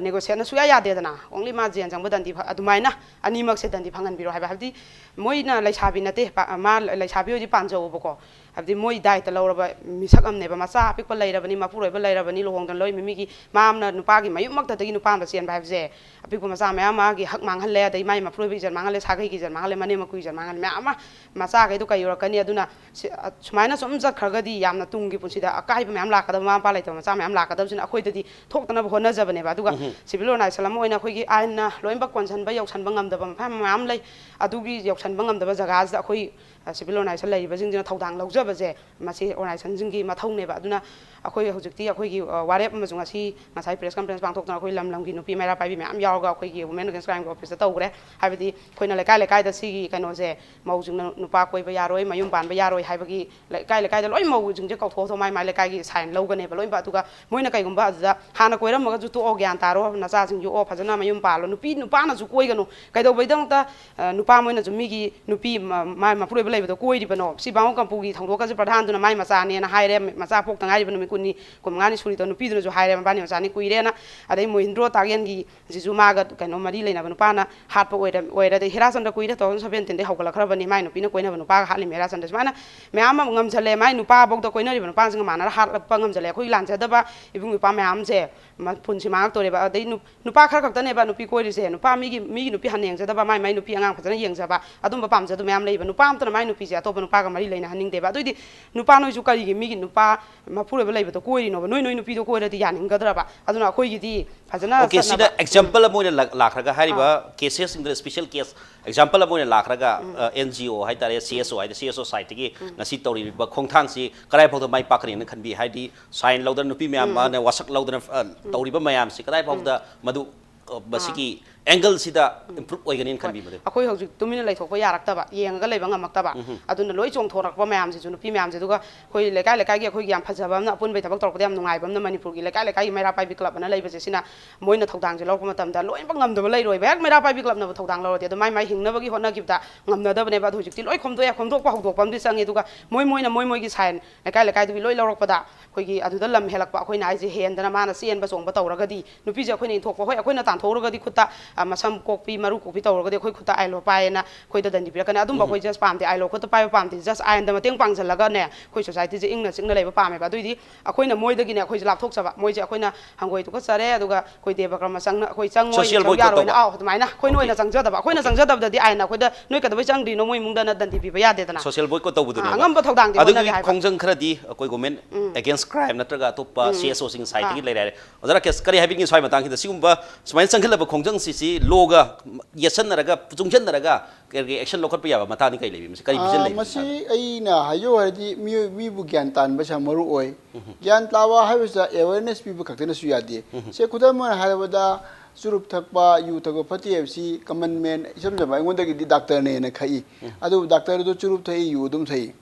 negotiateꯅ ꯁꯨꯡꯌꯥ ꯌꯥꯗꯦꯗꯅ, only ꯃꯥ ꯖꯦꯟ ꯆꯪꯕ ꯗꯟꯗꯤ ꯐ-, ꯑꯗꯨꯃꯥꯏꯅ ꯑꯅꯤꯃꯛꯁꯦ ꯗꯟꯗꯤ ꯐꯪꯍꯟꯕꯤꯔꯣ ꯍꯥꯏꯕ꯫ ꯍꯥꯏꯕꯗꯤ ꯃꯣꯏꯅ ꯂꯩꯁꯥꯕꯤ ꯅꯠꯇꯦ, ꯄꯥ-, ꯃꯥ ꯂꯩꯁꯥꯕꯤ ꯑꯣꯏꯗꯤ ꯄꯥꯟꯖꯧꯑꯕꯀꯣ, ꯍꯥꯏꯕꯗꯤ ꯃꯣꯏ ꯗꯥꯏꯇ ꯂꯧꯔꯕ ꯃꯤꯁꯛ ꯑꯃꯅꯦꯕ, ꯃꯆꯥ ꯑꯄꯤꯛꯄ ꯂꯩꯔꯕꯅꯤ, ꯃꯄꯨꯔꯣꯏꯕ ꯂꯩꯔꯕꯅꯤ, ꯂꯨꯍꯣꯡꯗꯅ ꯂꯣꯏ ꯃꯤ-, ꯃꯤꯒꯤ ꯃꯥ ꯑꯃꯅ ꯅꯨꯄꯥꯒꯤ ꯃꯌꯨꯝꯃꯛꯇꯗꯒꯤ ꯅꯨꯄꯥ ꯑꯃꯗ ꯆꯦꯟꯕ ꯍꯥꯏꯕꯁꯦ, ꯑꯄꯤꯛꯄ ꯃꯆꯥ ꯃꯌꯥꯝ ꯃꯥꯒꯤ ꯍꯛ ꯃꯥꯡꯍꯜꯂꯦ, ꯑꯗꯩ ꯃꯥꯒꯤ ꯃꯄꯨꯔꯣꯏꯕꯒꯤ ꯏꯖꯠ ꯃꯥꯡꯍꯜꯂꯦ, ꯁꯥꯒꯩꯒꯤ ꯏꯖꯠ ꯃꯥꯡꯍꯜꯂꯦ, ꯃꯅꯦꯝ ꯃꯀꯨꯒꯤ ꯏꯖꯠ ꯃꯥꯡꯍꯜꯂꯦ, ꯃꯌꯥꯝ ꯑꯃ ꯃꯆꯥꯈꯩꯗꯣ ꯀꯩ ꯌꯧꯔꯛꯀꯅꯤ? ꯑꯗꯨꯅ ꯁꯤ-, ꯑ, ꯁꯨꯃꯥꯏꯅ ꯁꯨꯝ ꯆꯠꯈ꯭ꯔꯒꯗꯤ ꯌꯥꯝꯅ ꯇꯨꯡꯒꯤ ꯄꯨꯟꯁꯤꯗ ꯑꯀꯥꯏꯕ ꯃꯌꯥꯝ ꯂꯥꯛꯀꯗꯕ, ꯃꯃꯥ ꯃꯄꯥ ꯂꯩꯇꯕ ꯃꯆꯥ ꯃꯌꯥꯝ ꯂꯥꯛꯀꯗꯕꯁꯤꯅ ꯑꯩꯈꯣꯏꯗꯗꯤ ꯊꯣꯛꯇꯅꯕ ꯍꯣꯠꯅꯖꯕꯅꯦꯕ꯫ ꯑꯗꯨꯒ ꯎꯝꯍꯨꯝ꯫ Civil organization ꯑꯃ ꯑꯣꯏꯅ ꯑꯩꯈꯣꯏꯒꯤ ꯑꯥꯏꯟꯅ ꯂꯣꯏꯅꯃꯛ ꯀꯣꯟꯁꯤꯟꯕ, ꯌꯧꯁꯤꯟꯕ ꯉꯝꯗꯕ ꯃꯐꯝ ꯃꯌꯥꯝ ꯂꯩ꯫ ꯑꯗꯨꯒꯤ ꯌꯧꯁꯤꯟꯕ ꯉꯝꯗꯕ ꯖꯒꯥꯁꯤꯗ ꯑꯩꯈꯣꯏ, ꯑ, civil organization ꯂꯩꯔꯤꯕꯁꯤꯡꯁꯤꯅ ꯊꯧꯗꯥꯡ ꯂꯧꯖꯕꯁꯦ, ꯃꯁꯤ organizationꯁꯤꯡꯒꯤ ꯃꯊꯧꯅꯦꯕ꯫ ꯑꯗꯨꯅ ꯑꯩꯈꯣꯏ ꯍꯧꯖꯤꯛꯇꯤ ꯑꯩꯈꯣꯏꯒꯤ, ꯑ, ꯋꯥꯔꯦꯞ ꯑꯃꯁꯨ ꯉꯁꯤ, ꯉꯁꯥꯏ press conference ꯄꯥꯡꯊꯣꯛꯇꯅ ꯑꯩꯈꯣꯏ ꯂꯝ ꯂꯝꯒꯤ ꯅꯨꯄꯤ ꯃꯩꯔꯥ ꯄꯥꯏꯕꯤ ꯃꯌꯥꯝ ꯌꯥꯎꯔꯒ ꯑꯩꯈꯣꯏꯒꯤ Women Against Crimeꯒꯤ officeꯇ ꯇꯧꯈ꯭ꯔꯦ꯫ ꯍꯥꯏꯕꯗꯤ ꯑꯩꯈꯣꯏꯅ ꯂꯩꯀꯥꯏ ꯂꯩꯀꯥꯏꯗ ꯁꯤꯒꯤ ꯀꯩꯅꯣꯁꯦ, ꯃꯧꯁꯤꯡꯅ ꯅꯨꯄꯥ ꯀꯣꯏꯕ ꯌꯥꯔꯣꯏ, ꯃꯌꯨꯝ ꯄꯥꯟꯕ ꯌꯥꯔꯣꯏ ꯍꯥꯏꯕꯒꯤ ꯂꯩꯀꯥꯏ ꯂꯩꯀꯥꯏꯗ ꯂꯣꯏ ꯃꯧꯁꯤꯡꯁꯦ ꯀꯧꯊꯣꯛꯑ ꯊꯣꯛꯑ ꯃꯥꯏ ꯃꯥꯏ ꯂꯩꯀꯥꯏꯒꯤ sign ꯂꯧꯒꯅꯦꯕ ꯂꯣꯏꯅꯃꯛ꯫ ꯑꯗꯨꯒ ꯃꯣꯏꯅ ꯀꯩꯒꯨꯝꯕ ꯑꯗꯨꯗ ꯍꯥꯟꯅ ꯀꯣꯏꯔꯝꯃꯒꯁꯨ ꯇꯣꯛꯑꯣ, ꯒ꯭ꯌꯥꯟ ꯇꯥꯔꯣ, ꯅꯆꯥꯁꯤꯡ ꯌꯣꯛꯑꯣ, ꯐꯖꯅ ꯃꯌꯨꯝ ꯄꯥꯜꯂꯣ, ꯅꯨꯄꯤ ꯅꯨꯄꯥꯅꯁꯨ ꯀꯣꯏꯒꯅꯨ꯫ ꯀꯩꯗꯧꯕꯩꯗꯃꯛꯇ, ꯑ, ꯅꯨꯄꯥ ꯃꯣꯏꯅꯁꯨ ꯃꯤꯒꯤ ꯅꯨꯄꯤ ꯃ-, ꯃꯥꯏ ꯃꯄꯨꯔꯣꯏꯕ ꯂꯩꯕꯗꯣ ꯀꯣꯏꯔꯤꯕꯅꯣ? ꯁꯤ ꯕꯥꯃꯣꯟ ꯀꯝꯄꯨꯒꯤ ꯊꯧꯗꯣꯛꯀꯁꯦ ꯄ꯭ꯔꯙꯥꯟꯗꯨꯅ ꯃꯥꯏ ꯃꯆꯥꯅꯦꯅ ꯍꯥꯏꯔꯦ, ꯃꯆꯥ ꯄꯣꯛꯇ ꯉꯥꯏꯔꯤꯕ ꯅꯨꯃꯤꯠ ꯀꯨꯟꯅꯤ, ꯀꯨꯟ ꯃꯉꯥꯅꯤ ꯁꯨꯔꯤꯗꯣ, ꯅꯨꯄꯤꯗꯨꯅꯁꯨ ꯍꯥꯏꯔꯦ ꯃꯕꯥꯅꯤ ꯃꯆꯥꯅꯤ ꯀꯨꯏꯔꯦꯅ꯫ ꯑꯗꯩ ꯃꯣꯍꯤꯟꯗ꯭ꯔꯣ ꯇꯥꯒꯦꯟꯒꯤ ꯁꯤꯁꯨ ꯃꯥꯒ ꯀꯩꯅꯣ ꯃꯔꯤ ꯂꯩꯅꯕ ꯅꯨꯄꯥꯅ ꯍꯥꯠꯄ ꯑꯣꯏꯔ-, ꯑꯣꯏꯔꯦ꯫ ꯑꯗꯩ ꯍꯦꯔꯥꯆꯟꯗ꯭ꯔ ꯀꯨꯏꯔꯦ, two thousand seventeenꯗꯩ ꯍꯧꯒꯠꯂꯛꯈ꯭ꯔꯕꯅꯤ, ꯃꯥꯏ ꯅꯨꯄꯤꯅ ꯀꯣꯏꯅꯕ ꯅꯨꯄꯥꯒ ꯍꯥꯠꯂꯤꯃꯤ ꯍꯦꯔꯥꯆꯟꯗ꯭ꯔ꯫ ꯁꯨꯃꯥꯏꯅ ꯃꯌꯥꯝ ꯑꯃ ꯉꯝꯁꯜꯂꯦ, ꯃꯥꯏ ꯅꯨꯄꯥꯐꯧꯗ ꯀꯣꯏꯅꯔꯤꯕ ꯅꯨꯄꯥꯁꯤꯡꯒ ꯃꯥꯟꯅꯔ ꯍꯥꯠꯂꯛꯄ ꯉꯝꯁꯜꯂꯦ꯫ ꯑꯩꯈꯣꯏꯒꯤ ꯂꯥꯟꯖꯗꯕ ꯏꯕꯨꯡ ꯏꯄ꯭ꯋꯥ ꯃꯌꯥꯝꯁꯦ ꯃ-, ꯄꯨꯟꯁꯤ ꯃꯥꯡꯉꯛꯇꯣꯔꯦꯕ꯫ ꯑꯗꯩ ꯅꯨ-, ꯅꯨꯄꯥ ꯈꯔ ꯈꯛꯇꯅꯦꯕ ꯅꯨꯄꯤ ꯀꯣꯏꯔꯤꯁꯦ꯫ ꯅꯨꯄꯥ ꯃꯤꯒꯤ, ꯃꯤꯒꯤ ꯅꯨꯄꯤ ꯍꯟꯅ ꯌꯦꯡꯖꯗꯕ, ꯃꯥꯏ, ꯃꯥꯏ ꯅꯨꯄꯤ ꯑꯉꯥꯡ ꯐꯖꯅ ꯌꯦꯡꯖꯕ, ꯑꯗꯨꯝꯕ ꯄꯥꯝꯖꯗꯕ ꯃꯌꯥꯝ ꯂꯩꯕ꯫ ꯅꯨꯄꯥ ꯑꯝꯇꯅ ꯃꯥꯏ ꯅꯨꯄꯤꯁꯦ ꯑꯇꯣꯞꯄ ꯅꯨꯄꯥꯒ ꯃꯔꯤ ꯂꯩꯅꯍꯟꯅꯤꯡꯗꯦꯕ꯫ ꯑꯗꯨꯏꯗꯤ ꯅꯨꯄꯥ ꯅꯣꯏꯁꯨ ꯀꯔꯤꯒꯤ ꯃꯤꯒꯤ ꯅꯨꯄꯥ ꯃꯄꯨꯔꯣꯏꯕ ꯂꯩꯕꯗꯣ ꯀꯣꯏꯔꯤꯅꯣꯕ? ꯅꯣꯏ, ꯅꯣꯏ ꯅꯨꯄꯤꯗꯣ ꯀꯣꯏꯔꯗꯤ ꯌꯥꯅꯤꯡꯒꯗ꯭ꯔꯕ? ꯑꯗꯨꯅ ꯑꯩꯈꯣꯏꯒꯤꯗꯤ ꯐꯖꯅ OK, ꯁꯤꯗ ꯆꯠꯅꯕ꯫ Example ꯑꯃ ꯑꯣꯏꯅ ꯂꯥꯛ-, ꯂꯥꯛꯈ꯭ꯔꯒ ꯍꯥꯏꯔꯤꯕ ꯑꯥ꯫ Casesꯁꯤꯡꯗꯨꯗ special case example ꯑꯃ ꯑꯣꯏꯅ ꯂꯥꯛꯈ꯭ꯔꯒ, ꯎꯝ꯫ ꯑ, NGO ꯍꯥꯏꯇꯥꯔꯦ, ꯎꯝ꯫ CSO ꯍꯥꯏꯗꯤ, CSO sideꯇꯒꯤ ꯎꯝ꯫ ꯉꯁꯤ ꯇꯧꯔꯤꯕ ꯈꯣꯡꯊꯥꯡꯁꯤ ꯀꯗꯥꯏ ꯐꯥꯎꯗ ꯃꯥꯏ ꯄꯥꯛꯀꯅꯤꯅ ꯈꯟꯕꯤ? ꯍꯥꯏꯗꯤ sign ꯂꯧꯗꯅ ꯅꯨꯄꯤ ꯃꯌꯥꯝ ꯎꯝ꯫ ꯑꯃꯅ ꯋꯥꯁꯛ ꯂꯧꯗꯅ, ꯑ, ꯎꯝ꯫ ꯇꯧꯔꯤꯕ ꯃꯌꯥꯝꯁꯤ ꯀꯗꯥꯏ ꯐꯥꯎꯗ ꯎꯝ꯫ ꯃꯗꯨ, ꯑ, ꯑꯥ꯫ ꯃꯁꯤꯒꯤ ꯑꯦꯡꯒꯜꯁꯤꯗ ꯏꯝꯄ꯭ꯔꯨꯞ ꯑꯣꯏꯒꯅꯤꯅ ꯈꯟꯕꯤ, ꯃꯗꯨ? ꯑꯩꯈꯣꯏ ꯍꯧꯖꯤꯛ ꯇꯨꯃꯤꯟꯅ ꯂꯩꯊꯣꯛꯄ ꯌꯥꯔꯛꯇꯕ, ꯌꯦꯡꯉꯒ ꯂꯩꯕ ꯉꯝꯃꯛꯇꯕ, ꯑꯗꯨꯅ ꯂꯣꯏ ꯆꯣꯡꯊꯣꯔꯛꯄ ꯃꯌꯥꯝꯁꯤꯁꯨ, ꯅꯨꯄꯤ ꯃꯌꯥꯝꯁꯦ꯫ ꯑꯗꯨꯒ ꯑꯩꯈꯣꯏ ꯂꯩꯀꯥꯏ ꯂꯩꯀꯥꯏꯒꯤ ꯑꯩꯈꯣꯏꯒꯤ ꯌꯥꯝ ꯐꯖꯕ ꯑꯃꯅ, ꯑꯄꯨꯟꯕꯒꯤ ꯊꯕꯛ ꯇꯧꯔꯛꯄꯗ ꯌꯥꯝ ꯅꯨꯡꯉꯥꯏꯕ ꯑꯃꯅ, ꯃꯅꯤꯄꯨꯔꯒꯤ ꯂꯩꯀꯥꯏ ꯂꯩꯀꯥꯏꯒꯤ ꯃꯩꯔꯥ ꯄꯥꯏꯕꯤ ꯀ꯭ꯂꯕ ꯑꯅ ꯂꯩꯕꯁꯦ, ꯁꯤꯅ ꯃꯣꯏꯅ ꯊꯧꯗꯥꯡꯁꯦ ꯂꯧꯔꯛꯄ ꯃꯇꯝꯗ ꯂꯣꯏꯅꯃꯛ ꯉꯝꯗꯕ ꯂꯩꯔꯣꯏꯕ꯫ ꯍꯦꯛ ꯃꯩꯔꯥ ꯄꯥꯏꯕꯤ ꯀ꯭ꯂꯕꯅꯕꯨ ꯊꯧꯗꯥꯡ ꯂꯧꯔꯗꯤ, ꯑꯗꯨ ꯃꯥꯏ ꯃꯥꯏ ꯍꯤꯡꯅꯕꯒꯤ ꯍꯣꯠꯅꯈꯤꯕꯗ ꯉꯝꯅꯗꯕꯅꯦꯕ꯫ ꯑꯗꯣ ꯍꯧꯖꯤꯛꯇꯤ ꯂꯣꯏ ꯈꯣꯝꯗꯣꯛꯑꯦ꯫ ꯈꯣꯝꯗꯣꯛꯄ ꯍꯧꯗꯣꯛꯄ ꯑꯃꯗꯤ ꯆꯪꯉꯤ꯫ ꯑꯗꯨꯒ ꯃꯣꯏ ꯃꯣꯏꯅ ꯃꯣꯏ ꯃꯣꯏꯒꯤ ꯁꯥꯏꯟ ꯂꯩꯀꯥꯏ ꯂꯩꯀꯥꯏꯗꯨꯒꯤ ꯂꯣꯏ ꯂꯧꯔꯛꯄꯗ, ꯑꯩꯈꯣꯏꯒꯤ ꯑꯗꯨꯗ ꯂꯝ ꯍꯦꯜꯂꯛꯄ, ꯑꯩꯈꯣꯏꯅ ꯍꯥꯏꯁꯦ ꯍꯦꯟꯗꯅ ꯃꯥꯅ ꯆꯦꯟꯕ ꯆꯣꯡꯕ ꯇꯧꯔꯒꯗꯤ, ꯅꯨꯄꯤꯁꯦ ꯑꯩꯈꯣꯏꯅ ꯏꯟꯊꯣꯛꯄ, ꯍꯣꯏ, ꯑꯩꯈꯣꯏꯅ ꯇꯥꯟꯊꯣꯛꯎꯔꯒꯗꯤ ꯈꯨꯠꯇ, ꯑ, ꯃꯁꯝ ꯀꯣꯛꯄꯤ, ꯃꯔꯨ ꯀꯣꯛꯄꯤ ꯇꯧꯔꯒꯗꯤ ꯑꯩꯈꯣꯏ ꯈꯨꯠꯇ ꯑꯥꯏꯂꯣ ꯄꯥꯏꯌꯦꯅ ꯑꯩꯈꯣꯏꯗ ꯗꯟꯗꯤ ꯄꯤꯔꯛꯀꯅꯤ꯫ ꯑꯗꯨꯝꯕ ꯑꯩꯈꯣꯏ ꯖꯁ ꯄꯥꯝꯗꯦ, ꯑꯥꯏꯂꯣ ꯈꯨꯠꯇ ꯄꯥꯏꯕ ꯄꯥꯝꯗꯦ꯫ ꯖꯁ ꯑꯥꯏꯟꯗ ꯃꯇꯦꯡ ꯄꯥꯡꯁꯤꯜꯂꯒꯅꯦ, ꯑꯩꯈꯣꯏ ꯁꯣꯁꯥꯏꯇꯤꯁꯦ ꯏꯪꯅ ꯆꯤꯛꯅ ꯂꯩꯕ ꯄꯥꯝꯃꯦꯕ꯫ ꯑꯗꯨꯏꯗꯤ ꯑꯩꯈꯣꯏꯅ ꯃꯣꯏꯗꯒꯤꯅꯦ ꯑꯩꯈꯣꯏꯁꯦ ꯂꯥꯞꯊꯣꯛꯆꯕ꯫ ꯃꯣꯏꯁꯦ ꯑꯩꯈꯣꯏꯅ ꯍꯪꯒꯣꯏ ꯇꯨꯀꯠꯆꯔꯦ, ꯑꯗꯨꯒ ꯑꯩꯈꯣꯏ ꯗꯦꯕ ꯀꯔꯃ ꯆꯪꯅ, ꯑꯩꯈꯣꯏ ꯆꯪꯉꯣꯏ, Social ꯆꯪ boycott ꯌꯥꯔꯣꯏꯅ, ꯇꯧꯕ? ꯑꯥꯎ, ꯑꯗꯨꯃꯥꯏꯅ ꯑꯩꯈꯣꯏꯅ Okay. ꯑꯣꯏꯅ ꯆꯪꯖꯗꯕ꯫ ꯑꯩꯈꯣꯏꯅ Okay. ꯆꯪꯖꯗꯕꯗꯗꯤ ꯑꯥꯏꯟꯅ ꯑꯩꯈꯣꯏꯗ, "ꯅꯣꯏ ꯀꯩꯗꯧꯕꯩ ꯆꯪꯗ꯭ꯔꯤꯅꯣ ꯃꯣꯏ ꯏꯃꯨꯡꯗꯅ?" ꯗꯟꯗꯤ ꯄꯤꯕ ꯌꯥꯗꯦꯗꯅ꯫ Social boycott ꯇꯧꯕꯗꯨꯅꯦꯕ꯫ ꯑꯉꯝꯕ ꯊꯧꯗꯥꯡꯗꯤ ꯑꯗꯨꯒꯤ ꯍꯣꯠꯅꯒꯦ ꯍꯥꯏꯕ꯫ ꯈꯣꯡꯖꯪ ꯈꯔꯗꯤ ꯑꯩꯈꯣꯏ Women Against Crime ꯅꯠꯇ꯭ꯔꯒ ꯑꯇꯣꯞꯄ C S O ꯁꯤꯡ side ꯇꯒꯤ ꯑꯥ꯫ ꯂꯩꯔꯦ ꯍꯥꯏꯔꯦ꯫ ꯑꯣꯖꯥ ꯔꯥꯀꯦꯁ, ꯀꯔꯤ ꯍꯥꯏꯕꯤꯅꯤꯡꯉꯤ ꯁ꯭ꯋꯥꯏ ꯃꯇꯥꯡꯁꯤꯗ? ꯁꯤꯒꯨꯝꯕ ꯁꯨꯃꯥꯏꯅ ꯆꯪꯁꯤꯜꯂꯕ ꯈꯣꯡꯖꯪꯁꯤꯁꯤ ꯂꯣꯒ ꯌꯦꯠꯁꯟꯅꯔꯒ, ꯆꯨꯡꯁꯤꯟꯅꯔꯒ ꯀꯔꯤ action ꯂꯧꯈꯠꯄ ꯌꯥꯕ ꯃꯇꯥꯡꯗꯤ ꯀꯔꯤ ꯂꯩꯕꯤ? ꯃꯁꯤ ꯀꯔꯤ vision ꯑꯥ, ꯂꯩꯕꯤ ꯃꯁꯤ ꯃꯁꯥꯗ? ꯑꯩꯅ ꯍꯥꯏꯖꯧ ꯍꯥꯏꯔꯗꯤ ꯃꯤꯑꯣꯏ-, ꯃꯤꯕꯨ ꯒ꯭ꯌꯥꯟ ꯇꯥꯟꯕꯁꯦ ꯌꯥꯝ ꯃꯔꯨ ꯑꯣꯏ꯫ ꯒ꯭ꯌꯥꯟ ꯇꯥꯕ ꯍꯥꯏꯕꯁꯤꯗ awareness ꯄꯤꯕ ꯈꯛꯇꯅꯁꯨ ꯌꯥꯗꯦ꯫ ꯁꯦ, ꯈꯨꯗꯝ ꯑꯣꯏꯅ ꯍꯥꯏꯔꯕꯗ, ꯆꯨꯔꯨꯞ ꯊꯛꯄ, ꯌꯨ ꯊꯛꯄ ꯐꯠꯇꯦ ꯍꯥꯏꯕꯁꯤ common man, ꯏꯆꯝ ꯆꯝꯕ ꯑꯩꯉꯣꯟꯗꯒꯤꯗꯤ doctor ꯅꯦꯅ ꯈꯛꯏ꯫ ꯑꯗꯨꯕꯨ doctor ꯗꯨ ꯆꯨꯔꯨꯞ ꯊꯛꯏ, ꯌꯨ ꯑꯗꯨꯝ ꯊꯛꯏ꯫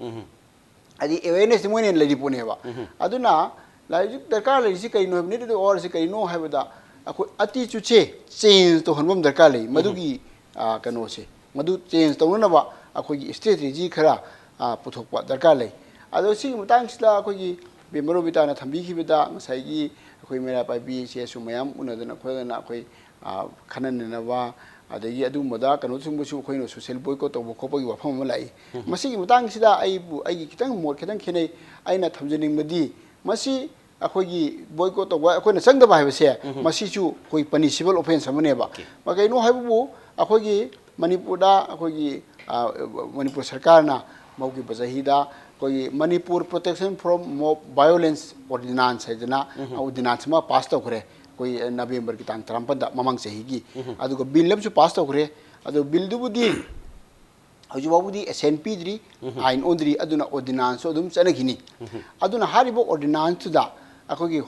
ꯍꯥꯏꯗꯤ awareness ꯇꯤ ꯃꯣꯏꯅ ꯍꯦꯟꯅ ꯂꯩꯔꯤ ꯄꯣꯠꯅꯦꯕ꯫ ꯑꯗꯨꯅ ꯂꯥꯏꯔꯤꯛ ꯗꯔꯀꯥꯔ ꯂꯩꯔꯤꯁꯤ ꯀꯔꯤꯅꯣ ꯍꯥꯏꯕ, need of the hour ꯁꯤ ꯀꯔꯤꯅꯣ ꯍꯥꯏꯕꯗ, ꯑꯩꯈꯣꯏ attitude ꯁꯦ change ꯇꯧꯍꯟꯕ ꯑꯃ ꯗꯔꯀꯥꯔ ꯂꯩ꯫ ꯃꯗꯨꯒꯤ, ꯑ, ꯀꯩꯅꯣꯁꯦ, ꯃꯗꯨ change ꯇꯧꯅꯅꯕ ꯑꯩꯈꯣꯏꯒꯤ strategy ꯈꯔ, ꯑ, ꯄꯨꯊꯣꯛꯄ ꯗꯔꯀꯥꯔ ꯂꯩ꯫ ꯑꯗꯣ ꯁꯤꯒꯤ ꯃꯇꯥꯡꯁꯤꯗ ꯑꯩꯈꯣꯏꯒꯤ ꯕꯦꯝꯃ ꯔꯣꯕꯤꯇꯥꯅ ꯊꯝꯕꯤꯈꯤꯕꯗ ꯉꯁꯥꯏꯒꯤ ꯑꯩꯈꯣꯏ ꯃꯩꯔꯥ ꯄꯥꯏꯕꯤ ꯁꯤ ꯑꯁꯨ ꯃꯌꯥꯝ ꯎꯅꯗꯅ ꯈꯣꯠꯇꯅ ꯑꯩꯈꯣꯏ, ꯑ, ꯈꯟꯅ ꯅꯩꯅꯕ, ꯑꯗꯒꯤ ꯑꯗꯨꯒꯨꯝꯕꯗ ꯀꯩꯅꯣꯁꯤꯡꯕꯨꯁꯨ ꯑꯩꯈꯣꯏꯅ social boycott ꯇꯧꯕ ꯈꯣꯠꯄꯒꯤ ꯋꯥꯐꯝ ꯑꯃ ꯂꯥꯛꯏ꯫ ꯃꯁꯤꯒꯤ ꯃꯇꯥꯡꯁꯤꯗ ꯑꯩꯕꯨ, ꯑꯩꯒꯤ ꯈꯤꯇꯪ ꯃꯣꯠ ꯈꯤꯇꯪ ꯈꯦꯠꯅꯩ꯫ ꯑꯩꯅ ꯊꯝꯖꯅꯤꯡꯕꯗꯤ, ꯃꯁꯤ ꯑꯩꯈꯣꯏꯒꯤ boycott ꯇꯧꯕ, ꯑꯩꯈꯣꯏꯅ ꯆꯪꯗꯕ ꯍꯥꯏꯕꯁꯦ, ꯃꯁꯤꯁꯨ ꯑꯩꯈꯣꯏ punishable offence ꯑꯃꯅꯦꯕ꯫ Okay. ꯃ-, ꯀꯩꯅꯣ ꯍꯥꯏꯕꯕꯨ, ꯑꯩꯈꯣꯏꯒꯤ ꯃꯅꯤꯄꯨꯔꯗ ꯑꯩꯈꯣꯏꯒꯤ, ꯑ, ꯃꯅꯤꯄꯨꯔ ꯁꯔꯀꯥꯔꯅ ꯍꯧꯈꯤꯕ ꯆꯍꯤꯗ ꯑꯩꯈꯣꯏꯒꯤ Manipur Protection from Mob Violence Ordinance ꯍꯥꯏꯗꯅ ordinance ꯑꯃ pass ꯇꯧꯈ꯭ꯔꯦ, ꯑꯩꯈꯣꯏ November ꯒꯤ ꯇꯥꯡ ꯇꯔꯥꯃꯥꯄꯟꯗ, ꯃꯃꯥꯡ ꯆꯍꯤꯒꯤ꯫ ꯑꯗꯨꯒ bill ꯑꯃꯁꯨ pass ꯇꯧꯈ꯭ꯔꯦ꯫ ꯑꯗꯣ bill ꯗꯨꯕꯨꯗꯤ ꯍꯧꯖꯤꯛ ꯐꯥꯎꯕꯗꯤ assent ꯄꯤꯗ꯭ꯔꯤ, ꯑꯥꯏꯟ ꯑꯣꯟꯗ꯭ꯔꯤ, ꯑꯗꯨꯅ ordinance ꯁꯨ ꯑꯗꯨꯝ ꯆꯠꯅꯈꯤꯅꯤ꯫ ꯑꯗꯨꯅ ꯍꯥꯏꯔꯤꯕ ordinance ꯇꯨꯗ ꯑꯩꯈꯣꯏꯒꯤ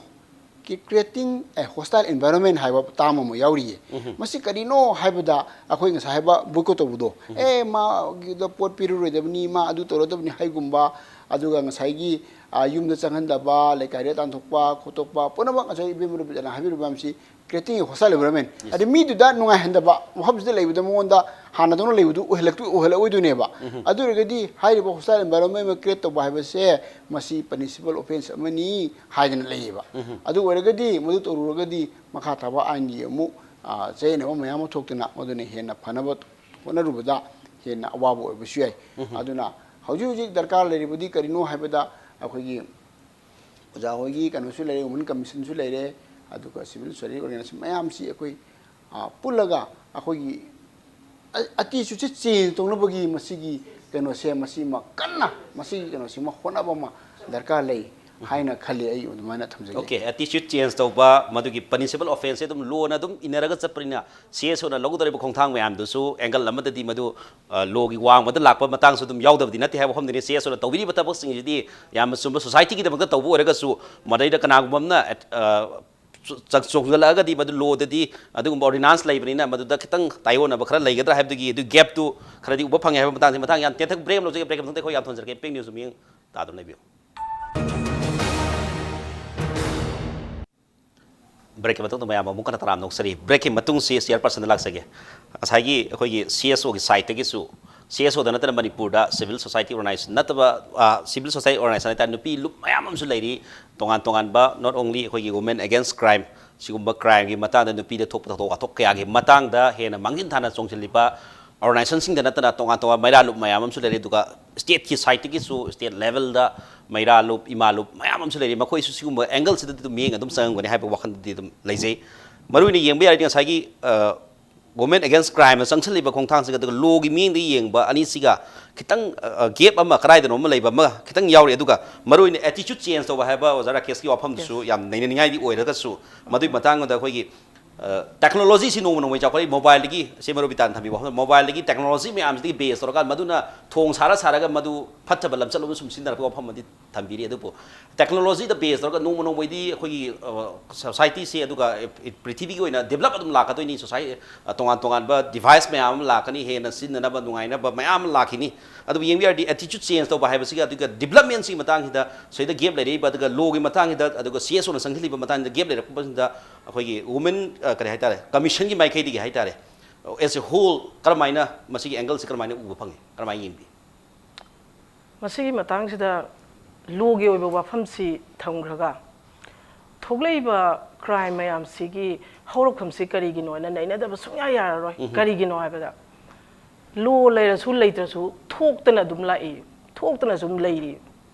ꯀ꯭ꯔꯤꯌꯦꯇꯤꯡ ꯑꯦ ꯍꯣꯁꯇꯥꯏꯜ ꯑꯦꯟꯚꯥꯏꯔꯣꯟꯃꯦꯟ ꯍꯥꯏꯕ ꯇꯥꯝ ꯑꯃ ꯌꯥꯎꯔꯤꯌꯦ꯫ ꯃꯁꯤ ꯀꯔꯤꯅꯣ ꯍꯥꯏꯕꯗ, ꯑꯩꯈꯣꯏ ꯉꯁꯥꯏ ꯍꯥꯏꯕ ꯕꯣꯏꯀꯣꯠ ꯇꯧꯕꯗꯣ, ꯑꯦ, ꯃꯥꯒꯤꯗ ꯄꯣꯠ ꯄꯤꯔꯔꯣꯏꯗꯕꯅꯤ, ꯃꯥ ꯑꯗꯨ ꯇꯧꯔꯗꯕꯅꯤ ꯍꯥꯏꯒꯨꯝꯕ, ꯑꯗꯨꯒ ꯉꯁꯥꯏꯒꯤ, ꯑ, ꯌꯨꯝꯗ ꯆꯪꯍꯟꯗꯕ, ꯂꯩꯀꯥꯏꯗ ꯇꯥꯟꯊꯣꯛꯄ ꯈꯣꯠꯇꯣꯛꯄ, ꯄꯨꯝꯅꯃꯛ ꯉꯁꯥꯏ ꯏꯕꯦꯝ ꯔꯨꯕꯤꯇꯥꯅ ꯍꯥꯏꯕꯤꯔꯤꯕ ꯃꯌꯥꯝꯁꯤ ꯀ꯭ꯔꯤꯌꯦꯇꯤꯡ ꯑꯦ ꯍꯣꯁꯇꯥꯏꯜ ꯑꯦꯟꯚꯥꯏꯔꯣꯟꯃꯦꯟ꯫ ꯑꯗꯩ ꯃꯤꯗꯨꯗ ꯅꯨꯡꯉꯥꯏꯍꯟꯗꯕ, ꯃꯐꯝꯁꯤꯗ ꯂꯩꯕꯗ ꯃꯉꯣꯟꯗ ꯍꯥꯟꯅꯗꯧꯅ ꯂꯩꯕꯗꯨ ꯑꯣꯏꯍꯜꯂꯛꯇꯣꯏ-, ꯑꯣꯏꯍꯜꯂꯛꯑꯣꯏꯗꯣꯏꯅꯦꯕ꯫ ꯑꯗꯨ ꯑꯣꯏꯔꯒꯗꯤ ꯍꯥꯏꯔꯤꯕ ꯍꯣꯁꯇꯥꯏꯜ ꯑꯦꯟꯚꯥꯏꯔꯣꯟꯃꯦꯟ ꯑꯃ ꯀ꯭ꯔꯤꯌꯦꯠ ꯇꯧꯕ ꯍꯥꯏꯕꯁꯦ ꯃꯁꯤ ꯄꯅꯤꯁꯤꯕꯜ ꯑꯣꯐꯦꯟꯁ ꯑꯃꯅꯤ ꯍꯥꯏꯗꯅ ꯂꯩꯌꯦꯕ꯫ ꯑꯗꯨ ꯑꯣꯏꯔꯒꯗꯤ, ꯃꯗꯨ ꯇꯧꯔꯨꯔꯒꯗꯤ ꯃꯈꯥ ꯇꯥꯕ ꯑꯥꯏꯟꯒꯤ ꯑꯃꯨꯛ, ꯑ, ꯆꯌꯦꯠꯅꯕ ꯃꯌꯥꯝ ꯑꯃ ꯊꯣꯛꯇꯨꯅ ꯃꯗꯨꯅ ꯍꯦꯟꯅ ꯐꯅꯕ ꯍꯣꯠꯅꯔꯨꯕꯗ ꯍꯦꯟꯅ ꯑꯋꯥꯕ ꯑꯣꯏꯕꯁꯨ ꯌꯥꯏ꯫ ꯑꯗꯨꯅ ꯍꯧꯖꯤꯛ ꯍꯧꯖꯤꯛ ꯗꯔꯀꯥꯔ ꯂꯩꯔꯤꯕꯗꯤ ꯀꯔꯤꯅꯣ ꯍꯥꯏꯕꯗ, ꯑꯩꯈꯣꯏꯒꯤ ꯑꯣꯖꯥ ꯍꯣꯏꯒꯤ ꯀꯩꯅꯣꯁꯨ ꯂꯩꯔꯦ, ꯋꯨꯃꯦꯟ ꯀꯃꯤꯁꯟꯁꯨ ꯂꯩꯔꯦ, ꯑꯗꯨꯒ ꯁꯤꯚꯤꯜ ꯁꯣꯁꯥꯏꯇꯤ ꯑꯣꯔꯒꯅꯥꯏꯖꯦꯁꯟ ꯃꯌꯥꯝꯁꯤ ꯑꯩꯈꯣꯏ, ꯑ, ꯄꯨꯜꯂꯒ ꯑꯩꯈꯣꯏꯒꯤ ꯑ-, ꯑꯦꯇꯤꯆꯨꯠꯁꯦ ꯆꯦꯟꯖ ꯇꯧꯅꯕꯒꯤ ꯃꯁꯤꯒꯤ ꯀꯩꯅꯣꯁꯦ, ꯃꯁꯤꯃ ꯀꯟꯅ, ꯃꯁꯤꯒꯤ ꯀꯩꯅꯣꯁꯤꯃ ꯍꯣꯠꯅꯕ ꯑꯃ ꯗꯔꯀꯥꯔ ꯂꯩ ꯍꯥꯏꯅ ꯈꯜꯂꯤ꯫ ꯑꯩ ꯑꯗꯨꯃꯥꯏꯅ ꯊꯝꯖꯒꯦ꯫ ꯑꯣꯀꯦ, ꯑꯦꯇꯤꯆꯨꯠ ꯆꯦꯟꯖ ꯇꯧꯕ, ꯃꯗꯨꯒꯤ ꯄꯅꯤꯁꯤꯕꯜ ꯑꯣꯐꯦꯟꯁꯁꯦ ꯑꯗꯨꯝ ꯂꯣꯅ ꯑꯗꯨꯝ ꯏꯟꯅꯔꯒ ꯆꯠꯄꯅꯤꯅ, ꯁꯤ ꯑꯦꯁ ꯑꯣꯅ ꯂꯧꯒꯗꯧꯔꯤꯕ ꯈꯣꯡꯊꯥꯡ ꯃꯌꯥꯝꯗꯨꯁꯨ ꯑꯦꯡꯒꯜ ꯑꯃꯗꯗꯤ ꯃꯗꯨ, ꯑ, ꯂꯣꯒꯤ ꯋꯥꯡꯃꯗ ꯂꯥꯛꯄ ꯃꯇꯥꯡꯁꯨ ꯑꯗꯨꯝ ꯌꯥꯎꯗꯕꯗꯤ ꯅꯠꯇꯦ ꯍꯥꯏꯕ ꯋꯥꯐꯝꯗꯨꯅꯤ꯫ ꯁꯤ ꯑꯦꯁ ꯑꯣꯅ ꯇꯧꯕꯤꯔꯤꯕ ꯊꯕꯛꯁꯤꯡꯁꯤꯗꯤ ꯌꯥꯝꯅ ꯆꯨꯝꯕ, ꯁꯣꯁꯥꯏꯇꯤꯒꯤꯗꯃꯛꯇ ꯇꯧꯕ ꯑꯣꯏꯔꯒꯁꯨ, ꯃꯗꯩꯗ ꯀꯅꯥꯒꯨꯝꯕ ꯑꯃꯅ, ꯑ, ꯆ-, ꯆꯣꯡꯁꯤꯜꯂꯛꯑꯒꯗꯤ ꯃꯗꯨ ꯂꯣꯗꯗꯤ ꯑꯗꯨꯒꯨꯝꯕ ꯑꯣꯔꯗꯤꯅꯥꯟꯁ ꯂꯩꯕꯅꯤꯅ ꯃꯗꯨꯗ ꯈꯤꯇꯪ ꯇꯥꯏꯑꯣꯟꯅꯕ ꯈꯔ ꯂꯩꯒꯗ꯭ꯔꯥ ꯍꯥꯏꯕꯗꯨꯒꯤ ꯑꯗꯨ ꯒꯦꯞꯇꯨ ꯈꯔꯗꯤ ꯎꯕ ꯐꯪꯉꯦ ꯍꯥꯏꯕ ꯃꯇꯥꯡꯁꯤ ꯃꯇꯥꯡ ꯌꯥꯝ ꯇꯦꯟꯊꯛ ꯕ꯭ꯔꯦꯛ ꯑꯃ ꯂꯧꯖꯒꯦ꯫ ꯕ꯭ꯔꯦꯛꯀꯤ ꯃꯇꯨꯡꯗ ꯑꯩꯈꯣꯏ ꯌꯥꯝ ꯊꯣꯟꯖꯔꯛꯀꯦ꯫ ꯏꯝꯄꯦꯛ ꯅ꯭ꯌꯨꯁ ꯃꯤꯠꯌꯦꯡ ꯇꯥꯗꯨꯅ ꯂꯩꯕꯤꯌꯨ꯫ ꯕ꯭ꯔꯦꯛꯀꯤ ꯃꯇꯨꯡꯗ ꯃꯌꯥꯝ ꯑꯃꯨꯛ ꯍꯟꯅ ꯇꯔꯥꯝꯅ ꯑꯣꯛꯆꯔꯤ꯫ ꯕ꯭ꯔꯦꯛꯀꯤ ꯃꯇꯨꯡꯁꯤ ꯆꯤꯌꯔꯄꯔꯁꯟꯗ ꯂꯥꯛꯆꯒꯦ꯫ ꯉꯁꯥꯏꯒꯤ ꯑꯩꯈꯣꯏꯒꯤ ꯁꯤ ꯑꯦꯁ ꯑꯣꯒꯤ ꯁꯥꯏꯠꯇꯒꯤꯁꯨ, ꯁꯤ ꯑꯦꯁ ꯑꯣꯗ ꯅꯠꯇꯅ ꯃꯅꯤꯄꯨꯔꯗ ꯁꯤꯚꯤꯜ ꯁꯣꯁꯥꯏꯇꯤ ꯑꯣꯔꯒꯅꯥꯏꯖꯦꯁꯟ ꯅꯠꯇꯕ, ꯑ, ꯁꯤꯚꯤꯜ ꯁꯣꯁꯥꯏꯇꯤ ꯑꯣꯔꯒꯅꯥꯏꯖꯦꯁꯟ ꯍꯥꯏꯇꯥꯔꯦ, ꯅꯨꯄꯤ ꯂꯨꯞ ꯃꯌꯥꯝ ꯑꯃꯁꯨ ꯂꯩꯔꯤ꯫ ꯇꯣꯉꯥꯟ ꯇꯣꯉꯥꯟꯕ, not only ꯑꯩꯈꯣꯏꯒꯤ women against crime, ꯁꯤꯒꯨꯝꯕ ꯀ꯭ꯔꯥꯏꯝꯒꯤ ꯃꯇꯥꯡꯗ, ꯅꯨꯄꯤꯗ ꯊꯣꯛꯄ ꯊꯧꯗꯣꯛ ꯋꯥꯊꯣꯛ ꯀꯌꯥꯒꯤ ꯃꯇꯥꯡꯗ ꯍꯦꯟꯅ ꯃꯥꯡꯖꯤꯟ ꯊꯥꯅ ꯆꯣꯡꯁꯤꯜꯂꯤꯕ ꯑꯣꯔꯒꯅꯥꯏꯖꯦꯁꯟꯁꯤꯡꯗ ꯅꯠꯇꯅ ꯇꯣꯉꯥꯟ ꯇꯣꯉꯥꯟꯕ ꯃꯩꯔꯥ ꯂꯨꯞ ꯃꯌꯥꯝ ꯑꯃꯁꯨ ꯂꯩꯔꯤ꯫ ꯑꯗꯨꯒ ꯁ꯭ꯇꯦꯠꯀꯤ ꯁꯥꯏꯠꯇꯒꯤꯁꯨ ꯁ꯭ꯇꯦꯠ ꯂꯦꯚꯦꯜꯗ ꯃꯩꯔꯥ ꯂꯨꯞ, ꯏꯃꯥ ꯂꯨꯞ ꯃꯌꯥꯝ ꯑꯃꯁꯨ ꯂꯩꯔꯤ꯫ ꯃꯈꯣꯏꯁꯨ ꯁꯤꯒꯨꯝꯕ ꯑꯦꯡꯒꯜꯁꯤꯗꯗꯤ ꯑꯗꯨꯝ ꯃꯤꯠꯌꯦꯡ ꯑꯗꯨꯝ ꯆꯪꯉꯝꯒꯅꯤ ꯍꯥꯏꯕ ꯋꯥꯈꯜꯗꯗꯤ ꯑꯗꯨꯝ ꯂꯩꯖꯩ꯫ ꯃꯔꯨꯑꯣꯏꯅ ꯌꯦꯡꯕ ꯌꯥꯔꯗꯤ ꯉꯁꯥꯏꯒꯤ, ꯑ, ꯋꯨꯃꯦꯟ ꯑꯦꯒꯦꯟꯁ ꯀ꯭ꯔꯥꯏꯝꯅ ꯆꯪꯁꯤꯜꯂꯤꯕ ꯈꯣꯡꯊꯥꯡꯁꯤꯒ ꯑꯗꯨꯒ ꯂꯣꯒꯤ ꯃꯤꯠꯌꯦꯡꯗ ꯌꯦꯡꯕ ꯑꯅꯤꯁꯤꯒ ꯈꯤꯇꯪ, ꯑ, ꯑ, ꯒꯦꯞ ꯑꯃ ꯀꯗꯥꯏꯗꯅꯣ ꯑꯃ ꯂꯩꯕ ꯑꯃ ꯈꯤꯇꯪ ꯌꯥꯎꯔꯤ꯫ ꯑꯗꯨꯒ ꯃꯔꯨꯑꯣꯏꯅ ꯑꯦꯇꯤꯆꯨꯠ ꯆꯦꯟꯖ ꯇꯧꯕ ꯍꯥꯏꯕ ꯑꯣꯖꯥ ꯔꯥꯀꯦꯁꯀꯤ ꯋꯥꯐꯝꯗꯨꯁꯨ ꯌꯥꯝ ꯅꯩꯅꯅꯤꯡꯉꯥꯏꯗꯤ ꯑꯣꯏꯔꯒꯁꯨ, ꯃꯗꯨꯒꯤ ꯃꯇꯥꯡꯗ ꯑꯩꯈꯣꯏꯒꯤ ꯇꯦꯛꯅꯣꯂꯣꯖꯤꯁꯤ ꯅꯣꯡꯃ ꯅꯣꯡꯃꯒꯤ ꯆꯥꯎꯈꯠꯂꯛꯏ꯫ ꯃꯣꯕꯥꯏꯜꯗꯒꯤ, ꯁꯦ ꯃꯔꯨꯞ ꯕꯤꯇꯥꯟ ꯊꯝꯕꯤꯕ ꯋꯥꯐꯝ, ꯃꯣꯕꯥꯏꯜꯗꯒꯤ ꯇꯦꯛꯅꯣꯂꯣꯖꯤ ꯃꯌꯥꯝꯁꯤꯗꯒꯤ ꯕꯦꯁ ꯇꯧꯔꯀꯥꯟꯗ ꯃꯗꯨꯅ ꯊꯣꯡ ꯁꯥꯔ ꯁꯥꯔꯒ ꯃꯗꯨ ꯐꯠꯇꯕ ꯂꯝꯆꯠꯂꯣꯝꯗ ꯁꯨꯝ ꯁꯤꯖꯤꯟꯅꯔꯛꯄ ꯋꯥꯐꯝ ꯑꯃꯗꯤ ꯊꯝꯕꯤꯔꯤ꯫ ꯑꯗꯨꯕꯨ ꯇꯦꯛꯅꯣꯂꯣꯖꯤꯗ ꯕꯦꯁ ꯇꯧꯔꯒ ꯅꯣꯡꯃ ꯅꯣꯡꯃꯒꯤꯗꯤ ꯑꯩꯈꯣꯏꯒꯤ ꯁꯣꯁꯥꯏꯇꯤꯁꯦ ꯑꯗꯨꯒ ꯄ꯭ꯔꯤꯊꯤꯕꯤꯒꯤ ꯑꯣꯏꯅ ꯗꯤꯕꯂꯞ ꯑꯗꯨꯝ ꯂꯥꯛꯀꯗꯣꯏꯅꯤ꯫ ꯁꯣꯁꯥꯏ ꯇꯣꯉꯥꯟ ꯇꯣꯉꯥꯟꯕ ꯗꯤꯚꯥꯏꯁ ꯃꯌꯥꯝ ꯑꯃ ꯂꯥꯛꯀꯅꯤ, ꯍꯦꯟꯅ ꯁꯤꯖꯤꯟꯅꯅꯕ ꯅꯨꯡꯉꯥꯏꯅꯕ ꯃꯌꯥꯝ ꯑꯃ ꯂꯥꯛꯈꯤꯅꯤ꯫ ꯑꯗꯨꯕꯨ ꯌꯦꯡꯕ ꯌꯥꯔꯗꯤ ꯑꯦꯇꯤꯆꯨꯠ ꯆꯦꯟꯖ ꯇꯧꯕ ꯍꯥꯏꯕꯁꯤꯒ ꯑꯗꯨꯒ ꯗꯤꯕꯂꯞꯃꯦꯟꯁꯤꯒꯤ ꯃꯇꯥꯡꯁꯤꯗ, ꯁꯤꯗ ꯒꯦꯞ ꯂꯩꯔꯛꯏꯕ, ꯑꯗꯨꯒ ꯂꯣꯒꯤ ꯃꯇꯥꯡꯁꯤꯗ, ꯑꯗꯨꯒ ꯁꯤ ꯑꯦꯁ ꯑꯣꯅ ꯆꯪꯁꯤꯜꯂꯤꯕ ꯃꯇꯥꯡꯁꯤꯗ ꯒꯦꯞ ꯂꯩꯔꯛꯄꯁꯤꯗ ꯑꯩꯈꯣꯏꯒꯤ ꯋꯨꯃꯦꯟ, ꯑ, ꯀꯔꯤ ꯍꯥꯏꯇꯥꯔꯦ, ꯀꯃꯤꯁꯟꯒꯤ ꯃꯥꯏꯀꯩꯗꯒꯤ ꯍꯥꯏꯇꯥꯔꯦ, ꯑꯦꯁ ꯑꯦ ꯍꯣꯜ ꯀꯔꯝꯍꯥꯏꯅ ꯃꯁꯤꯒꯤ ꯑꯦꯡꯒꯜꯁꯤ ꯀꯔꯝꯍꯥꯏꯅ ꯎꯕ ꯐꯪꯉꯤ, ꯀꯔꯝꯍꯥꯏꯅ ꯌꯦꯡꯕꯤ? ꯃꯁꯤꯒꯤ ꯃꯇꯥꯡꯁꯤꯗ ꯂꯣꯒꯤ ꯑꯣꯏꯕ ꯋꯥꯐꯝꯁꯤ ꯊꯝꯈ꯭ꯔꯒ, ꯊꯣꯛꯂꯛꯏꯕ ꯀ꯭ꯔꯥꯏꯝ ꯃꯌꯥꯝꯁꯤꯒꯤ ꯍꯧꯔꯛꯐꯝꯁꯤ ꯀꯔꯤꯒꯤꯅꯣ ꯍꯥꯏꯅ ꯅꯩꯅꯗꯕ ꯁꯨꯡꯌꯥ ꯌꯥꯔꯔꯣꯏ꯫ ꯀꯔꯤꯒꯤꯅꯣ ꯍꯥꯏꯕꯗ, ꯂꯣ ꯂꯩꯔꯁꯨ ꯂꯩꯇ꯭ꯔꯁꯨ ꯊꯣꯛꯇꯅ ꯑꯗꯨꯝ ꯂꯥꯛꯏ, ꯊꯣꯛꯇꯅ ꯑꯗꯨꯝ ꯂꯩꯔꯤ꯫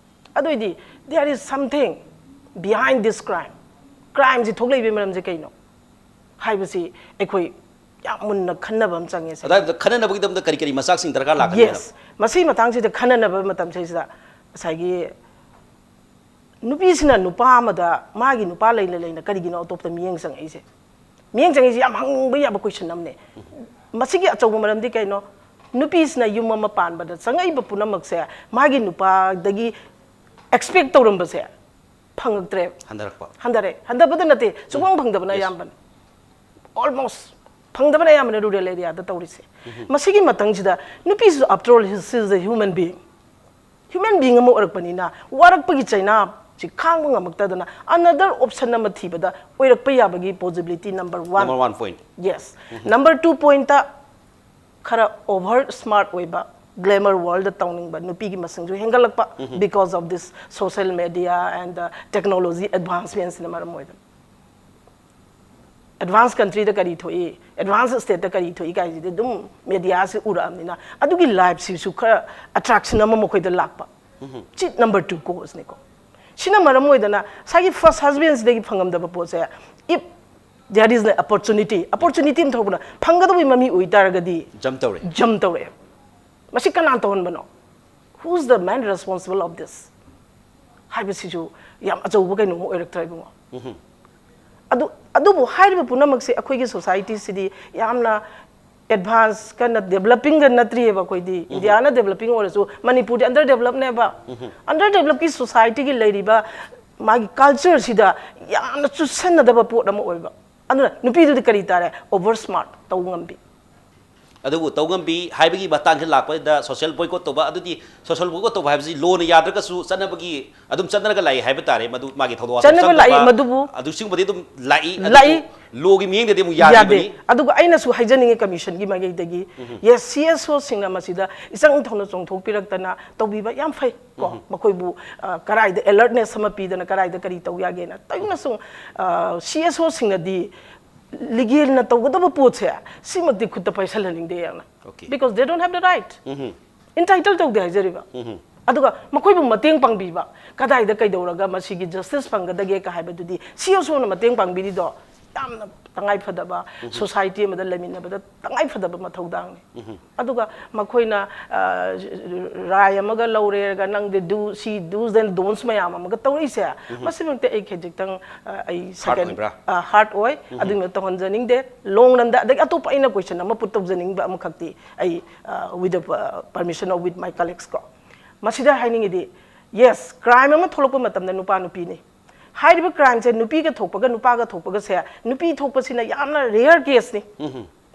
ꯑꯗꯨꯑꯣꯏꯗꯤ, there is something behind this crime꯫ ꯀ꯭ꯔꯥꯏꯝꯁꯤ ꯊꯣꯛꯂꯛꯏꯕꯒꯤ ꯃꯔꯝꯁꯦ ꯀꯩꯅꯣ ꯍꯥꯏꯕꯁꯤ ꯑꯩꯈꯣꯏ ꯌꯥꯝ ꯃꯨꯟꯅ ꯈꯟꯅꯕ ꯑꯃ ꯆꯪꯉꯦ ꯁꯦ꯫ ꯑꯗꯨꯗ ꯈꯟꯅꯅꯕꯒꯤꯗꯃꯛꯇ ꯀꯔꯤ ꯀꯔꯤ ꯃꯆꯥꯛꯁꯤꯡ ꯗꯔꯀꯥꯔ ꯂꯥꯛꯀꯅꯤ? ꯌꯦꯁ, ꯃꯁꯤꯒꯤ ꯃꯇꯥꯡꯁꯤꯗ ꯈꯟꯅꯅꯕ ꯃꯇꯝꯁꯤꯗꯩꯁꯤꯗ ꯉꯁꯥꯏꯒꯤ ꯅꯨꯄꯤꯁꯤꯅ ꯅꯨꯄꯥ ꯑꯃꯗ, ꯃꯥꯒꯤ ꯅꯨꯄꯥ ꯂꯩꯅ ꯂꯩꯅ ꯀꯔꯤꯒꯤꯅꯣ ꯑꯇꯣꯞꯄꯗ ꯃꯤꯠꯌꯦꯡ ꯆꯪꯉꯛꯏꯁꯦ? ꯃꯤꯠꯌꯦꯡ ꯆꯪꯉꯛꯏꯁꯦ ꯌꯥꯝ ꯍꯪꯕ ꯌꯥꯕ ꯀꯣꯏꯁꯟ ꯑꯃꯅꯦ꯫ ꯃꯁꯤꯒꯤ ꯑꯆꯧꯕ ꯃꯔꯝꯗꯤ ꯀꯩꯅꯣ? ꯅꯨꯄꯤꯁꯤꯅ ꯌꯨꯝ ꯑꯃ ꯄꯥꯟꯕꯗ ꯆꯪꯉꯛꯏꯕ ꯄꯨꯝꯅꯃꯛꯁꯦ ꯃꯥꯒꯤ ꯅꯨꯄꯥꯗꯒꯤ ꯑꯦꯛꯁꯄꯦꯛ ꯇꯧꯔꯝꯕꯁꯦ ꯐꯪꯉꯛꯇ꯭ꯔꯦ꯫ ꯍꯟꯊꯔꯛꯄ꯫ ꯍꯟꯊꯔꯦ꯫ ꯍꯟꯊꯕꯗ ꯅꯠꯇꯦ, ꯁꯨꯡꯐꯪ ꯐꯪꯗꯕꯅ Yes. ꯑꯌꯥꯝꯕꯅꯤ꯫ ꯑꯣꯜꯃꯣꯁ ꯐꯪꯗꯕꯅ ꯑꯌꯥꯝꯕꯅ ꯔꯨꯔꯦꯜ ꯑꯦꯔꯤꯌꯥꯗ ꯇꯧꯔꯤꯁꯦ꯫ ꯃꯁꯤꯒꯤ ꯃꯇꯥꯡꯁꯤꯗ ꯅꯨꯄꯤꯁꯨ, after all, she is a human being꯫ Human being ꯑꯃ ꯑꯣꯏꯔꯛꯄꯅꯤꯅ ꯋꯥꯔꯛꯄꯒꯤ ꯆꯩꯅꯥꯁꯤ ꯈꯥꯡꯕ ꯉꯝꯃꯛꯇꯗꯅ another option ꯑꯃ ꯊꯤꯕꯗ ꯑꯣꯏꯔꯛꯄ ꯌꯥꯕꯒꯤ possibility number one꯫ Number one point. Yes. Number two point ꯈꯔ over smart ꯑꯣꯏꯕ, glamour world ꯇꯧꯅꯤꯡꯕ ꯅꯨꯄꯤꯒꯤ ꯃꯁꯤꯡꯁꯨ ꯍꯦꯟꯒꯠꯂꯛꯄ, because of this social media and the technology advancement ꯁꯤꯅ ꯃꯔꯝ ꯑꯣꯏꯗꯅ꯫ ꯑꯦꯗꯚꯥꯟꯁ ꯀꯟꯇ꯭ꯔꯤꯗ ꯀꯔꯤ ꯊꯣꯛꯏ, ꯑꯦꯗꯚꯥꯟꯁ ꯁ꯭ꯇꯦꯠꯇ ꯀꯔꯤ ꯊꯣꯛꯏ ꯀꯥꯏꯁꯤꯗꯤ ꯑꯗꯨꯝ ꯃꯦꯗꯤꯌꯥꯁꯤ ꯎꯔꯛꯑꯕꯅꯤꯅ ꯑꯗꯨꯒꯤ ꯂꯥꯏꯐꯁꯤꯁꯨ ꯈꯔ ꯑꯦꯇ꯭ꯔꯦꯛꯁꯟ ꯑꯃ ꯃꯈꯣꯏꯗ ꯂꯥꯛꯄ꯫ ꯁꯤ number two cause ꯅꯤꯀꯣ꯫ ꯁꯤꯅ ꯃꯔꯝ ꯑꯣꯏꯗꯅ ꯉꯁꯥꯏꯒꯤ first husband ꯁꯤꯗꯒꯤ ꯐꯪꯉꯝꯗꯕ ꯄꯣꯠꯁꯦ, if there is an opportunity, opportunity ꯑꯃ ꯊꯣꯛꯄꯗ ꯐꯪꯒꯗꯕꯒꯤ ꯃꯃꯤ ꯑꯣꯏꯇꯥꯔꯒꯗꯤ Jump ꯇꯧꯔꯦ꯫ Jump ꯇꯧꯔꯛꯑꯦ꯫ ꯃꯁꯤ ꯀꯅꯥꯅ ꯇꯧꯍꯟꯕꯅꯣ? Who is the man responsible of this? ꯍꯥꯏꯕꯁꯤꯁꯨ ꯌꯥꯝ ꯑꯆꯧꯕ ꯀꯩꯅꯣꯝ ꯑꯣꯏꯔꯛꯇ꯭ꯔꯥ ꯏꯕꯨꯡꯉꯣ? ꯑꯗꯨ ꯑꯗꯨꯕꯨ ꯍꯥꯏꯔꯤꯕ ꯄꯨꯝꯅꯃꯛꯁꯦ ꯑꯩꯈꯣꯏꯒꯤ ꯁꯣꯁꯥꯏꯇꯤꯁꯤꯗꯤ ꯌꯥꯝꯅ ꯑꯦꯗꯚꯥꯟꯁ ꯀꯟꯅ ꯗꯦꯕꯂꯞꯄꯤꯡꯒ ꯅꯠꯇ꯭ꯔꯤꯑꯕ꯫ ꯑꯩꯈꯣꯏꯗꯤ ꯏꯟꯗꯤꯌꯥꯅ ꯗꯦꯕꯂꯞꯄꯤꯡ ꯑꯣꯏꯔꯁꯨ ꯃꯅꯤꯄꯨꯔꯗꯤ ꯑꯟꯗꯔ ꯗꯦꯕꯂꯞꯅꯦꯕ꯫ ꯑꯟꯗꯔ ꯗꯦꯕꯂꯞꯀꯤ ꯁꯣꯁꯥꯏꯇꯤꯒꯤ ꯂꯩꯔꯤꯕ ꯃꯥꯒꯤ ꯀꯜꯆꯔꯁꯤꯗ ꯌꯥꯝꯅ ꯆꯨꯁꯟꯅꯗꯕ ꯄꯣꯠ ꯑꯃ ꯑꯣꯏꯕ꯫ ꯑꯗꯨꯅ ꯅꯨꯄꯤꯗꯨꯗꯤ ꯀꯔꯤ ꯇꯥꯔꯦ? ꯑꯣꯚꯔ ꯁ꯭ꯃꯥꯔꯠ ꯇꯧ ꯉꯝꯕꯤ꯫ ꯑꯗꯨꯕꯨ ꯇꯧꯉꯝꯕꯤ ꯍꯥꯏꯕꯒꯤ ꯃꯇꯥꯡꯁꯤ ꯂꯥꯛꯄꯗ ꯁꯣꯁꯤꯌꯦꯜ ꯕꯣꯏꯀꯣꯠ ꯇꯧꯕ, ꯑꯗꯨꯗꯤ ꯁꯣꯁꯤꯌꯦꯜ ꯕꯣꯏꯀꯣꯠ ꯇꯧꯕ ꯍꯥꯏꯕꯁꯤ ꯂꯣꯅ ꯌꯥꯗ꯭ꯔꯒꯁꯨ ꯆꯠꯅꯕꯒꯤ ꯑꯗꯨꯝ ꯆꯠꯅꯔꯒ ꯂꯥꯛꯏ ꯍꯥꯏꯕ ꯇꯥꯔꯦ꯫ ꯃꯗꯨ ꯃꯥꯒꯤ ꯊꯧꯗꯣꯛ ꯋꯥꯊꯣꯛ ꯆꯠꯅꯕ ꯂꯥꯛꯏ, ꯆꯪꯗꯕ, ꯃꯗꯨꯕꯨ ꯑꯗꯨꯁꯤꯡꯕꯗꯤ ꯑꯗꯨꯝ ꯂꯥꯛꯏ꯫ ꯂꯥꯛꯏ꯫ ꯂꯣꯒꯤ ꯃꯤꯠꯌꯦꯡꯗꯗꯤ ꯑꯃꯨꯛ ꯌꯥꯗꯦ꯫ ꯌꯥꯗ꯭ꯔꯤꯕꯅꯤ꯫ ꯑꯗꯨꯒ ꯑꯩꯅꯁꯨ ꯍꯥꯏꯖꯅꯤꯡꯉꯤ ꯀꯃꯤꯁꯟꯒꯤ ꯃꯥꯏꯀꯩꯗꯒꯤ, ꯌꯦꯁ, ꯁꯤ ꯑꯦꯁ ꯑꯣꯁꯤꯡꯅ ꯃꯁꯤꯗ ꯏꯆꯪ ꯊꯧꯅ ꯆꯣꯡꯊꯣꯛꯄꯤꯔꯛꯇꯅ ꯇꯧꯕꯤꯕ ꯌꯥꯝ ꯐꯩ ꯀꯣ꯫ ꯃꯈꯣꯏꯕꯨ ꯑ, ꯀꯔꯥꯏꯗ ꯑꯦꯂꯔꯠꯅꯦꯁ ꯑꯃ ꯄꯤꯗꯅ ꯀꯔꯥꯏꯗ ꯀꯔꯤ ꯇꯧ ꯌꯥꯒꯦꯅ꯫ ꯇꯧꯅꯁꯨ ꯁꯤ ꯑꯦꯁ ꯑꯣꯁꯤꯡꯅꯗꯤ ꯂꯤꯒꯦꯜꯅ ꯇꯧꯒꯗꯕ ꯄꯣꯠꯁꯦ ꯁꯤꯃꯛꯇꯤ ꯈꯨꯠꯇ ꯄꯥꯏꯁꯜꯍꯟꯅꯤꯡꯗꯦ ꯌꯥꯝꯅ꯫ Okay. Because they don't have the right. Entitle ꯇꯧꯗꯦ ꯍꯥꯏꯖꯔꯤꯕ꯫ ꯑꯗꯨꯒ ꯃꯈꯣꯏꯕꯨ ꯃꯇꯦꯡ ꯄꯥꯡꯕꯤꯕ, ꯀꯗꯥꯏꯗ ꯀꯩꯗꯧꯔꯒ ꯃꯁꯤꯒꯤ ꯖꯁꯇꯤꯁ ꯐꯪꯒꯗꯒꯦ ꯀ ꯍꯥꯏꯕꯗꯨꯗꯤ ꯁꯤ ꯑꯦꯁ ꯑꯣꯅ ꯃꯇꯦꯡ ꯄꯥꯡꯕꯤꯔꯤꯗꯣ ꯌꯥꯝꯅ ꯇꯉꯥꯏ ꯐꯗꯕ, ꯁꯣꯁꯥꯏꯇꯤ ꯑꯃꯗ ꯂꯩꯃꯤꯟꯅꯕꯗ ꯇꯉꯥꯏ ꯐꯗꯕ ꯃꯊꯧꯗꯥꯡꯅꯤ꯫ ꯑꯗꯨꯒ ꯃꯈꯣꯏꯅ ꯑ, ꯔꯥꯏ ꯑꯃꯒ ꯂꯧꯔꯦꯔꯒ ꯅꯪꯗꯤ ꯗꯨ ꯁꯤ ꯗꯨꯁ ꯑꯦꯟ ꯗꯣꯟꯁ ꯃꯌꯥꯝ ꯑꯃꯒ ꯇꯧꯔꯛꯏꯁꯦ, ꯃꯁꯤꯃꯛꯇ ꯑꯩ ꯈꯖꯤꯛꯇꯪ ꯑ, ꯑꯩ ꯁꯦꯀꯦꯟ ꯑꯣꯏꯕ꯭ꯔꯥ? ꯍꯥꯔꯠ ꯑꯣꯏ꯫ ꯑꯗꯨꯒꯤ ꯃꯇꯨꯡ ꯍꯟꯖꯅꯤꯡꯗꯦ꯫ ꯂꯣꯡ ꯔꯟꯗ ꯑꯗꯒꯤ ꯑꯇꯣꯞꯄ ꯑꯩꯅ ꯀꯣꯏꯁꯟ ꯑꯃ ꯄꯨꯠ ꯇꯧꯖꯅꯤꯡꯕ ꯑꯃꯈꯛꯇꯤ ꯑꯩ, with the permission of with my colleagues ꯀꯣ, ꯃꯁꯤꯗ ꯍꯥꯏꯅꯤꯡꯉꯤꯗꯤ, ꯌꯦꯁ, ꯀ꯭ꯔꯥꯏꯝ ꯑꯃ ꯊꯣꯛꯂꯛꯄ ꯃꯇꯝꯗ ꯅꯨꯄꯥ ꯅꯨꯄꯤꯅꯤ꯫ ꯍꯥꯏꯔꯤꯕ ꯀ꯭ꯔꯥꯏꯝꯁꯦ ꯅꯨꯄꯤꯒ ꯊꯣꯛꯄꯒ ꯅꯨꯄꯥꯒ ꯊꯣꯛꯄꯒꯁꯦ, ꯅꯨꯄꯤ ꯊꯣꯛꯄꯁꯤꯅ ꯌꯥꯝꯅ ꯔꯦꯌꯔ ꯀꯦꯁꯅꯤ꯫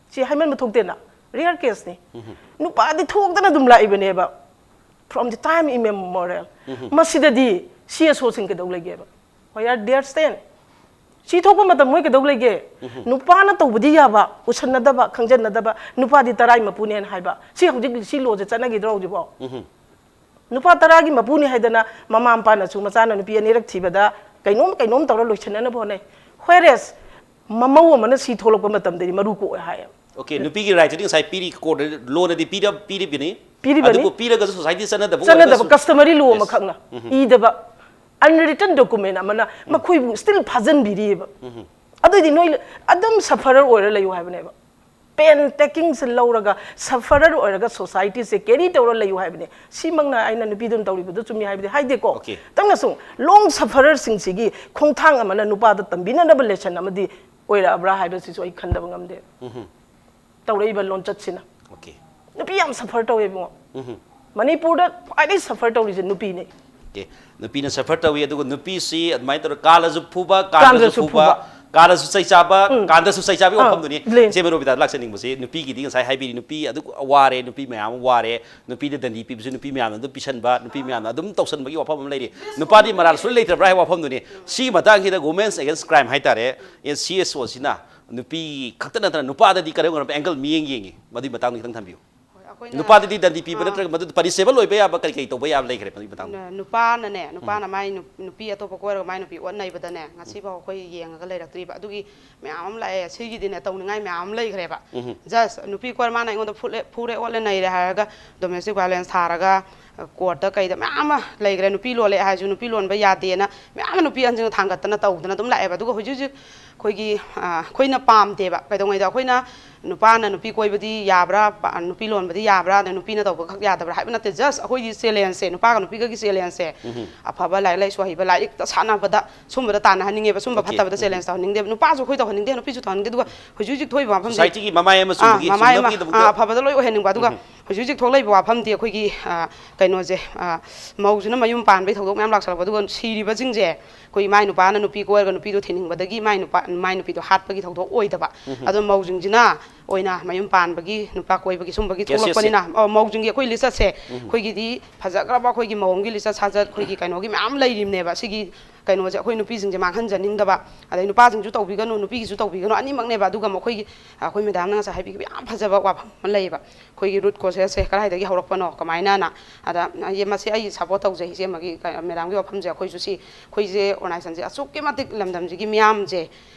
ꯁꯤ ꯍꯥꯏꯃꯟꯕ ꯊꯣꯛꯇꯦꯅ, ꯔꯦꯌꯔ ꯀꯦꯁꯅꯤ꯫ ꯅꯨꯄꯥꯗꯤ ꯊꯣꯛꯇꯅ ꯑꯗꯨꯝ ꯂꯥꯛꯏꯕꯅꯦꯕ, from the time immemorial꯫ ꯃꯁꯤꯗꯗꯤ ꯁꯤ ꯑꯦꯁ ꯑꯣꯁꯤꯡ ꯀꯩꯗꯧ ꯂꯩꯒꯦꯕ? Where are their stand? ꯁꯤ ꯊꯣꯛꯄ ꯃꯇꯝ ꯃꯣꯏ ꯀꯩꯗꯧ ꯂꯩꯒꯦ? ꯅꯨꯄꯥꯅ ꯇꯧꯕꯗꯤ ꯌꯥꯕ, ꯎꯁꯟꯅꯗꯕ, ꯈꯪꯖꯟꯅꯗꯕ, ꯅꯨꯄꯥꯗꯤ ꯇꯔꯥꯏ ꯃꯄꯨꯅꯦꯅ ꯍꯥꯏꯕ꯫ ꯁꯤ ꯍꯧꯖꯤꯛ ꯁꯤ ꯂꯣꯁꯦ ꯆꯠꯅꯈꯤꯗ꯭ꯔꯣ ꯍꯧꯖꯤꯛꯐꯥꯎ? ꯅꯨꯄꯥ ꯇꯔꯥꯒꯤ ꯃꯄꯨꯅꯤ ꯍꯥꯏꯗꯅ ꯃꯃꯥ ꯃꯄꯥꯅꯁꯨ ꯃꯆꯥꯅ ꯅꯨꯄꯤ ꯑꯅꯤꯔꯛ ꯊꯤꯕꯗ ꯀꯩꯅꯣꯝ ꯀꯩꯅꯣꯝ ꯇꯧꯔ ꯂꯣꯏꯁꯤꯟꯅꯅꯕ ꯍꯣꯠꯅꯩ꯫ Whereas ꯃꯃꯧ ꯑꯃꯅ ꯁꯤ ꯊꯣꯛꯂꯛꯄ ꯃꯇꯝꯗꯗꯤ ꯃꯔꯨ ꯀꯣꯛꯑꯦ ꯍꯥꯏꯌꯦꯕ꯫ Okay, ꯅꯨꯄꯤꯒꯤ ꯔꯥꯏꯠꯇꯨꯗꯤ ꯉꯁꯥꯏ ꯄꯤꯔꯤ, ꯀꯣꯔꯠ ꯂꯣꯅꯗꯤ ꯄꯤꯔ-, ꯄꯤꯔꯤꯕꯅꯤ꯫ ꯄꯤꯔꯤꯕꯅꯤ꯫ ꯑꯗꯨꯕꯨ ꯄꯤꯔꯒꯁꯨ ꯁꯣꯁꯥꯏꯇꯤ ꯆꯠꯅꯗꯕ ꯆꯠꯅꯗꯕ ꯑꯣꯏꯔꯒꯁꯨ, ꯀꯁꯇꯃꯔꯤ ꯂꯣ Yes. ꯑꯃꯈꯛꯅ ꯏꯗꯕ ꯑꯟꯔꯤꯇꯟ ꯗꯣꯀꯨꯃꯦꯟ ꯑꯃꯅ ꯃꯈꯣꯏꯕꯨ ꯁ꯭ꯇꯤꯜ ꯐꯥꯖꯤꯟꯕꯤꯔꯤꯑꯕ꯫ ꯑꯗꯨꯑꯣꯏꯗꯤ ꯅꯣꯏ ꯑꯗꯨꯝ ꯁꯐꯔꯔ ꯑꯣꯏꯔ ꯂꯩꯌꯨ ꯍꯥꯏꯕꯅꯦꯕ꯫ ꯄꯦꯟ ꯇꯦꯀꯤꯡꯁꯦ ꯂꯧꯔꯒ ꯁꯐꯔꯔ ꯑꯣꯏꯔꯒ ꯁꯣꯁꯥꯏꯇꯤꯁꯦ ꯀꯦꯔꯤ ꯇꯧꯔ ꯂꯩꯌꯨ ꯍꯥꯏꯕꯅꯦ꯫ ꯁꯤꯃꯛꯅ ꯑꯩꯅ ꯅꯨꯄꯤꯗꯨꯅ ꯇꯧꯔꯤꯕꯗꯨ ꯆꯨꯝꯃꯤ ꯍꯥꯏꯕꯗꯤ ꯍꯥꯏꯗꯦꯀꯣ꯫ Okay. ꯇꯪꯅꯁꯨ ꯂꯣꯡ ꯁꯐꯔꯔꯁꯤꯡꯁꯤꯒꯤ ꯈꯣꯡꯊꯥꯡ ꯑꯃꯅ ꯅꯨꯄꯥꯗ ꯇꯝꯕꯤꯅꯅꯕ ꯂꯦꯁꯟ ꯑꯃꯗꯤ ꯑꯣꯏꯔꯛꯑꯕ꯭ꯔꯥ ꯍꯥꯏꯕꯁꯤꯁꯨ ꯑꯩ ꯈꯟꯗꯕ ꯉꯝꯗꯦ꯫ ꯇꯧꯔꯛꯏꯕ ꯂꯣꯟꯆꯠꯁꯤꯅ Okay. ꯅꯨꯄꯤ ꯌꯥꯝ ꯁꯐꯔ ꯇꯧꯋꯦ ꯏꯕꯨꯡꯉꯣ꯫ ꯎꯝ. ꯃꯅꯤꯄꯨꯔꯗ ꯈ꯭ꯋꯥꯏꯗꯒꯤ ꯁꯐꯔ ꯇꯧꯔꯤꯁꯦ ꯅꯨꯄꯤꯅꯦ꯫ Okay. ꯅꯨꯄꯤꯅ ꯁꯐꯔ ꯇꯧꯏ, ꯑꯗꯨꯒ ꯅꯨꯄꯤꯁꯤ ꯑꯗꯨꯃꯥꯏꯅ ꯇꯧꯔꯒ ꯀꯥꯜꯂꯁꯨ ꯐꯨꯕ, ꯀꯥꯟꯗꯁꯨ ꯀꯥꯟꯗꯁꯨ ꯐꯨꯕ, ꯐꯨꯕ꯫ ꯀꯥꯟꯗꯁꯨ ꯆꯩ ꯆꯥꯕ, ꯎꯝ. ꯀꯥꯟꯗꯁꯨ ꯆꯩ ꯆꯥꯕꯒꯤ ꯑꯥ, ꯋꯥꯐꯝꯗꯨꯅꯤ꯫ ꯂꯩ꯫ ꯏꯆꯦ ꯃꯩꯔꯣꯕꯤꯗꯥ ꯂꯥꯛꯆꯅꯤꯡꯕꯁꯤ, ꯅꯨꯄꯤꯒꯤꯗꯤ ꯉꯁꯥꯏ ꯍꯥꯏꯕꯤꯔꯤ, ꯅꯨꯄꯤ ꯑꯗꯨ ꯋꯥꯔꯦ, ꯅꯨꯄꯤ ꯃꯌꯥꯝ ꯑꯃ ꯋꯥꯔꯦ, ꯅꯨꯄꯤꯗ ꯗꯟꯗꯤ ꯄꯤꯕꯁꯨ ꯅꯨꯄꯤ ꯃꯌꯥꯝꯅ ꯑꯗꯨꯝ ꯄꯤꯁꯟꯕ, ꯅꯨꯄꯤ ꯃꯌꯥꯝꯅ ꯑꯗꯨꯝ ꯇꯧꯁꯟꯕꯒꯤ ꯋꯥꯐꯝ ꯑꯃ ꯂꯩꯔꯤ꯫ ꯅꯨꯄꯥꯗꯤ ꯃꯔꯥꯜ ꯁꯨꯡꯂꯩ ꯂꯩꯇ꯭ꯔꯕ꯭ꯔꯥ ꯍꯥꯏꯕ ꯋꯥꯐꯝꯗꯨꯅꯤ꯫ ꯁꯤꯒꯤ ꯃꯇꯥꯡꯁꯤꯗ Women's Against Crime ꯍꯥꯏꯇꯥꯔꯦ, ꯁꯤ ꯑꯦꯁ ꯑꯣꯁꯤꯅ ꯅꯨꯄꯤ ꯈꯛꯇ ꯅꯠꯇꯅ ꯅꯨꯄꯥꯗꯗꯤ ꯀꯔꯝ ꯀꯔꯝꯕ ꯑꯦꯡꯒꯜ ꯃꯤꯠꯌꯦꯡ ꯌꯦꯡꯉꯤ, ꯃꯗꯨꯒꯤ ꯃꯇꯥꯡꯗ ꯈꯤꯇꯪ ꯊꯝꯕꯤꯌꯨ꯫ ꯍꯣꯏ, ꯑꯩꯈꯣꯏꯅ ꯅꯨꯄꯥꯗꯗꯤ ꯗꯟꯗꯤ ꯄꯤꯕ ꯑꯥ꯫ ꯅꯠꯇ꯭ꯔꯒ ꯃꯗꯨꯗ ꯄꯅꯤꯁꯦꯕꯜ ꯑꯣꯏꯕ ꯌꯥꯕ ꯀꯔꯤ ꯀꯔꯤ ꯇꯧꯕ ꯌꯥꯕ ꯂꯩꯈ꯭ꯔꯦ ꯃꯗꯨꯒꯤ ꯃꯇꯥꯡꯗ? ꯅ- ꯅꯨꯄꯥꯅꯅꯦ, ꯅꯨꯄꯥꯅ ꯃꯥꯏ ꯅꯨ- ꯅꯨꯄꯤ ꯑꯇꯣꯞꯄ ꯀꯣꯏꯔꯒ ꯃꯥꯏ ꯅꯨꯄꯤ ꯑꯣꯠ ꯅꯩꯕꯗꯅꯦ, ꯉꯁꯤꯐꯥꯎ ꯑꯩꯈꯣꯏ ꯌꯦꯡꯉꯒ ꯂꯩꯔꯛꯇ꯭ꯔꯤꯕ꯫ ꯑꯗꯨꯒꯤ ꯃꯌꯥꯝ ꯑꯃ ꯂꯥꯛꯑꯦ꯫ ꯁꯤꯒꯤꯗꯤꯅꯦ, ꯇꯧꯅꯤꯡꯉꯥꯏ ꯃꯌꯥꯝ ꯑꯃ ꯂꯩꯈ꯭ꯔꯦꯕ꯫ ꯎꯝ. Just ꯅꯨꯄꯤ ꯀꯣꯏꯔ ꯃꯥꯅ ꯑꯩꯉꯣꯟꯗ ꯐꯨꯔꯦ, ꯐꯨꯔꯦ ꯑꯣꯠꯂꯦ ꯅꯩꯔꯦ ꯍꯥꯏꯔꯒ domestic violence ꯊꯥꯔꯒ, ꯀꯣꯔꯠꯇ ꯀꯩꯗ ꯃꯌꯥꯝ ꯑꯃ ꯂꯩꯈ꯭ꯔꯦ꯫ ꯅꯨꯄꯤ ꯂꯣꯜꯂꯦ ꯍꯥꯏꯔꯁꯨ ꯅꯨꯄꯤ ꯂꯣꯟꯕ ꯌꯥꯗꯦꯅ ꯃꯌꯥꯝ ꯑꯃ ꯅꯨꯄꯤ ꯑꯍꯟꯁꯤꯡꯅ ꯊꯥꯡꯒꯠꯇꯅ ꯇꯧꯗꯅ ꯑꯗꯨꯝ ꯂꯥꯛꯑꯦꯕ꯫ ꯑꯗꯨꯒ ꯍꯧꯖꯤꯛ ꯍꯧꯖꯤꯛ ꯑꯩꯈꯣꯏꯒꯤ, ꯑ, ꯑꯩꯈꯣꯏꯅ ꯄꯥꯝꯗꯦꯕ꯫ ꯀꯩꯗꯧꯉꯩꯗ ꯑꯩꯈꯣꯏꯅ ꯅꯨꯄꯥꯅ ꯅꯨꯄꯤ ꯀꯣꯏꯕꯗꯤ ꯌꯥꯕ꯭ꯔꯥ, ꯄ- ꯅꯨꯄꯤ ꯂꯣꯟꯕꯗꯤ ꯌꯥꯕ꯭ꯔꯥ, ꯑꯗ ꯅꯨꯄꯤꯅ ꯇꯧꯕ ꯈꯛ ꯌꯥꯗꯕ꯭ꯔꯥ ꯍꯥꯏꯕ ꯅꯠꯇꯦ꯫ Just ꯑꯩꯈꯣꯏꯒꯤ challengeꯁꯦ, ꯅꯨꯄꯥꯒ ꯅꯨꯄꯤꯒꯒꯤ challengeꯁꯦ, ꯑꯐꯕ ꯂꯥꯏꯔꯤꯛ ꯂꯥꯏꯁꯨ ꯍꯩꯕ, ꯂꯥꯏꯔꯤꯛꯇ ꯁꯥꯟꯅꯕꯗ ꯁꯨꯝꯕꯗ ꯇꯥꯟꯅꯍꯟꯅꯤꯡꯉꯦꯕ꯫ ꯁꯨꯝꯕ Okay. ꯐꯠꯇꯕꯗ challenge ꯇꯧꯍꯟꯅꯤꯡꯗꯦꯕ꯫ ꯅꯨꯄꯥꯁꯨ ꯑꯩꯈꯣꯏ ꯇꯧꯍꯟꯅꯤꯡꯗꯦ, ꯅꯨꯄꯤꯁꯨ ꯇꯧꯍꯟꯅꯤꯡꯗꯦ꯫ ꯑꯗꯨꯒ ꯍꯧꯖꯤꯛ ꯍꯧꯖꯤꯛ ꯊꯣꯛꯏꯕ ꯋꯥꯐꯝꯁꯦ, Societyꯒꯤ ꯃꯃꯥꯏ ꯑꯃ ꯑꯥ, ꯆꯨꯝꯕꯒꯤ, ꯃꯃꯥꯏ ꯑꯃ, ꯆꯨꯝꯅꯕꯒꯤꯗꯃꯛꯇ ꯑꯥ, ꯑꯐꯕꯗ ꯂꯣꯏ ꯑꯣꯏꯍꯟꯅꯤꯡꯕ꯫ ꯑꯗꯨꯒ ꯍꯧꯖꯤꯛ ꯍꯧꯖꯤꯛ ꯊꯣꯛꯂꯛꯏꯕ ꯋꯥꯐꯝꯗꯤ ꯑꯩꯈꯣꯏꯒꯤ, ꯑ, ꯀꯩꯅꯣꯁꯦ, ꯑ, ꯃꯧꯁꯤꯅ ꯃꯌꯨꯝ ꯄꯥꯟꯕꯒꯤ ꯊꯧꯗꯣꯛ ꯃꯌꯥꯝ ꯂꯥꯛꯁꯜꯂꯛꯄ꯫ ꯑꯗꯨꯒ ꯁꯤꯔꯤꯕꯁꯤꯡꯁꯦ ꯑꯩꯈꯣꯏ ꯏꯃꯥ ꯅꯨꯄꯥꯅ ꯅꯨꯄꯤ ꯀꯣꯏꯔꯒ ꯅꯨꯄꯤꯗꯣ ꯊꯤꯅꯤꯡꯕꯗꯒꯤ ꯃꯥꯏ ꯅꯨꯄꯥ, ꯃꯥꯏ ꯅꯨꯄꯤꯗꯣ ꯍꯥꯠꯄꯒꯤ ꯊꯧꯗꯣꯛ ꯑꯣꯏꯗꯕ꯫ ꯑꯗꯣ ꯃꯧꯁꯤꯡꯁꯤꯅ ꯑꯣꯏꯅ ꯃꯌꯨꯝ ꯄꯥꯟꯕꯒꯤ, ꯅꯨꯄꯥ ꯀꯣꯏꯕꯒꯤ ꯁꯨꯝꯕꯒꯤ Yes, yes, yes. ꯊꯣꯛꯂꯛꯄꯅꯤꯅ, ꯑ, ꯃꯧꯁꯤꯡꯒꯤ ꯑꯩꯈꯣꯏ ꯂꯤꯆꯠꯁꯦ ꯑꯩꯈꯣꯏꯒꯤꯗꯤ ꯐꯖꯈ꯭ꯔꯕ ꯑꯩꯈꯣꯏꯒꯤ ꯃꯧ ꯑꯃꯒꯤ ꯂꯤꯆꯠ ꯁꯥꯖꯠ, ꯑꯩꯈꯣꯏꯒꯤ ꯀꯩꯅꯣꯒꯤ ꯃꯌꯥꯝ ꯂꯩꯔꯤꯕꯅꯦꯕ꯫ ꯁꯤꯒꯤ ꯀꯩꯅꯣꯁꯦ ꯑꯩꯈꯣꯏ ꯅꯨꯄꯤꯁꯤꯡꯁꯦ ꯃꯥꯡꯍꯟꯖꯅꯤꯡꯗꯕ, ꯑꯗꯩ ꯅꯨꯄꯥꯁꯤꯡꯁꯨ ꯇꯧꯕꯤꯒꯅꯨ, ꯅꯨꯄꯤꯒꯤꯁꯨ ꯇꯧꯕꯤꯒꯅꯨ, ꯑꯅꯤꯃꯛꯅꯦꯕ꯫ ꯑꯗꯨꯒ ꯃꯈꯣꯏꯒꯤ, ꯑꯩꯈꯣꯏ ꯃꯦꯗꯥꯝꯅ ꯉꯁꯥꯏ ꯍꯥꯏꯕꯤꯈꯤꯕ ꯌꯥꯝ ꯐꯖꯕ ꯋꯥꯐꯝ ꯑꯃ ꯂꯩꯌꯦꯕ꯫ ꯑꯩꯈꯣꯏꯒꯤ root causeꯁꯦ ꯀꯗꯥꯏꯗꯒꯤ ꯍꯧꯔꯛꯄꯅꯣ, ꯀꯃꯥꯏꯅꯅ꯫ ꯑꯗ ꯑꯩ, ꯃꯁꯤ ꯑꯩ support ꯇꯧꯖꯩ, ꯏꯆꯦꯃꯒꯤ ꯀ-, ꯃꯦꯗꯥꯝꯒꯤ ꯋꯥꯐꯝꯁꯦ꯫ ꯑꯩꯈꯣꯏꯁꯨ ꯁꯤ, ꯑꯩꯈꯣꯏꯁꯦ organizationꯁꯦ ꯑꯁꯨꯛꯀꯤ ꯃꯇꯤꯛ ꯂꯝꯗꯝꯁꯤꯒꯤ ꯃꯤꯌꯥꯝꯁꯦ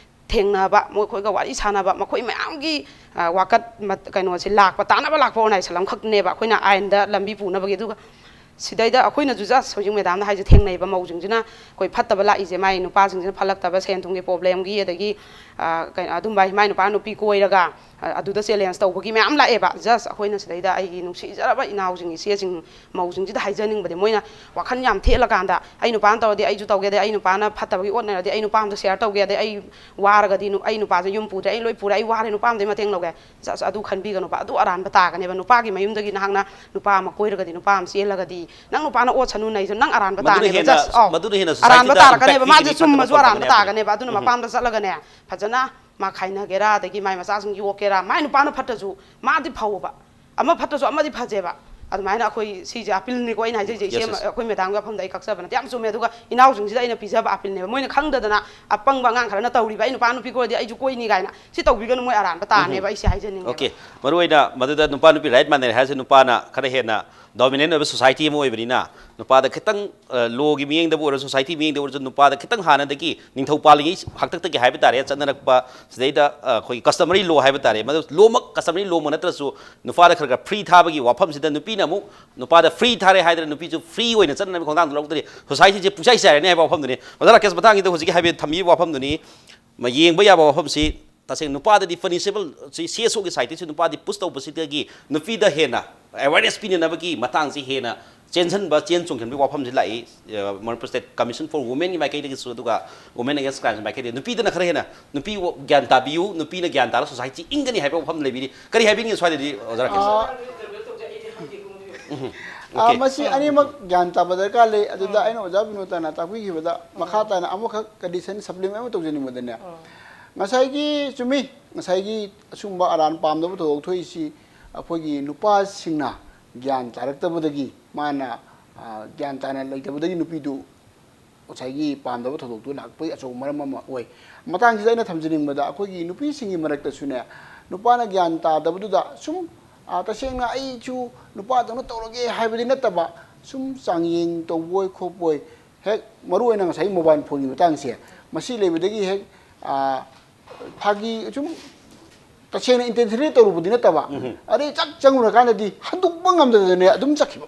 ꯊꯦꯡꯅꯕ, ꯃꯈꯣꯏꯒ ꯋꯥꯔꯤ ꯁꯥꯟꯅꯕ, ꯃꯈꯣꯏ ꯃꯌꯥꯝꯒꯤ, ꯑ, ꯋꯥꯀꯠ ꯃꯠ-, ꯀꯩꯅꯣꯁꯦ ꯂꯥꯛꯄ, ꯇꯥꯅꯕ ꯂꯥꯛꯄ organization ꯑꯃꯈꯛꯅꯦꯕ ꯑꯩꯈꯣꯏꯅ ꯑꯥꯏꯟꯗ ꯂꯝꯕꯤ ꯄꯨꯅꯕꯒꯤ꯫ ꯑꯗꯨꯒ ꯁꯤꯗꯩꯗ ꯑꯩꯈꯣꯏꯅꯁꯨ just ꯍꯧꯖꯤꯛ ꯃꯦꯗꯥꯝꯅ ꯍꯥꯏꯁꯦ ꯊꯦꯡꯅꯩꯕ, ꯃꯧꯁꯤꯡꯁꯤꯅ ꯑꯩꯈꯣꯏ ꯐꯠꯇꯕ ꯂꯥꯛꯏꯁꯦ, ꯃꯥꯏ ꯅꯨꯄꯥꯁꯤꯡꯁꯤꯅ ꯐꯠꯂꯛꯇꯕ, ꯁꯦꯟ ꯊꯨꯝꯒꯤ problemꯒꯤ, ꯑꯗꯒꯤ ꯑ, ꯀꯩꯅꯣ, ꯑꯗꯨꯝꯕ ꯃꯥꯏ ꯅꯨꯄꯥ ꯅꯨꯄꯤ ꯀꯣꯏꯔꯒ, ꯑ, ꯑꯗꯨꯗ challenge ꯇꯧꯕꯒꯤ ꯃꯌꯥꯝ ꯂꯥꯛꯑꯦꯕ꯫ Just ꯑꯩꯈꯣꯏꯅ ꯁꯤꯗꯩꯗ ꯑꯩꯒꯤ ꯅꯨꯡꯁꯤꯖꯔꯕ ꯏꯅꯥꯎꯁꯤꯡ, ꯏꯆꯦꯁꯤꯡ, ꯃꯧꯁꯤꯡꯁꯤꯗ ꯍꯥꯏꯖꯅꯤꯡꯕꯗꯤ, ꯃꯣꯏꯅ ꯋꯥꯈꯜ ꯌꯥꯝ ꯊꯦꯠꯂꯀꯥꯟꯗ ꯑꯩ ꯅꯨꯄꯥꯅ ꯇꯧꯔꯗꯤ ꯑꯩꯁꯨ ꯇꯧꯒꯦ, ꯑꯗꯩ ꯑꯩ ꯅꯨꯄꯥꯅ ꯐꯠꯇꯕꯒꯤ ꯑꯣꯠꯅꯔꯗꯤ ꯑꯩ ꯅꯨꯄꯥ ꯑꯃꯗ share ꯇꯧꯒꯦ, ꯑꯗꯩ ꯑꯩ ꯋꯥꯔꯒꯗꯤ ꯅꯨ-, ꯑꯩ ꯅꯨꯄꯥꯁꯦ ꯌꯨꯝ ꯄꯨꯗ꯭ꯔꯦ, ꯑꯩ ꯂꯣꯏ ꯄꯨꯔꯦ, ꯑꯩ ꯋꯥꯔꯦ, ꯅꯨꯄꯥ ꯑꯃꯗꯩ ꯃꯇꯦꯡ ꯂꯧꯒꯦ꯫ Just ꯑꯗꯨ ꯈꯟꯕꯤꯒꯅꯨꯕ, ꯑꯗꯨ ꯑꯔꯥꯟꯕ ꯇꯥꯒꯅꯦꯕ꯫ ꯅꯨꯄꯥꯒꯤ ꯃꯌꯨꯝꯗꯒꯤ ꯅꯍꯥꯛꯅ ꯅꯨꯄꯥ ꯑꯃ ꯀꯣꯏꯔꯒꯗꯤ, ꯅꯨꯄꯥ ꯑꯃ ꯆꯦꯜꯂꯒꯗꯤ, ꯅꯪ ꯅꯨꯄꯥꯅ ꯑꯣꯠꯁꯅꯨ ꯅꯩꯁꯅꯨ, ꯅꯪ ꯑꯔꯥꯟꯕ ꯃꯗꯨꯅ ꯇꯥꯅꯦꯕ꯫ ꯍꯦꯟꯅ, Just ꯑꯧ, ꯃꯗꯨꯅ ꯍꯦꯟꯅ ꯑꯔꯥꯟꯕ societyꯗ ꯇꯥꯔꯛꯀꯅꯦꯕ꯫ Impact ꯃꯥꯁꯦ ꯄꯤꯒꯅꯤ, ꯆꯨꯝꯃꯁꯨ ꯐꯠꯇꯕ ꯑꯔꯥꯟꯕ ꯇꯥꯔꯛꯀꯅꯤ ꯇꯥꯒꯅꯦꯕ꯫ ꯑꯗꯨꯅ ꯎꯝ꯫ ꯃꯄꯥꯝꯗ ꯆꯠꯂꯒꯅꯦ, ꯐꯖꯅ ꯃꯥ ꯈꯥꯏꯅꯒꯦꯔꯥ, ꯑꯗꯒꯤ ꯃꯥꯏ ꯃꯆꯥꯁꯤꯡ ꯌꯣꯛꯀꯦꯔꯥ, ꯃꯥꯏ ꯅꯨꯄꯥꯅ ꯐꯠꯇ꯭ꯔꯁꯨ ꯃꯥꯗꯤ ꯐꯧꯕ, ꯑꯃ ꯐꯠꯇ꯭ꯔꯁꯨ ꯑꯃꯗꯤ ꯐꯖꯩꯕ꯫ ꯑꯗꯨꯃꯥꯏꯅ ꯑꯩꯈꯣꯏ ꯁꯤꯁꯦ appealꯅꯤꯀꯣ ꯑꯩꯅ ꯍꯥꯏꯖꯩꯁꯦ, ꯏꯆꯦ꯫ Yes, yes. ꯑꯩꯈꯣꯏ ꯃꯦꯗꯥꯝꯒꯤ ꯋꯥꯐꯝꯗ ꯑꯩ ꯀꯛꯆꯕ ꯅꯠꯇꯦ, ꯌꯥꯝ ꯆꯨꯝꯃꯦ꯫ ꯑꯗꯨꯒ ꯏꯅꯥꯎꯁꯤꯡꯁꯤꯗ ꯑꯩꯅ ꯄꯤꯖꯕ appealꯅꯦꯕ, ꯃꯣꯏꯅ ꯈꯪꯗꯗꯅ ꯑꯄꯪꯕ ꯑꯉꯥꯡ ꯈꯔꯅ ꯇꯧꯔꯤꯕ, "ꯑꯩ ꯅꯨꯄꯥ ꯅꯨꯄꯤ ꯀꯣꯏꯔꯗꯤ ꯑꯩꯁꯨ ꯀꯣꯏꯅꯤ" ꯀꯥꯏꯅ꯫ ꯁꯤ ꯇꯧꯕꯤꯒꯅꯨ, ꯃꯣꯏ ꯑꯔꯥꯟꯕ ꯇꯥꯅꯦꯕ꯫ ꯑꯩ ꯁꯤ ꯍꯥꯏꯖꯅꯤꯡꯉꯦꯕ꯫ Okay, ꯃꯔꯨ ꯑꯣꯏꯅ ꯃꯗꯨꯗ ꯅꯨꯄꯥ ꯅꯨꯄꯤ right ꯃꯥꯟꯅꯔꯦ ꯍꯥꯏꯔꯁꯨ, ꯅꯨꯄꯥꯅ ꯈꯔ ꯍꯦꯟꯅ dominant ꯑꯣꯏꯕ society ꯑꯃ ꯑꯣꯏꯕꯅꯤꯅ, ꯅꯨꯄꯥꯗ ꯈꯤꯇꯪ, ꯑ, lawꯒꯤ ꯃꯤꯠꯌꯦꯡꯗꯕꯨ ꯑꯣꯏꯔꯁꯨ, society ꯃꯤꯠꯌꯦꯡꯗꯕꯨ ꯑꯣꯏꯔꯁꯨ, ꯅꯨꯄꯥꯗ ꯈꯤꯇꯪ ꯍꯥꯟꯅꯗꯒꯤ ꯅꯤꯡꯊꯧ ꯄꯥꯜꯂꯤꯉꯩ ꯍꯥꯛꯇꯛꯇꯒꯤ ꯍꯥꯏꯕ ꯇꯥꯔꯦ, ꯆꯠꯅꯔꯛꯄ ꯁꯤꯗꯩꯗ, ꯑ, ꯑꯩꯈꯣꯏꯒꯤ customary law ꯍꯥꯏꯕ ꯇꯥꯔꯦ, ꯃꯗꯨ lawꯃꯛ, customary lawꯃꯛ ꯅꯠꯇ꯭ꯔꯁꯨ, ꯅꯨꯄꯥꯗ ꯈꯔ ꯈꯔ free ꯊꯥꯕꯒꯤ ꯋꯥꯐꯝꯁꯤꯗ, ꯅꯨꯄꯤꯅ ꯑꯃꯨꯛ ꯅꯨꯄꯥꯗ free ꯊꯥꯔꯦ ꯍꯥꯏꯗꯅ ꯅꯨꯄꯤꯁꯨ free ꯑꯣꯏꯅ ꯆꯠꯅꯕꯒꯤ ꯈꯣꯡꯊꯥꯡꯗ ꯂꯧꯗ꯭ꯔꯗꯤ, societyꯁꯦ ꯄꯨꯡꯆꯥꯏ ꯆꯥꯏꯔꯅꯤ ꯍꯥꯏꯕ ꯋꯥꯐꯝꯗꯨꯅꯤ꯫ ꯑꯣꯖꯥ ꯔꯥꯀꯦꯁ, ꯃꯇꯥꯡꯁꯤꯗ ꯍꯧꯖꯤꯛꯀꯤ ꯍꯥꯏꯕ ꯊꯝꯕꯤꯕ ꯋꯥꯐꯝꯗꯨꯅꯤ꯫ ꯃ-, ꯌꯦꯡꯕ ꯌꯥꯕ ꯋꯥꯐꯝꯁꯤ, ꯇꯁꯦꯡꯅ ꯅꯨꯄꯥꯗꯗꯤ punishable, ꯁꯤ C S Oꯒꯤ sideꯇꯩꯁꯨ ꯅꯨꯄꯥꯗꯤ push ꯇꯧꯕꯁꯤꯗꯒꯤ ꯅꯨꯄꯤꯗ ꯍꯦꯟꯅ awareness ꯄꯤꯅꯅꯕꯒꯤ ꯃꯇꯥꯡꯁꯤ ꯍꯦꯟꯅ ꯆꯦꯟꯁꯤꯟꯕ, ꯆꯦꯟ ꯆꯣꯡꯁꯤꯟꯕꯒꯤ ꯋꯥꯐꯝꯁꯤ ꯂꯥꯛꯏ꯫ ꯑ, ꯃꯅꯤꯄꯨꯔ State Commission for Womenꯒꯤ ꯃꯥꯏꯀꯩꯗꯒꯤꯁꯨ, ꯑꯗꯨꯒ Women Against Crimeꯒꯤ ꯃꯥꯏꯀꯩꯗꯒꯤ ꯅꯨꯄꯤꯗꯅ ꯈꯔ ꯍꯦꯟꯅ, ꯅꯨꯄꯤ ꯋ-, ꯒ꯭ꯌꯥꯟ ꯇꯥꯕꯤꯌꯨ, ꯅꯨꯄꯤꯅ ꯒ꯭ꯌꯥꯟ ꯇꯥꯔꯒ society ꯏꯪꯒꯅꯤ ꯍꯥꯏꯕ ꯋꯥꯐꯝ ꯂꯩꯕꯤꯔꯤ꯫ ꯀꯔꯤ ꯍꯥꯏꯕꯤꯅꯤꯡꯉꯤ ꯁ꯭ꯋꯥꯏꯗꯗꯤ, ꯑꯣꯖꯥ ꯔꯥꯀꯦꯁ? ꯑ, ꯎꯝ, ꯑ, okay꯫ ꯃꯁꯤ ꯑꯅꯤꯃꯛ ꯒ꯭ꯌꯥꯟ ꯇꯥꯕ ꯗꯔꯀꯥꯔ ꯂꯩ꯫ ꯑꯗꯨꯗ ꯑꯩꯅ ꯑꯣꯖꯥ ꯕꯤꯅꯣꯗꯅ ꯇꯥꯛꯄꯤꯈꯤꯕꯗ, ꯃꯈꯥ ꯇꯥꯅ ꯑꯃꯈꯛ condition supplement ꯑꯃ ꯇꯧꯖꯅꯤꯡꯕꯗꯅꯦ, ꯉꯁꯥꯏꯒꯤ, ꯆꯨꯝꯃꯤ, ꯉꯁꯥꯏꯒꯤ ꯑꯁꯨꯝꯕ ꯑꯔꯥꯟ ꯄꯥꯝꯗꯕ ꯊꯧꯗꯣꯛ ꯊꯣꯛꯏꯁꯤ ꯑꯩꯈꯣꯏꯒꯤ ꯅꯨꯄꯥꯁꯤꯡꯅ ꯒ꯭ꯌꯥꯟ ꯇꯥꯔꯛꯇꯕꯗꯒꯤ, ꯃꯥꯅ, ꯑ, ꯒ꯭ꯌꯥꯟ ꯇꯥꯅ ꯂꯩꯇꯕꯗꯒꯤ ꯅꯨꯄꯤꯗꯨ ꯉꯁꯥꯏꯒꯤ ꯄꯥꯝꯗꯕ ꯊꯧꯗꯣꯛꯇꯨ ꯂꯥꯛꯄꯒꯤ ꯑꯆꯧꯕ ꯃꯔꯝ ꯑꯃ ꯑꯣꯏ꯫ ꯃꯇꯥꯡꯁꯤꯗ ꯑꯩꯅ ꯊꯝꯖꯅꯤꯡꯕꯗ, ꯑꯩꯈꯣꯏꯒꯤ ꯅꯨꯄꯤꯁꯤꯡꯒꯤ ꯃꯔꯛꯇꯁꯨꯅꯦ, ꯅꯨꯄꯥꯅ ꯒ꯭ꯌꯥꯟ ꯇꯥꯗꯕꯗꯨꯗ ꯁꯨꯝ, ꯑ, ꯇꯁꯦꯡꯅ ꯑꯩꯁꯨ ꯅꯨꯄꯥꯗꯧꯅ ꯇꯧꯔꯒꯦ ꯍꯥꯏꯕꯗꯤ ꯅꯠꯇꯕ, ꯁꯨꯝ ꯆꯥꯡꯌꯦꯡ ꯇꯧꯕꯣꯏ ꯈꯣꯠꯄꯣꯏ, ꯍꯦꯛ ꯃꯔꯨ ꯑꯣꯏꯅ ꯉꯁꯥꯏꯒꯤ mobile phoneꯒꯤ ꯃꯇꯥꯡꯁꯦ, ꯃꯁꯤ ꯂꯩꯕꯗꯒꯤ ꯍꯦꯛ, ꯑ, ꯐꯥꯒꯤ ꯁꯨꯝ ꯇꯁꯦꯡꯅ intentionally ꯇꯧꯔꯨꯕꯗꯤ ꯅꯠꯇꯕ, ꯑꯗꯩ ꯆꯥꯛ ꯆꯪꯉꯨꯔꯀꯥꯟꯗꯗꯤ ꯍꯟꯗꯣꯛꯄ ꯉꯝꯗꯗꯅ ꯑꯗꯨꯝ ꯆꯠꯈꯤꯕ꯫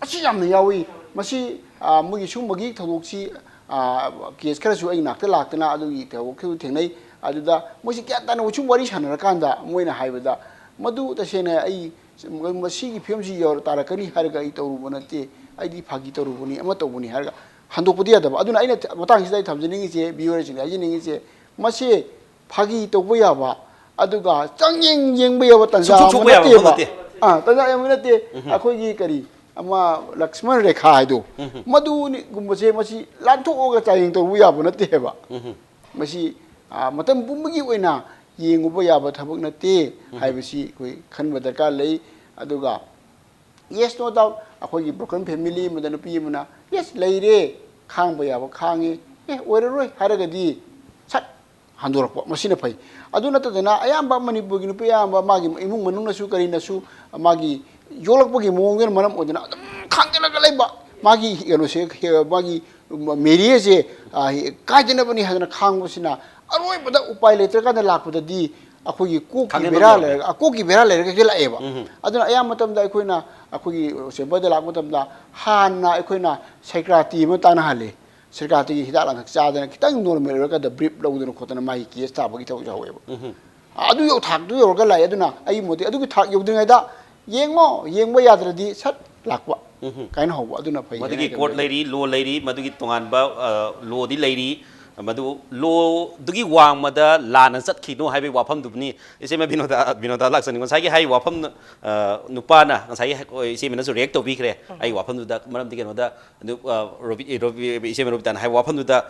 ꯑꯁꯤ ꯌꯥꯝꯅ ꯌꯥꯎꯏ꯫ ꯃꯁꯤ, ꯑ, ꯃꯣꯏꯒꯤ ꯁꯨꯝꯕꯒꯤ ꯊꯧꯗꯣꯛꯁꯤ, ꯑ, ꯀꯦꯁ ꯈꯔꯁꯨ ꯑꯩ ꯅꯥꯛꯇ ꯂꯥꯛꯇꯅ ꯑꯗꯨꯒꯤ ꯊꯧꯗꯣꯛꯁꯨ ꯊꯦꯡꯅꯩ꯫ ꯑꯗꯨꯗ ꯃꯣꯏꯁꯤ ꯒ꯭ꯌꯥꯟ ꯇꯥꯅ ꯁꯨꯝ ꯋꯥꯔꯤ ꯁꯥꯟꯅꯔꯀꯥꯟꯗ ꯃꯣꯏꯅ ꯍꯥꯏꯕꯗ, "ꯃꯗꯨ ꯇꯁꯦꯡꯅ ꯑꯩ ꯃꯁꯤꯒꯤ ꯐꯤꯕꯝꯁꯤ ꯌꯧꯔ ꯇꯥꯔꯛꯀꯅꯤ ꯍꯥꯏꯔꯒ ꯑꯩ ꯇꯧꯔꯨꯕ ꯅꯠꯇꯦ, ꯑꯩꯗꯤ ꯐꯥꯒꯤ ꯇꯧꯔꯨꯕꯅꯤ, ꯑꯃ ꯇꯧꯕꯅꯤ" ꯍꯥꯏꯔꯒ ꯍꯟꯗꯣꯛꯄꯗꯤ ꯌꯥꯗꯕ꯫ ꯑꯗꯨꯅ ꯑꯩꯅ ꯃꯇꯥꯡꯁꯤꯗ ꯑꯩ ꯊꯝꯖꯅꯤꯡꯉꯤꯁꯦ, ꯚꯤꯌꯨꯋꯔꯁꯤꯡꯗ ꯍꯥꯏꯖꯅꯤꯡꯉꯤꯁꯦ, ꯃꯁꯤ ꯐꯥꯒꯤ ꯇꯧꯕ ꯌꯥꯕ, ꯑꯗꯨꯒ ꯆꯥꯡꯌꯦꯡ ꯌꯦꯡꯕ ꯌꯥꯕ ꯇꯟꯖꯥ ꯁꯨꯡꯁꯣꯛ ꯑꯃ ꯁꯣꯛꯄ ꯌꯥꯕ ꯃꯐꯝ ꯅꯠꯇꯦꯕ꯫ ꯅꯠꯇꯦ꯫ ꯑꯥ, ꯇꯟꯖꯥ ꯌꯥꯝꯕ ꯅꯠꯇꯦ꯫ ꯎꯝ꯫ ꯑꯩꯈꯣꯏꯒꯤ ꯀꯔꯤ, ꯑꯃ ꯂꯛꯁꯃꯟ ꯔꯦꯈꯥ ꯍꯥꯏꯗꯣ, ꯎꯝ꯫ ꯃꯗꯨꯅꯤꯒꯨꯝꯕꯁꯦ ꯃꯁꯤ ꯂꯥꯟꯊꯣꯛꯑꯒ ꯆꯥꯡꯌꯦꯡ ꯇꯧꯕ ꯌꯥꯕ ꯅꯠꯇꯦ ꯍꯥꯏꯕ꯫ ꯎꯝ꯫ ꯃꯁꯤ, ꯑꯥ, ꯃꯇꯝ ꯄꯨꯝꯕꯒꯤ ꯑꯣꯏꯅ ꯌꯦꯡꯉꯨꯕ ꯌꯥꯕ ꯊꯕꯛ ꯅꯠꯇꯦ ꯎꯝ꯫ ꯍꯥꯏꯕꯁꯤ ꯑꯩꯈꯣꯏ ꯈꯟꯕ ꯗꯔꯀꯥꯔ ꯂꯩ꯫ ꯑꯗꯨꯒ yes, no doubt, ꯑꯩꯈꯣꯏꯒꯤ broken family ꯑꯃꯗ ꯅꯨꯄꯤ ꯑꯃꯅ, "Yes, ꯂꯩꯔꯦ, ꯈꯥꯡꯕ ꯌꯥꯕ ꯈꯥꯡꯉꯦ, ꯑꯦ, ꯑꯣꯏꯔꯔꯣꯏ" ꯍꯥꯏꯔꯒꯗꯤ ꯁꯠ ꯍꯟꯗꯣꯔꯛꯄ, ꯃꯁꯤꯅ ꯐꯩ꯫ ꯑꯗꯨ ꯅꯠꯇꯗꯅ ꯑꯌꯥꯝꯕ ꯃꯅꯤꯄꯨꯔꯒꯤ ꯅꯨꯄꯤ ꯑꯌꯥꯝꯕ ꯃꯥꯒꯤ ꯏꯃꯨꯡ ꯃꯅꯨꯡꯅꯁꯨ ꯀꯔꯤꯅꯁꯨ ꯃꯥꯒꯤ ꯌꯣꯛꯂꯛꯄꯒꯤ ꯃꯑꯣꯡꯗꯨꯅ ꯃꯔꯝ ꯑꯣꯏꯗꯨꯅ ꯑꯗꯨꯝ ꯈꯥꯡꯖꯤꯜꯂꯒ ꯂꯩꯕ, ꯃꯥꯒꯤ ꯀꯩꯅꯣꯁꯦ, ꯃꯥꯒꯤ marriageꯁꯦ, ꯑ, ꯀꯥꯏꯗꯅꯕꯅꯤ ꯍꯥꯏꯗꯅ ꯈꯥꯡꯕꯁꯤꯅ ꯑꯔꯣꯏꯕꯗ ꯎꯄꯥꯏ ꯂꯩꯇ꯭ꯔꯀꯥꯟꯗ ꯂꯥꯛꯄꯗꯗꯤ ꯑꯩꯈꯣꯏꯒꯤ ꯀꯣꯛꯀꯤ ꯈꯥꯡꯖꯤꯟꯕ ꯕꯦꯔꯥ ꯉꯝꯃꯦ꯫ ꯂꯩꯔꯒ, ꯑ, ꯀꯣꯛꯀꯤ ꯕꯦꯔꯥ ꯂꯩꯔꯒ ꯍꯦꯛꯇ ꯂꯥꯛꯑꯦꯕ꯫ ꯎꯝ꯫ ꯑꯗꯨꯅ ꯑꯌꯥꯝꯕ ꯃꯇꯝꯗ ꯑꯩꯈꯣꯏꯅ, ꯑꯩꯈꯣꯏꯒꯤ chamberꯗ ꯂꯥꯛꯄ ꯃꯇꯝꯗ ꯍꯥꯟꯅ ꯑꯩꯈꯣꯏꯅ psychiatry ꯑꯃ ꯇꯥꯟꯅꯍꯜꯂꯤ꯫ Psychiatryꯒꯤ ꯍꯤꯗꯥꯛ ꯂꯥꯡꯊꯛ ꯆꯥꯗꯅ ꯈꯤꯇꯪ normal ꯑꯣꯏꯔꯀꯥꯟꯗ brief ꯂꯧꯗꯅ ꯈꯣꯠꯇꯅ ꯃꯥꯒꯤ case ꯇꯥꯕꯒꯤ ꯊꯕꯛ ꯌꯥꯎꯋꯦꯕ꯫ ꯎꯝ꯫ ꯑꯗꯨ ꯌꯧ-, ꯊꯥꯛꯇꯨ ꯌꯧꯔꯒ ꯂꯥꯛꯑꯦ꯫ ꯑꯗꯨꯅ ꯑꯩꯒꯤ ꯃꯣꯠꯇꯤ ꯑꯗꯨꯒꯤ ꯊꯥꯛ ꯌꯧꯗ꯭ꯔꯤꯉꯩꯗ ꯌꯦꯡꯉꯣ, ꯌꯦꯡꯕ ꯌꯥꯗ꯭ꯔꯗꯤ ꯁꯠ ꯂꯥꯛꯄ ꯎꯝ꯫ ꯀꯥꯏꯅ ꯍꯧꯕ ꯑꯗꯨꯅ ꯐꯩ ꯃꯗꯨꯒꯤ ꯍꯥꯏꯅ court ꯈꯜꯂꯤ꯫ ꯂꯩꯔꯤ, law ꯂꯩꯔꯤ, ꯃꯗꯨꯒꯤ ꯇꯣꯉꯥꯟꯕ, ꯑ, lawꯗꯤ ꯂꯩꯔꯤ꯫ ꯃꯗꯨ lawꯗꯨꯒꯤ ꯋꯥꯡꯃꯗ ꯂꯥꯟꯅ ꯆꯠꯈꯤꯅꯣ ꯍꯥꯏꯕꯒꯤ ꯋꯥꯐꯝꯗꯨꯅꯤ꯫ ꯏꯆꯦꯃ ꯕꯤꯅꯣꯗ, ꯕꯤꯅꯣꯗ ꯂꯥꯛꯆꯅꯤꯡꯕ ꯉꯁꯥꯏꯒꯤ ꯍꯥꯏ ꯋꯥꯐꯝ, ꯑ, ꯅꯨꯄꯥꯅ ꯉꯁꯥꯏꯒꯤ ꯍꯥꯏ-, ꯏꯆꯦꯃꯅꯁꯨ react ꯇꯧꯕꯤꯈ꯭ꯔꯦ ꯎꯝ꯫ ꯑꯩ ꯋꯥꯐꯝꯗꯨꯗ꯫ ꯃꯔꯝꯗꯤ ꯀꯩꯅꯣꯗ, ꯑꯗꯨ, ꯑ, ꯔꯣꯕꯤ-, ꯑꯦ, ꯔꯣꯕꯤ-, ꯏꯆꯦꯃ ꯔꯣꯕꯤꯇꯥꯅ ꯍꯥꯏ ꯋꯥꯐꯝꯗꯨꯗ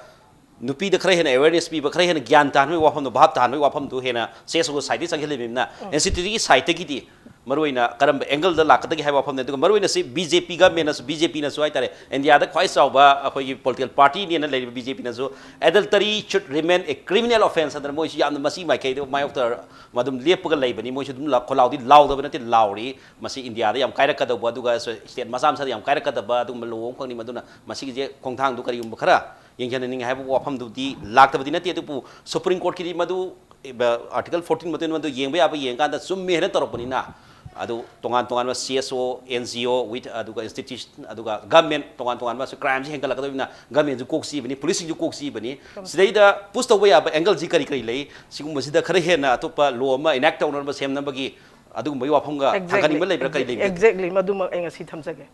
ꯅꯨꯄꯤꯗ ꯈꯔ ꯍꯦꯟꯅ awareness ꯄꯤꯕ, ꯈꯔ ꯍꯦꯟꯅ ꯒ꯭ꯌꯥꯟ ꯇꯥꯍꯟꯕꯒꯤ ꯋꯥꯐꯝꯗꯣ, ꯚꯥꯞ ꯇꯥꯍꯟꯕꯒꯤ ꯋꯥꯐꯝꯗꯣ ꯍꯦꯟꯅ ꯁꯦꯁ ꯑꯣ ꯁꯥꯏꯗꯒꯤ ꯆꯪꯁꯤꯜꯂꯤꯕꯅꯤꯅ ꯎꯝ꯫ Instituteꯀꯤ sideꯇꯒꯤꯗꯤ ꯃꯔꯨꯑꯣꯏꯅ ꯀꯔꯝꯕ angleꯗ ꯂꯥꯛꯀꯗꯒꯦ ꯍꯥꯏꯕ ꯋꯥꯐꯝꯅꯤ꯫ ꯑꯗꯨꯒ ꯃꯔꯨꯑꯣꯏꯅ ꯁꯤ BJP governmentꯅꯁꯨ, BJPꯅꯁꯨ ꯍꯥꯏꯇꯥꯔꯦ, ꯏꯟꯗꯤꯌꯥꯗ ꯈ꯭ꯋꯥꯏ ꯆꯥꯎꯕ ꯑꯩꯈꯣꯏꯒꯤ political partyꯅꯦꯅ ꯂꯩꯔꯤꯕ BJPꯅꯁꯨ adultery should remain a criminal offence ꯍꯥꯏꯗꯅ ꯃꯣꯏꯁꯨ ꯌꯥꯝꯅ ꯃꯁꯤ ꯃꯥꯏꯀꯩꯗ ꯃꯥꯌꯣꯛꯇ ꯑꯗꯨꯝ ꯂꯦꯞꯄꯒ ꯂꯩꯕꯅꯤ꯫ ꯃꯣꯏꯁꯨ ꯑꯗꯨꯝ ꯂꯥꯎ-, ꯈꯣꯜꯂꯥꯎꯗꯤ ꯂꯥꯎꯗꯕ ꯅꯠꯇꯦ, ꯂꯥꯎꯔꯤ꯫ ꯃꯁꯤ ꯏꯟꯗꯤꯌꯥꯗ ꯌꯥꯝ ꯀꯥꯏꯔꯛꯀꯗꯧꯕ, ꯑꯗꯨꯒ state ꯃꯆꯥ ꯃꯆꯥꯗ ꯌꯥꯝ ꯀꯥꯏꯔꯛꯀꯗꯕ ꯑꯗꯨꯒꯨꯝꯕ law ꯑꯃꯈꯛꯅꯤ꯫ ꯃꯗꯨꯅ ꯃꯁꯤꯒꯤꯁꯦ ꯈꯣꯡꯊꯥꯡꯗꯨ ꯀꯔꯤꯒꯨꯝꯕ ꯈꯔ ꯌꯦꯡꯁꯤꯟꯅꯤꯡꯉꯦ ꯍꯥꯏꯕ ꯋꯥꯐꯝꯗꯨꯗꯤ ꯂꯥꯛꯇꯕꯗꯤ ꯅꯠꯇꯦ꯫ ꯑꯗꯨꯕꯨ Supreme Courtꯀꯤꯗꯤ ꯃꯗꯨ, ꯑ, Article fourteen ꯃꯇꯨꯡ ꯃꯗꯨ ꯌꯦꯡꯕ ꯌꯥꯕ ꯌꯦꯡꯀꯥꯟꯗ ꯆꯨꯝꯃꯦ ꯍꯥꯏꯅ ꯇꯧꯔꯛꯄꯅꯤꯅ, ꯑꯗꯨ ꯇꯣꯉꯥꯟ ꯇꯣꯉꯥꯟꯕ C S O, N G O, with ꯑꯗꯨꯒ institution, ꯑꯗꯨꯒ government, ꯇꯣꯉꯥꯟ ꯇꯣꯉꯥꯟꯕ crimeꯁꯤ ꯍꯦꯟꯒꯠꯂꯛꯀꯗꯣꯏꯅꯤꯅ governmentꯁꯨ ꯀꯣꯛ ꯆꯤꯕꯅꯤ, policingꯁꯨ ꯀꯣꯛ ꯆꯤꯕꯅꯤ꯫ ꯁꯤꯗꯩꯗ push ꯇꯧꯕ ꯌꯥꯕ angleꯁꯤ ꯀꯔꯤ ꯀꯔꯤ ꯂꯩ? ꯁꯤꯒꯨꯝꯕꯁꯤꯗ ꯈꯔ ꯍꯦꯟꯅ ꯑꯇꯣꯞꯄ law ꯑꯃ enact ꯇꯧꯅꯕ, ꯁꯦꯝꯅꯕꯒꯤ ꯑꯗꯨꯒꯨꯝꯕꯒꯤ ꯋꯥꯐꯝꯒ ꯊꯥꯡꯒꯠꯅꯤꯡꯕ ꯂꯩꯕ꯭ꯔꯥ? ꯀꯔꯤ ꯂꯩꯕꯒꯦ? Exactly, ꯃꯗꯨꯃꯛ ꯑꯩ ꯉꯁꯤ ꯊꯝꯖꯒꯦ꯫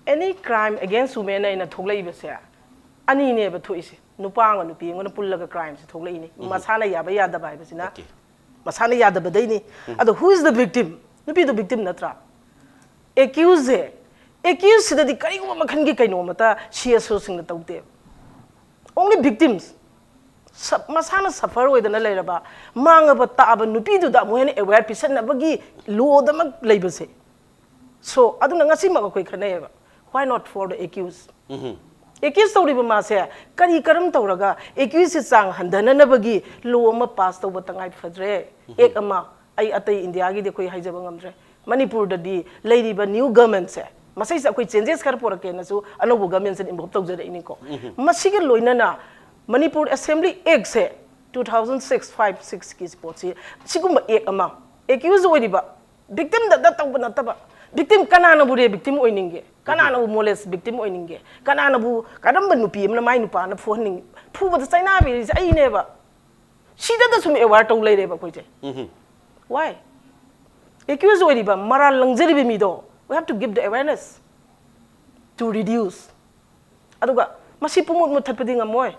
Any crime against women ꯑꯩꯅ ꯊꯣꯛꯂꯛꯏꯕꯁꯦ ꯑꯅꯤꯅꯦꯕ ꯊꯣꯛꯏꯁꯦ꯫ ꯅꯨꯄꯥ ꯑꯃꯒ ꯅꯨꯄꯤ ꯑꯃꯒꯅ ꯄꯨꯜꯂꯒ crimeꯁꯦ ꯊꯣꯛꯂꯛꯏꯅꯤ꯫ ꯃꯁꯥꯅ ꯌꯥꯕ ꯌꯥꯗꯕ ꯍꯥꯏꯕꯁꯤꯅ, Okay. ꯃꯁꯥꯅ ꯌꯥꯗꯕꯗꯩꯅꯤ꯫ ꯑꯗꯣ who is the victim? ꯅꯨꯄꯤꯗꯣ victim ꯅꯠꯇ꯭ꯔꯥ? Accuseꯁꯦ, accuseꯁꯤꯗꯗꯤ ꯀꯔꯤꯒꯨꯝꯕ ꯃꯈꯜꯒꯤ ꯀꯩꯅꯣ ꯑꯃꯠꯇ C S Oꯁꯤꯡꯅ ꯇꯧꯗꯦꯕ꯫ Only victims, ꯁ- ꯃꯁꯥꯅ suffer ꯑꯣꯏꯗꯅ ꯂꯩꯔꯕ, ꯃꯥꯡꯉꯕ ꯇꯥꯛꯑꯕ ꯅꯨꯄꯤꯗꯨꯗ ꯑꯃꯨꯛ ꯍꯦꯟꯅ aware ꯄꯤꯁꯟꯅꯕꯒꯤ lawꯗꯃꯛ ꯂꯩꯕꯁꯦ꯫ So ꯑꯗꯨꯅ ꯉꯁꯤꯃꯛ ꯑꯩꯈꯣꯏ ꯈꯟꯅꯩꯌꯦꯕ, why not for the accused? Accuse ꯇꯧꯔꯤꯕ ꯃꯥꯁꯦ ꯀꯔꯤ ꯀꯔꯝ ꯇꯧꯔꯒ accuseꯁꯦ ꯆꯥꯡ ꯍꯟꯊꯅꯅꯕꯒꯤ law ꯑꯃ pass ꯇꯧꯕ ꯇꯉꯥꯏ ꯐꯗ꯭ꯔꯦ꯫ Act ꯑꯃ, ꯑꯩ ꯑꯇꯩ ꯏꯟꯗꯤꯌꯥꯒꯤꯗꯤ ꯑꯩꯈꯣꯏ ꯍꯥꯏꯖꯕ ꯉꯝꯗ꯭ꯔꯦ꯫ ꯃꯅꯤꯄꯨꯔꯗꯗꯤ ꯂꯩꯔꯤꯕ new governmentꯁꯦ, ꯃꯁꯤꯁꯦ ꯑꯩꯈꯣꯏ changes ꯈꯔ ꯄꯨꯔꯛꯀꯦꯅꯁꯨ ꯑꯅꯧꯕ governmentꯁꯤꯅ involve ꯇꯧꯖꯔꯛꯏꯅꯤꯀꯣ꯫ ꯃꯁꯤꯒ ꯂꯣꯏꯅꯅ Manipur Assembly Actꯁꯦ two thousand six, five, sixꯀꯤ ꯄꯣꯠꯁꯤ, ꯁꯤꯒꯨꯝꯕ act ꯑꯃ, accuse ꯑꯣꯏꯔꯤꯕ, victimꯗ ꯇꯧꯕ ꯅꯠꯇꯕ, victim ꯀꯅꯥꯅꯕꯨ rape victim ꯑꯣꯏꯅꯤꯡꯒꯦ? ꯀꯅꯥꯅꯕꯨ molest victim ꯑꯣꯏꯅꯤꯡꯒꯦ? ꯀꯅꯥꯅꯕꯨ, ꯀꯔꯝꯕ ꯅꯨꯄꯤ ꯑꯃꯅ ꯃꯥꯏ ꯅꯨꯄꯥꯅ ꯐꯨꯍꯟꯅꯤꯡ-, ꯐꯨꯕꯗ ꯆꯩꯅꯥꯕꯤꯔꯤꯁꯦ ꯑꯩꯅꯦꯕ꯫ ꯁꯤꯗꯗ ꯁꯨꯝ aware ꯇꯧ ꯂꯩꯔꯦꯕ ꯑꯩꯈꯣꯏꯁꯦ꯫ Why? Accuse ꯑꯣꯏꯔꯤꯕ, ꯃꯔꯥꯜ ꯂꯪꯖꯔꯤꯕ ꯃꯤꯗꯣ, we have to give the awareness to reduce. ꯑꯗꯨꯒ ꯃꯁꯤ ꯄꯨꯡꯃꯨꯠ ꯃꯨꯠꯊꯠꯄꯗꯤ ꯉꯝꯃꯣꯏ꯫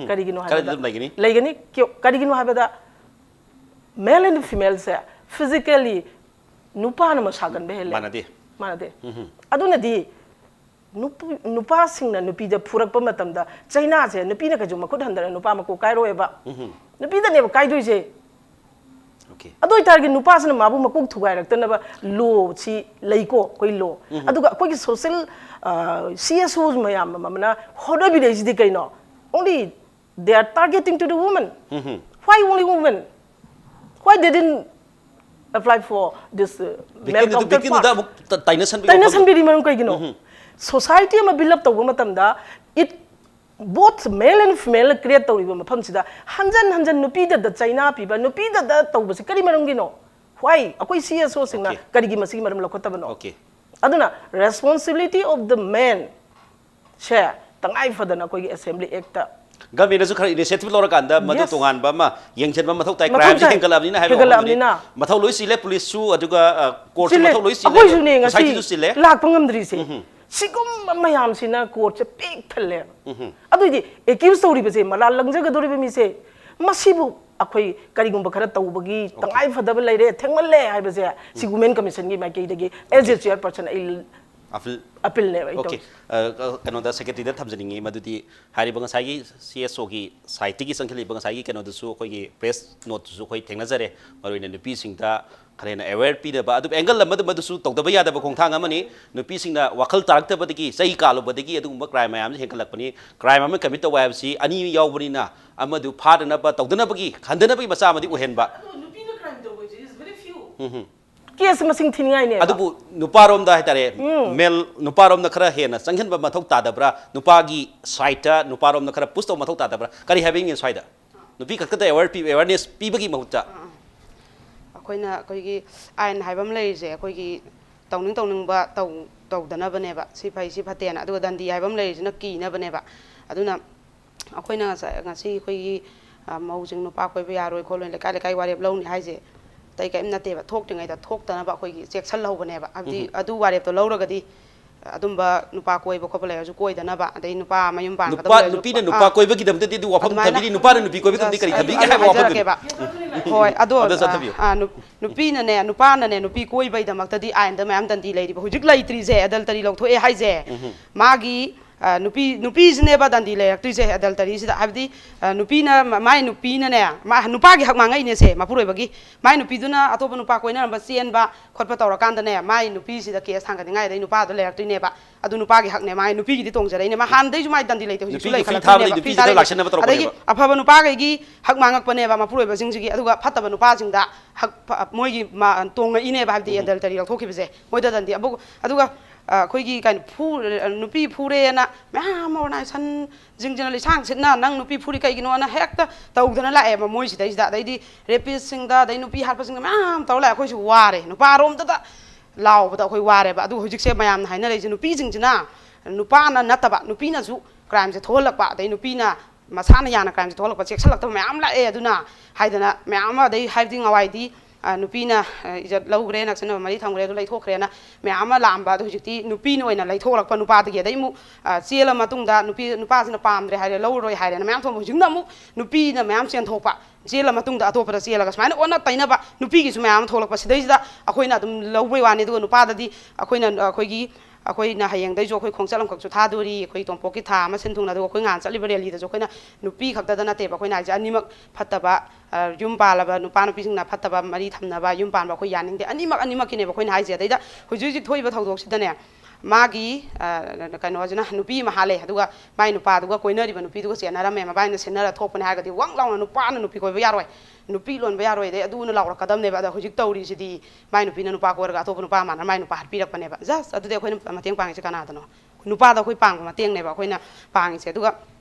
ꯀꯔꯤꯒꯤꯅꯣ ꯈꯔꯗꯤ ꯍꯥꯏꯕꯗ, ꯑꯗꯨꯝ ꯂꯩꯒꯅꯤ꯫ ꯂꯩꯒꯅꯤ꯫ ꯀ꯭ꯌꯣ-, ꯀꯔꯤꯒꯤꯅꯣ ꯍꯥꯏꯕꯗ, male and femaleꯁꯦ physically ꯅꯨꯄꯥꯅ ꯃꯁꯥ ꯀꯟꯕ ꯍꯦꯜꯂꯦ꯫ ꯃꯥꯟꯅꯗꯦ꯫ ꯃꯥꯟꯅꯗꯦ꯫ ꯑꯗꯨꯅꯗꯤ ꯅꯨꯄꯤ-, ꯅꯨꯄꯥꯁꯤꯡꯅ ꯅꯨꯄꯤꯗ ꯐꯨꯔꯛꯄ ꯃꯇꯝꯗ ꯆꯩꯅꯥꯁꯦ ꯅꯨꯄꯤꯅ ꯀꯩꯁꯨ ꯃꯈꯨꯠ ꯍꯟꯗꯅ ꯅꯨꯄꯥ ꯃꯀꯣꯛ ꯀꯥꯏꯔꯣꯏꯕ꯫ ꯅꯨꯄꯤꯗꯅꯦꯕ ꯀꯥꯏꯗꯣꯏꯁꯦ꯫ Okay. ꯑꯗꯨ ꯑꯣꯏꯇꯥꯔꯗꯤ ꯅꯨꯄꯥꯁꯤꯅ ꯃꯥꯕꯨ ꯃꯀꯣꯛ ꯊꯨꯒꯥꯏꯔꯛꯇꯅꯕ lawꯁꯤ ꯂꯩꯀꯣ, ꯑꯩꯈꯣꯏ law꯫ ꯑꯗꯨꯒ ꯑꯩꯈꯣꯏꯒꯤ social, ꯑ, C S O ꯃꯌꯥꯝ ꯑꯃꯅ ꯍꯣꯠꯅꯕꯤꯔꯛꯏꯁꯤꯗꯤ ꯀꯩꯅꯣ? Only they are targeting to the woman. Why only woman? Why they didn't apply for this, uh, male Victimꯗꯨ-, counterpart? victimꯗꯨꯗ ꯑꯃꯨꯛ ꯇ-, ꯇꯥꯏꯅꯁꯟꯕꯤꯕ ꯋꯥꯐꯝꯗꯣ꯫ ꯇꯥꯏꯅꯁꯟꯕꯤꯔꯤ ꯃꯔꯝ ꯀꯩꯒꯤꯅꯣ? Society ꯑꯃ build up ꯇꯧꯕ ꯃꯇꯝꯗ, it, both male and female create ꯇꯧꯔꯤꯕ ꯃꯐꯝꯁꯤꯗ ꯍꯟꯖꯟ ꯍꯟꯖꯟ ꯅꯨꯄꯤꯗꯗ ꯆꯩꯅꯥ ꯄꯤꯕ, ꯅꯨꯄꯤꯗꯗ ꯇꯧꯕꯁꯤ ꯀꯔꯤ ꯃꯔꯝꯒꯤꯅꯣ? Why? ꯑꯩꯈꯣꯏ C S O ꯁꯤꯡꯅ Okay. ꯀꯔꯤꯒꯤ ꯃꯁꯤꯒꯤ ꯃꯔꯝ ꯂꯧꯈꯠꯇꯕꯅꯣ? Okay. ꯑꯗꯨꯅ responsibility of the man ꯁꯦ ꯇꯉꯥꯏ ꯐꯗꯅ ꯑꯩꯈꯣꯏꯒꯤ Assembly Act ꯇ ꯒꯃꯦꯟꯅꯁꯨ ꯈꯔ initiative ꯂꯧꯔꯀꯥꯟꯗ ꯃꯗꯨ Yes. ꯇꯣꯉꯥꯟꯕ ꯑꯃ ꯌꯦꯡꯁꯤꯟꯕ ꯃꯊꯧ ꯇꯥꯏ꯫ ꯃꯊꯧ Crime ꯁꯤ ꯇꯥꯏ꯫ ꯍꯦꯟꯒꯠꯂꯛꯑꯕꯅꯤꯅ ꯍꯥꯏꯕ ꯍꯦꯟꯒꯠꯂꯛꯑꯕꯅꯤꯅ꯫ ꯋꯥꯐꯝꯗꯨꯅꯤ꯫ ꯃꯊꯧ ꯂꯣꯏ ꯆꯤꯜꯂꯦ, ꯄꯨꯂꯤꯁꯁꯨ ꯑꯗꯨꯒ ꯀꯣꯔꯠꯁꯨ ꯆꯤꯜꯂꯦ꯫ ꯃꯊꯧ ꯂꯣꯏ ꯆꯤꯜꯂꯦ꯫ ꯑꯩꯈꯣꯏꯁꯨꯅꯦ ꯉꯁꯤ ꯁꯣꯁꯥꯏꯇꯤꯁꯨ ꯆꯤꯜꯂꯦ꯫ ꯂꯥꯛꯄ ꯉꯝꯗ꯭ꯔꯤꯁꯦ꯫ ꯁꯤꯒꯨꯝꯕ ꯃꯌꯥꯝꯁꯤꯅ ꯀꯣꯔꯠꯁꯦ ꯄꯤꯛ ꯊꯜꯂꯦꯕ꯫ ꯑꯗꯨꯏꯗꯤ accuse ꯇꯧꯔꯤꯕꯁꯦ, ꯃꯔꯥꯜ ꯂꯪꯖꯒꯗꯧꯔꯤꯕ ꯃꯤꯁꯦ, ꯃꯁꯤꯕꯨ ꯑꯩꯈꯣꯏ ꯀꯔꯤꯒꯨꯝꯕ ꯈꯔ ꯇꯧꯕꯒꯤ ꯇꯉꯥꯏ ꯐꯗꯕ ꯂꯩꯔꯦ, ꯊꯦꯡꯃꯜꯂꯦ ꯍꯥꯏꯕꯁꯦ ꯁꯤ Women Commission ꯒꯤ ꯃꯥꯏꯀꯩꯗꯒꯤ as a chairperson ꯑꯩ ꯑꯐꯤꯜ appeal ꯅꯦꯕ ꯑꯩ Okay. ꯇꯧꯔꯤꯁꯦ꯫ ꯑ, ꯑ, ꯀꯩꯅꯣꯗ ꯁꯦꯀ꯭ꯔꯦꯇꯔꯤꯗ ꯊꯝꯖꯅꯤꯡꯉꯤ, ꯃꯗꯨꯗꯤ ꯍꯥꯏꯔꯤꯕ ꯉꯁꯥꯏꯒꯤ C S O ꯒꯤ ꯁꯥꯏꯠꯇꯒꯤ ꯆꯪꯁꯤꯜꯂꯤꯕ ꯉꯁꯥꯏꯒꯤ ꯀꯩꯅꯣꯗꯨꯁꯨ, ꯑꯩꯈꯣꯏꯒꯤ press note ꯇꯨꯁꯨ ꯑꯩꯈꯣꯏ ꯊꯦꯡꯅꯖꯔꯦ꯫ ꯃꯔꯨꯑꯣꯏꯅ ꯅꯨꯄꯤꯁꯤꯡꯗ ꯈꯔ ꯍꯦꯟꯅ aware ꯄꯤꯅꯕ, ꯑꯗꯨꯕꯨ angle ꯑꯃꯗ ꯃꯗꯨꯁꯨ ꯇꯧꯗꯕ ꯌꯥꯗꯕ ꯈꯣꯡꯊꯥꯡ ꯑꯃꯅꯤ꯫ ꯅꯨꯄꯤꯁꯤꯡꯅ ꯋꯥꯈꯜ ꯇꯥꯔꯛꯇꯕꯗꯒꯤ, ꯆꯩ ꯀꯥꯜꯂꯨꯕꯗꯒꯤ ꯑꯗꯨꯒꯨꯝꯕ crime ꯃꯌꯥꯝꯁꯤ ꯍꯦꯟꯒꯠꯂꯛꯄꯅꯤ꯫ Crime ꯑꯃ commit ꯇꯧꯕ ꯍꯥꯏꯕꯁꯤ ꯑꯅꯤ ꯌꯥꯎꯕꯅꯤꯅ, ꯑꯃꯗꯨ ꯐꯥꯗꯅꯕ, ꯇꯧꯗꯅꯕꯒꯤ, ꯍꯟꯗꯅꯕꯒꯤ ꯃꯆꯥꯛ ꯑꯃꯗꯤ ꯑꯣꯏꯍꯟꯕ꯫ ꯑꯗꯣ ꯅꯨꯄꯤꯅ crime ꯇꯧꯕꯁꯦ is very few. Case ꯃꯁꯤꯡ ꯊꯤꯅꯤꯡꯉꯥꯏꯅꯦꯕ꯫ ꯑꯗꯨꯕꯨ ꯅꯨꯄꯥꯔꯣꯝꯗ ꯍꯥꯏꯇꯥꯔꯦ, male ꯅꯨꯄꯥꯔꯣꯝꯗ ꯈꯔ ꯍꯦꯟꯅ ꯆꯪꯁꯤꯟꯕ ꯃꯊꯧ ꯇꯥꯗꯕ꯭ꯔꯥ, ꯅꯨꯄꯥꯒꯤ side ꯇ ꯅꯨꯄꯥꯔꯣꯝꯗ ꯈꯔ push ꯇꯧꯕ ꯃꯊꯧ ꯇꯥꯗꯕ꯭ꯔꯥ, ꯀꯔꯤ ꯍꯥꯏꯕꯤꯅꯤꯡꯉꯤ ꯁ꯭ꯋꯥꯏꯗ? ꯅꯨꯄꯤ ꯈꯛꯇꯗ aware ꯄꯤ-, awareness ꯄꯤꯕꯒꯤ ꯃꯍꯨꯠꯇ꯫ ꯑꯩꯈꯣꯏꯅ ꯑꯩꯈꯣꯏꯒꯤ ꯑꯥꯏꯟ ꯍꯥꯏꯕ ꯑꯃ ꯂꯩꯔꯤꯁꯦ, ꯑꯩꯈꯣꯏꯒꯤ ꯇꯧꯅꯤꯡ ꯇꯧꯅꯤꯡꯕ ꯇꯧ ꯇꯧꯗꯅꯕꯅꯦꯕ, ꯁꯤ ꯐꯩ ꯁꯤ ꯐꯠꯇꯦꯅ꯫ ꯑꯗꯨꯒ ꯗꯟꯗꯤ ꯍꯥꯏꯕ ꯑꯃ ꯂꯩꯔꯤꯁꯤꯅ ꯀꯤꯅꯕꯅꯦꯕ꯫ ꯑꯗꯨꯅ ꯑꯩꯈꯣꯏꯅ ꯉꯁꯥꯏ ꯉꯁꯤ ꯑꯩꯈꯣꯏꯒꯤ ꯑ, ꯃꯧꯁꯤꯡ ꯅꯨꯄꯥ ꯀꯣꯏꯕ ꯌꯥꯔꯣꯏ ꯈꯣꯠꯂꯣꯏ, ꯂꯩꯀꯥꯏ ꯂꯩꯀꯥꯏ ꯋꯥꯔꯦꯞ ꯂꯧꯅꯤ ꯍꯥꯏꯁꯦ ꯑꯇꯩ ꯀꯔꯤꯝ ꯅꯠꯇꯦꯕ꯫ ꯊꯣꯛꯇ꯭ꯔꯤꯉꯩꯗ ꯊꯣꯛꯇꯅꯕ ꯑꯩꯈꯣꯏꯒꯤ ꯆꯦꯛꯁꯤꯜꯍꯧꯕꯅꯦꯕ꯫ ꯍꯥꯏꯕꯗꯤ ꯑꯗꯨ ꯋꯥꯔꯦꯞꯇꯣ ꯂꯧꯔꯒꯗꯤ ꯑꯗꯨꯝꯕ ꯅꯨꯄꯥ ꯀꯣꯏꯕ ꯈꯣꯠꯄ ꯂꯩꯔꯁꯨ ꯀꯣꯏꯗꯅꯕ, ꯑꯗꯩ ꯅꯨꯄꯥ ꯃꯌꯨꯝ ꯄꯥꯟꯒꯗꯕ ꯅꯨꯄꯥ ꯂꯩꯔꯁꯨ ꯅꯨꯄꯤꯅ ꯑ, ꯅꯨꯄꯥ ꯀꯣꯏꯕꯒꯤꯗꯃꯛꯇꯗꯤ ꯑꯗꯨ ꯋꯥꯐꯝ ꯑꯗꯨꯃꯥꯏꯅ ꯊꯝꯕꯤꯔꯤ, ꯅꯨꯄꯥꯗ ꯅꯨꯄꯤ ꯀꯣꯏꯕꯒꯤꯗꯃꯛꯇꯗꯤ ꯀꯔꯤ ꯑꯩ ꯊꯝꯕꯤꯒꯦ ꯑꯩ ꯍꯥꯏꯕ ꯋꯥꯐꯝꯗꯨꯅꯤ꯫ ꯍꯥꯏꯖꯔꯛꯀꯦꯕ꯫ ꯍꯣꯏ, ꯑꯗꯣ ꯑꯗꯣ ꯑ, ꯆꯠꯊꯕꯤꯌꯨ꯫ ꯑ, ꯅꯨ- ꯅꯨꯄꯤꯅꯅꯦ ꯅꯨꯄꯥꯅꯅꯦ ꯅꯨꯄꯤ ꯀꯣꯏꯕꯩꯗꯃꯛꯇꯗꯤ ꯑꯥꯏꯟꯗ ꯃꯌꯥꯝ ꯗꯟꯗꯤ ꯂꯩꯔꯤꯕ ꯍꯧꯖꯤꯛ ꯂꯩꯇ꯭ꯔꯤꯁꯦ, ꯑꯦꯗꯜꯇꯔꯤ ꯂꯧꯊꯣꯛꯑꯦ ꯍꯥꯏꯁꯦ꯫ ꯃꯥꯒꯤ ꯑ, ꯅꯨꯄꯤ ꯅꯨꯄꯤꯁꯤꯅꯦꯕ ꯗꯟꯗꯤ ꯂꯩꯔꯛꯇ꯭ꯔꯤꯁꯦ ꯑꯦꯗꯜꯇꯔꯤꯁꯤꯗ꯫ ꯍꯥꯏꯕꯗꯤ ꯑ, ꯅꯨꯄꯤꯅ ꯃ- ꯃꯥꯏ ꯅꯨꯄꯤꯅꯅꯦ, ꯃꯥ ꯅꯨꯄꯥꯒꯤ ꯍꯛ ꯃꯥꯡꯉꯛꯏꯅꯦꯁꯦ, ꯃꯄꯨꯔꯣꯏꯕꯒꯤ꯫ ꯃꯥꯏ ꯅꯨꯄꯤꯗꯨꯅ ꯑꯇꯣꯞꯄ ꯅꯨꯄꯥ ꯀꯣꯏꯅꯔꯝꯕ, ꯆꯦꯟꯕ ꯈꯣꯠꯄ ꯇꯧꯔꯀꯥꯟꯗꯅꯦ, ꯃꯥꯏ ꯅꯨꯄꯤꯁꯤꯗ ꯀꯦꯁ ꯊꯥꯡꯒꯠꯅꯤꯡꯉꯥꯏ ꯑꯗꯩ ꯅꯨꯄꯥꯗꯣ ꯂꯩꯔꯛꯇ꯭ꯔꯤꯅꯦꯕ꯫ ꯑꯗꯨ ꯅꯨꯄꯥꯒꯤ ꯍꯛꯅꯦ, ꯃꯥꯏ ꯅꯨꯄꯤꯒꯤꯗꯤ ꯇꯣꯡꯖꯔꯛꯏꯅꯦ꯫ ꯃꯥ ꯍꯥꯟꯅꯗꯩꯁꯨ ꯃꯥꯏ ꯗꯟꯗꯤ ꯂꯩꯇꯦ, ꯍꯧꯖꯤꯛꯁꯨ ꯅꯨꯄꯤꯒꯤ free ꯂꯩꯈꯠꯂꯛꯇ꯭ꯔꯤꯅꯦꯕ꯫ ꯊꯥꯕꯗꯤ ꯅꯨꯄꯤꯁꯤꯗ ꯊꯥꯗꯣꯏꯁꯨ-, ꯂꯥꯛꯁꯟꯅꯕ ꯇꯧꯔꯛꯄꯅꯦꯕ꯫ ꯑꯗꯒꯤ ꯑꯐꯕ ꯅꯨꯄꯥꯈꯩꯒꯤ ꯍꯛ ꯃꯥꯡꯉꯛꯄꯅꯦꯕ ꯃꯄꯨꯔꯣꯏꯕꯁꯤꯡꯁꯤꯒꯤ, ꯑꯗꯨꯒ ꯐꯠꯇꯕ ꯅꯨꯄꯥꯁꯤꯡꯗ ꯍꯛ ꯐ- ꯃꯣꯏꯒꯤ ꯃ- ꯇꯣꯡꯉꯛꯏꯅꯦꯕ, ꯍꯥꯏꯕꯗꯤ ꯑꯦꯗꯜꯇꯔꯤ ꯂꯧꯊꯣꯛꯈꯤꯕꯁꯦ ꯃꯣꯏꯗ ꯗꯟꯗꯤ꯫ ꯑꯕꯨ- ꯑꯗꯨꯒ ꯑꯩꯈꯣꯏꯒꯤ ꯀꯩꯅꯣ ꯐꯨ ꯅꯨꯄꯤ ꯐꯨꯔꯦꯅ ꯃꯌꯥꯝ ꯑꯃ ꯑꯣꯔꯒꯅꯥꯏꯖꯦꯁꯟꯁꯤꯡꯁꯤꯅ ꯂꯤꯁꯥꯡ ꯁꯤꯠꯅ ꯅꯪ ꯅꯨꯄꯤ ꯐꯨꯔꯤ ꯀꯩꯒꯤꯅꯣꯅ ꯍꯦꯛꯇ ꯇꯧꯗꯅ ꯂꯥꯛꯑꯦꯕ ꯃꯣꯏꯁꯤꯗꯩꯁꯤꯗ꯫ ꯑꯗꯩꯗꯤ ꯔꯦꯄꯤꯁꯁꯤꯡꯗ ꯑꯗꯩ ꯅꯨꯄꯤ ꯍꯥꯠꯄꯁꯤꯡꯗ ꯃꯌꯥꯝ ꯇꯧꯔ ꯂꯥꯛꯑꯦ꯫ ꯑꯩꯈꯣꯏꯁꯨ ꯋꯥꯔꯦ, ꯅꯨꯄꯥꯔꯣꯝꯗꯇ ꯂꯥꯎꯕꯗ ꯑꯩꯈꯣꯏ ꯋꯥꯔꯦꯕ꯫ ꯑꯗꯨ ꯍꯧꯖꯤꯛꯁꯦ ꯃꯌꯥꯝꯅ ꯍꯥꯏꯅꯔꯛꯏꯁꯦ ꯅꯨꯄꯤꯁꯤꯡꯁꯤꯅ, ꯅꯨꯄꯥꯅ ꯅꯠꯇꯕ ꯅꯨꯄꯤꯅꯁꯨ ꯀ꯭ꯔꯥꯏꯝꯁꯦ ꯊꯣꯛꯍꯜꯂꯛꯄ, ꯑꯗꯩ ꯅꯨꯄꯤꯅ ꯃꯁꯥꯅ ꯌꯥꯅ ꯀ꯭ꯔꯥꯏꯝꯁꯦ ꯊꯣꯛꯍꯜꯂꯛꯄ, ꯆꯦꯛꯁꯤꯜꯂꯛꯇꯕ ꯃꯌꯥꯝ ꯂꯥꯛꯑꯦ꯫ ꯑꯗꯨꯅ ꯍꯥꯏꯗꯅ ꯃꯌꯥꯝ ꯑꯃ, ꯑꯗꯩ ꯍꯥꯏꯕꯗꯤ ꯅꯍꯥꯟꯋꯥꯏꯗꯤ ꯑ, ꯅꯨꯄꯤꯅ ꯑ, ꯏꯖꯠ ꯂꯧꯈ꯭ꯔꯦ, ꯅꯛꯁꯤꯟꯅꯕ ꯃꯔꯤ ꯊꯝꯈ꯭ꯔꯦ, ꯑꯗꯨ ꯂꯩꯊꯣꯛꯈ꯭ꯔꯦꯅ ꯃꯌꯥꯝ ꯑꯃ ꯂꯥꯛꯑꯝꯕ꯫ ꯑꯗꯣ ꯍꯧꯖꯤꯛꯇꯤ ꯅꯨꯄꯤꯅ ꯑꯣꯏꯅ ꯂꯩꯊꯣꯛꯂꯛꯄ ꯅꯨꯄꯥꯗꯒꯤ꯫ ꯑꯗꯩ ꯑꯃꯨꯛ ꯑ, ꯆꯦꯜꯂ ꯃꯇꯨꯡꯗ ꯅꯨꯄꯤ, ꯅꯨꯄꯥꯁꯤꯅ ꯄꯥꯝꯗ꯭ꯔꯦ ꯍꯥꯏꯔꯦ, ꯂꯧꯔꯔꯣꯏ ꯍꯥꯏꯔꯦꯅ ꯃꯌꯥꯝ ꯊꯣꯛꯑꯝꯕ꯫ ꯍꯧꯖꯤꯛꯅ ꯑꯃꯨꯛ ꯅꯨꯄꯤꯅ ꯃꯌꯥꯝ ꯆꯦꯟꯊꯣꯛꯄ, ꯆꯦꯜꯂ ꯃꯇꯨꯡꯗ ꯑꯇꯣꯞꯄꯗ ꯆꯦꯜꯂꯒ ꯁꯨꯃꯥꯏꯅ ꯑꯣꯟꯅ ꯇꯩꯅꯕ ꯅꯨꯄꯤꯒꯤꯁꯨ ꯃꯌꯥꯝ ꯑꯃ ꯊꯣꯛꯂꯛꯄ꯫ ꯁꯤꯗꯩꯁꯤꯗ ꯑꯩꯈꯣꯏꯅ ꯑꯗꯨꯝ ꯂꯧꯕꯩ ꯋꯥꯅꯤ꯫ ꯑꯗꯨꯒ ꯅꯨꯄꯥꯗꯗꯤ ꯑꯩꯈꯣꯏꯅ, ꯑꯩꯈꯣꯏꯒꯤ ꯑꯩꯈꯣꯏꯅ ꯍꯌꯦꯡꯗꯩꯁꯨ ꯑꯩꯈꯣꯏ ꯈꯣꯡꯆꯠ ꯑꯃꯈꯛꯁꯨ ꯊꯥꯗꯣꯔꯤ, ꯑꯩꯈꯣꯏ ꯇꯣꯝꯄꯣꯛꯀꯤ ꯊꯥ ꯑꯃ ꯁꯤꯟ ꯊꯨꯡꯅ꯫ ꯑꯗꯨꯒ ꯑꯩꯈꯣꯏ ꯉꯍꯥꯟ ꯆꯠꯂꯤꯕ ꯔꯦꯂꯤꯗꯁꯨ ꯑꯩꯈꯣꯏꯅ ꯅꯨꯄꯤ ꯈꯛꯇꯗ ꯅꯠꯇꯦꯕ ꯑꯩꯈꯣꯏꯅ ꯍꯥꯏꯁꯦ, ꯑꯅꯤꯃꯛ ꯐꯠꯇꯕ, ꯑ, ꯌꯨꯝ ꯄꯥꯜꯂꯕ ꯅꯨꯄꯥ ꯅꯨꯄꯤꯁꯤꯡꯅ ꯐꯠꯇꯕ ꯃꯔꯤ ꯊꯝꯅꯕ, ꯌꯨꯝ ꯄꯥꯟꯕ ꯑꯩꯈꯣꯏ ꯌꯥꯅꯤꯡꯗꯦ, ꯑꯅꯤꯃꯛ, ꯑꯅꯤꯃꯛꯀꯤꯅꯦꯕ ꯑꯩꯈꯣꯏꯅ ꯍꯥꯏꯁꯦ꯫ ꯑꯗꯩꯗ ꯍꯧꯖꯤꯛ ꯍꯧꯖꯤꯛ ꯊꯣꯛꯏꯕ ꯊꯧꯗꯣꯛꯁꯤꯗꯅꯦ, ꯃꯥꯒꯤ, ꯑ, ꯀꯩꯅꯣꯁꯤꯅ ꯅꯨꯄꯤ ꯑꯃ ꯍꯥꯠꯂꯦ, ꯑꯗꯨꯒ ꯃꯥꯏ ꯅꯨꯄꯥꯗꯨꯒ ꯀꯣꯏꯅꯔꯤꯕ ꯅꯨꯄꯤꯗꯨꯒ ꯆꯦꯟꯅꯔꯝꯃꯦ, ꯃꯕꯥꯏꯅ ꯁꯤꯟꯅꯔ ꯊꯣꯛꯄꯅꯦ ꯍꯥꯏꯔꯒꯗꯤ ꯋꯪ ꯂꯥꯎꯅ ꯅꯨꯄꯥꯅ ꯅꯨꯄꯤ ꯀꯣꯏꯕ ꯌꯥꯔꯣꯏ, ꯅꯨꯄꯤ ꯂꯣꯟꯕ ꯌꯥꯔꯣꯏ, ꯑꯗꯩ ꯑꯗꯨꯅ ꯂꯥꯎꯔꯛꯀꯗꯕꯅꯦꯕ꯫ ꯑꯗ ꯍꯧꯖꯤꯛ ꯇꯧꯔꯤꯁꯤꯗꯤ ꯃꯥꯏ ꯅꯨꯄꯤꯅ ꯅꯨꯄꯥ ꯀꯣꯏꯔꯒ ꯑꯇꯣꯞꯄ ꯅꯨꯄꯥ ꯃꯥꯟꯅ ꯃꯥꯏ ꯅꯨꯄꯥ ꯍꯥꯠꯄꯤꯔꯛꯄꯅꯦꯕ꯫ Just ꯑꯗꯨꯗꯤ ꯑꯩꯈꯣꯏꯅ ꯃꯇꯦꯡ ꯄꯥꯡꯉꯤꯁꯦ ꯀꯅꯥꯗꯅꯣ? ꯅꯨꯄꯥꯗ ꯑꯩꯈꯣꯏ ꯄꯥꯡꯕ ꯃꯇꯦꯡꯅꯦꯕ ꯑꯩꯈꯣꯏꯅ ꯄꯥꯡꯉꯤꯁꯦ꯫ ꯑꯗꯨꯒ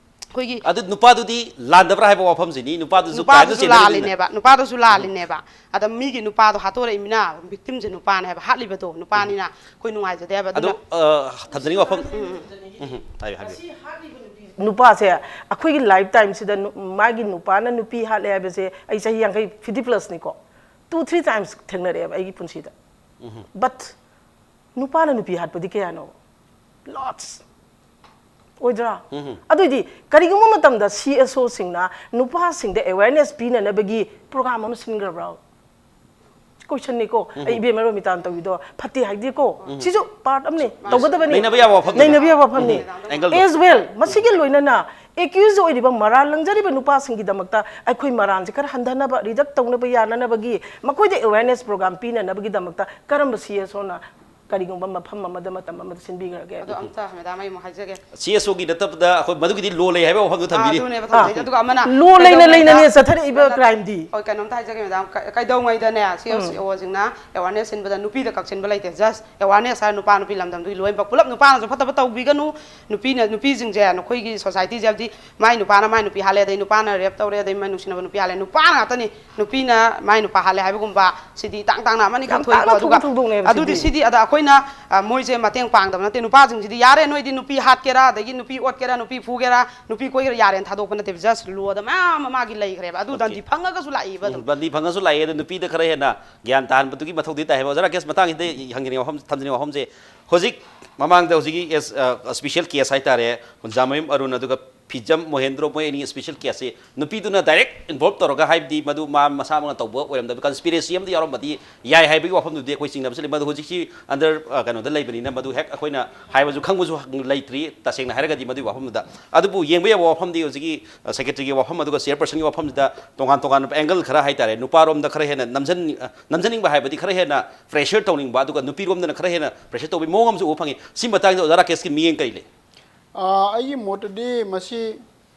ꯑꯩꯈꯣꯏꯒꯤ ꯑꯗꯨ ꯅꯨꯄꯥꯗꯨꯗꯤ ꯂꯥꯟꯗꯕ꯭ꯔꯥ ꯍꯥꯏꯕ ꯋꯥꯐꯝꯁꯤꯅꯤ꯫ ꯅꯨꯄꯥꯗꯨꯁꯨ ꯀ꯭ꯔꯥꯏꯝꯗꯨ ꯅꯨꯄꯥꯗꯨꯁꯨ ꯆꯦꯟꯅꯔꯤꯗꯨꯅ꯫ ꯂꯥꯜꯂꯤꯅꯦꯕ, ꯅꯨꯄꯥꯗꯨꯁꯨ ꯂꯥꯜꯂꯤꯅꯦꯕ꯫ ꯑꯗ ꯃꯤꯒꯤ ꯅꯨꯄꯥꯗꯣ ꯍꯥꯠꯇꯣꯔꯛꯏꯃꯤꯅ, ꯚꯤꯛꯇꯤꯝꯁꯦ ꯅꯨꯄꯥꯅꯦ ꯍꯥꯏꯕ, ꯍꯥꯠꯂꯤꯕꯗꯣ ꯅꯨꯄꯥꯅꯤꯅ ꯑꯩꯈꯣꯏ ꯅꯨꯡꯉꯥꯏꯖꯗꯦ ꯍꯥꯏꯕ꯫ ꯑꯗꯨ ꯑꯗꯨꯅ ꯑ, ꯊꯝꯖꯅꯤꯡꯕ ꯋꯥꯐꯝ꯫ ꯎꯝ, ꯎꯝ, ꯍꯥꯏꯌꯨ, ꯍꯥꯏꯕꯤꯌꯨ꯫ ꯅꯨꯄꯥꯁꯦ ꯑꯩꯈꯣꯏꯒꯤ ꯂꯥꯏꯐ ꯇꯥꯏꯝꯁꯤꯗ ꯅꯨ-, ꯃꯥꯒꯤ ꯅꯨꯄꯥꯅ ꯅꯨꯄꯤ ꯍꯥꯠꯂꯦ ꯍꯥꯏꯕꯁꯦ ꯑꯩ ꯆꯍꯤ ꯌꯥꯡꯈꯩ, fifty plusꯅꯤꯀꯣ, two three times ꯊꯦꯡꯅꯔꯛꯑꯦꯕ ꯑꯩꯒꯤ ꯄꯨꯟꯁꯤꯗ꯫ But ꯅꯨꯄꯥꯅ ꯅꯨꯄꯤ ꯍꯥꯠꯄꯗꯤ ꯀꯌꯥꯅꯣ? Lots. ꯑꯣꯏꯗ꯭ꯔꯥ? ꯑꯗꯨꯏꯗꯤ ꯀꯔꯤꯒꯨꯝꯕ ꯃꯇꯝꯗ CSOꯁꯤꯡꯅ ꯅꯨꯄꯥꯁꯤꯡꯗ awareness ꯄꯤꯅꯅꯕꯒꯤ program ꯑꯃ ꯁꯤꯟꯈ꯭ꯔꯕ꯭ꯔꯣ? Questionꯅꯤꯀꯣ꯫ ꯑꯩ ꯏꯕꯦꯝꯃ ꯔꯣꯃꯤꯇꯥꯅ ꯇꯧꯔꯤꯗꯣ ꯐꯠꯇꯦ ꯍꯥꯏꯗꯦꯀꯣ꯫ ꯁꯤꯁꯨ part ꯑꯃꯅꯤ, ꯇꯧꯒꯗꯕꯅꯤ꯫ ꯅꯩꯅꯕ ꯌꯥꯕ ꯋꯥꯐꯝꯅꯤ꯫ ꯅꯩꯅꯕ ꯌꯥꯕ ꯋꯥꯐꯝꯅꯤ꯫ Angle ꯑꯗꯣ꯫ As well, ꯃꯁꯤꯒꯤ ꯂꯣꯏꯅꯅ accuse ꯑꯣꯏꯔꯤꯕ ꯃꯔꯥꯜ ꯂꯪꯖꯔꯤꯕ ꯅꯨꯄꯥꯁꯤꯡꯒꯤꯗꯃꯛꯇ ꯑꯩꯈꯣꯏ ꯃꯔꯥꯜꯁꯦ ꯈꯔ ꯍꯟꯊꯅꯕ, reduct ꯇꯧꯅꯕ ꯌꯥꯅꯅꯕꯒꯤ, ꯃꯈꯣꯏꯗ awareness program ꯄꯤꯅꯅꯕꯒꯤꯗꯃꯛꯇ ꯀꯔꯝꯕ CSOꯅ ꯀꯔꯤꯒꯨꯝꯕ ꯃꯐꯝ ꯑꯃꯗ, ꯃꯇꯝ ꯑꯃꯗ ꯁꯤꯟꯕꯤꯈ꯭ꯔꯒꯦ꯫ ꯑꯗꯣ ꯑꯝꯇ ꯃꯦꯗꯥꯝ ꯑꯩ ꯑꯃꯨꯛ ꯍꯥꯏꯖꯒꯦ꯫ ꯁꯤ ꯑꯦꯁ ꯑꯣꯒꯤ ꯅꯠꯇꯕꯗ ꯑꯩꯈꯣꯏ ꯃꯗꯨꯒꯤꯗꯤ ꯂꯣ ꯂꯩ ꯍꯥꯏꯕ ꯋꯥꯐꯝꯗꯨ ꯑꯥ, ꯊꯝꯕꯤꯔꯤ꯫ ꯑꯗꯨꯅꯦꯕ ꯑꯥ, ꯊꯝꯖꯩꯁꯦ꯫ ꯑꯗꯨꯒ ꯑꯃꯅ ꯂꯣ ꯂꯩꯅ ꯀꯩꯗꯧꯉꯩꯗ ꯂꯩꯅꯅꯦ ꯆꯠꯊꯔꯛꯏꯕ crimeꯗꯤ꯫ ꯍꯣꯏ, ꯀꯩꯅꯣꯝꯇ ꯍꯥꯏꯖꯒꯦ ꯃꯦꯗꯥꯝ꯫ ꯀ- ꯀꯩꯗꯧꯉꯩꯗꯅꯦ ꯁꯤ ꯑꯦꯁ ꯑꯣꯁꯤꯡꯅ ꯑꯦꯋꯥꯔꯅꯦꯁ ꯁꯤꯟꯕꯗ ꯅꯨꯄꯤꯗ ꯀꯛꯁꯤꯟꯕ ꯂꯩꯇꯦ꯫ ꯖꯁ ꯑꯦꯋꯥꯔꯅꯦꯁ ꯍꯥꯏꯔ ꯅꯨꯄꯥ ꯅꯨꯄꯤ ꯂꯝꯗꯝꯗꯨꯒꯤ ꯂꯣꯏꯅꯃꯛ ꯄꯨꯂꯞ ꯅꯨꯄꯥꯅꯁꯨ ꯐꯠꯇꯕ ꯇꯧꯕꯤꯒꯅꯨ꯫ ꯅꯨꯄꯤꯅ, ꯅꯨꯄꯤꯁꯤꯡꯁꯦ ꯅꯈꯣꯏꯒꯤ ꯁꯣꯁꯥꯏꯇꯤꯁꯦ, ꯍꯥꯏꯕꯗꯤ ꯃꯥꯏ ꯅꯨꯄꯥꯅ ꯃꯥꯏ ꯅꯨꯄꯤ ꯍꯥꯠꯂꯦ, ꯑꯗꯩ ꯅꯨꯄꯥꯅ ꯔꯦꯞ ꯇꯧꯔꯦ, ꯑꯗꯩ ꯃꯥꯏ ꯅꯨꯡꯁꯤꯅꯕ ꯅꯨꯄꯤ ꯍꯥꯠꯂꯦ, ꯅꯨꯄꯥꯅ ꯉꯥꯛꯇꯅꯤ ꯅꯨꯄꯤꯅ ꯃꯥꯏ ꯅꯨꯄꯥ ꯍꯥꯠꯂꯦ ꯍꯥꯏꯕꯒꯨꯝꯕ꯫ ꯁꯤꯗꯤ ꯏꯇꯥꯡ ꯇꯥꯡꯅ ꯑꯃꯅꯤꯈꯛ ꯌꯥꯝ ꯊꯣꯛꯏꯀꯣ꯫ ꯇꯥꯡꯅ ꯊꯣꯛꯄ ꯑꯗꯨꯒ ꯊꯧꯗꯣꯛꯅꯦꯕ ꯑꯗꯨꯗꯤ ꯁꯤꯗꯤ꯫ ꯁꯤꯗꯤ ꯑꯗ ꯑꯩꯈꯣꯏꯅ, ꯑ, ꯃꯣꯏꯁꯦ ꯃꯇꯦꯡ ꯄꯥꯡꯗꯕ ꯅꯠꯇꯦ꯫ ꯅꯨꯄꯥꯁꯤꯡꯁꯤꯗꯤ ꯌꯥꯔꯦ, ꯅꯣꯏꯗꯤ ꯅꯨꯄꯤ ꯍꯥꯠꯀꯦꯔꯥ, ꯑꯗꯒꯤ ꯅꯨꯄꯤ ꯑꯣꯠꯀꯦꯔꯥ, ꯅꯨꯄꯤ ꯐꯨꯒꯦꯔꯥ, ꯅꯨꯄꯤ ꯀꯣꯏꯒꯦꯔꯥ, ꯌꯥꯔꯦꯅ ꯊꯥꯗꯣꯛꯄ ꯅꯠꯇꯦꯕ꯫ ꯖꯁ ꯂꯣꯗ ꯃꯌꯥꯝ ꯑꯃ ꯃꯥꯒꯤ ꯂꯩꯈ꯭ꯔꯦꯕ꯫ ꯑꯗꯨ Okay. ꯗꯟꯗꯤ ꯐꯪꯉꯒꯁꯨ ꯂꯥꯛꯏꯕ ꯑꯗꯨꯝ꯫ ꯎꯝ, ꯕꯟꯗꯤ ꯐꯪꯉꯁꯨ ꯂꯥꯛꯑꯦ, ꯑꯗꯣ ꯅꯨꯄꯤꯗ ꯈꯔ ꯍꯦꯟꯅ ꯒ꯭ꯌꯥꯟ ꯇꯥꯍꯟꯕꯗꯨꯒꯤ ꯃꯊꯧꯗꯤ ꯇꯥꯏ ꯍꯥꯏꯕ꯫ ꯑꯣꯖꯥ ꯔꯥꯀꯦꯁ, ꯃꯇꯥꯡꯁꯤꯗ ꯍꯪꯖꯅꯤꯡꯕ ꯋꯥꯐꯝ, ꯊꯝꯖꯅꯤꯡꯕ ꯋꯥꯐꯝꯁꯦ, ꯍꯧꯖꯤꯛ ꯃꯃꯥꯡꯗ ꯍꯧꯖꯤꯛꯀꯤ ꯑꯦꯁ, ꯑ, ꯁ꯭ꯄꯤꯁꯦꯜ ꯀꯦꯁ ꯍꯥꯏꯇꯥꯔꯦ, ꯍꯨꯟꯖꯥꯃꯌꯨꯝ ꯑꯔꯨꯟ ꯑꯗꯨꯒ ꯐꯤꯖꯝ ꯃꯣꯍꯦꯟꯗ꯭ꯔꯣ, ꯃꯣꯏ ꯑꯅꯤ ꯁ꯭ꯄꯤꯁꯦꯜ ꯀꯦꯁꯁꯦ ꯅꯨꯄꯤꯗꯨꯅ ꯗꯥꯏꯔꯦꯛ ꯏꯟꯚꯣꯜꯕ ꯇꯧꯔꯒ, ꯍꯥꯏꯕꯗꯤ ꯃꯗꯨ ꯃꯥ ꯃꯁꯥꯃꯛꯅ ꯇꯧꯕ ꯑꯣꯏꯔꯝꯗꯕ, ꯀꯟꯁꯄꯤꯔꯦꯁꯤ ꯑꯃꯗꯤ ꯌꯥꯎꯔꯝꯕꯗꯤ ꯌꯥꯏ ꯍꯥꯏꯕꯒꯤ ꯋꯥꯐꯝꯗꯨꯗꯤ ꯑꯩꯈꯣꯏ ꯆꯤꯡꯅꯕꯁꯨ ꯂꯩ꯫ ꯃꯗꯨ ꯍꯧꯖꯤꯛꯁꯤ ꯑꯟꯗꯔ, ꯑ, ꯀꯩꯅꯣꯗ ꯂꯩꯕꯅꯤꯅ ꯃꯗꯨ ꯍꯦꯛ ꯑꯩꯈꯣꯏꯅ ꯍꯥꯏꯕꯁꯨ ꯈꯪꯕꯁꯨ ꯂꯩꯇ꯭ꯔꯤ, ꯇꯁꯦꯡꯅ ꯍꯥꯏꯔꯒꯗꯤ ꯃꯗꯨꯒꯤ ꯋꯥꯐꯝꯗꯨꯗ꯫ ꯑꯗꯨꯕꯨ ꯌꯦꯡꯕ ꯌꯥꯕ ꯋꯥꯐꯝꯗꯤ ꯍꯧꯖꯤꯛꯀꯤ, ꯑ, ꯁꯦꯀ꯭ꯔꯦꯇꯔꯤꯒꯤ ꯋꯥꯐꯝ ꯑꯗꯨꯒ ꯆꯤꯌꯔꯄꯔꯁꯟꯒꯤ ꯋꯥꯐꯝꯁꯤꯗ ꯇꯣꯉꯥꯟ ꯇꯣꯉꯥꯟꯕ ꯑꯦꯡꯒꯜ ꯈꯔ ꯍꯥꯏꯇꯥꯔꯦ, ꯅꯨꯄꯥꯔꯣꯝꯗ ꯈꯔ ꯍꯦꯟꯅ ꯅꯝꯖꯟ-, ꯑ, ꯅꯝꯖꯅꯤꯡꯕ ꯍꯥꯏꯕꯗꯤ ꯈꯔ ꯍꯦꯟꯅ ꯄ꯭ꯔꯦꯁꯔ ꯇꯧꯅꯤꯡꯕ, ꯑꯗꯨꯒ ꯅꯨꯄꯤꯔꯣꯝꯗꯅ ꯈꯔ ꯍꯦꯟꯅ ꯄ꯭ꯔꯦꯁꯔ ꯇꯧꯕꯒꯤ ꯃꯑꯣꯡ ꯑꯃꯁꯨ ꯎꯕ ꯐꯪꯉꯤ꯫ ꯁꯤ ꯃꯇꯥꯡꯗ ꯑꯣꯖꯥ ꯔꯥꯀꯦꯁꯀꯤ ꯃꯤꯠꯌꯦꯡ ꯀꯔꯤ ꯂꯩ? ꯑꯥ, ꯑꯩꯒꯤ ꯃꯣꯠꯇꯗꯤ ꯃꯁꯤ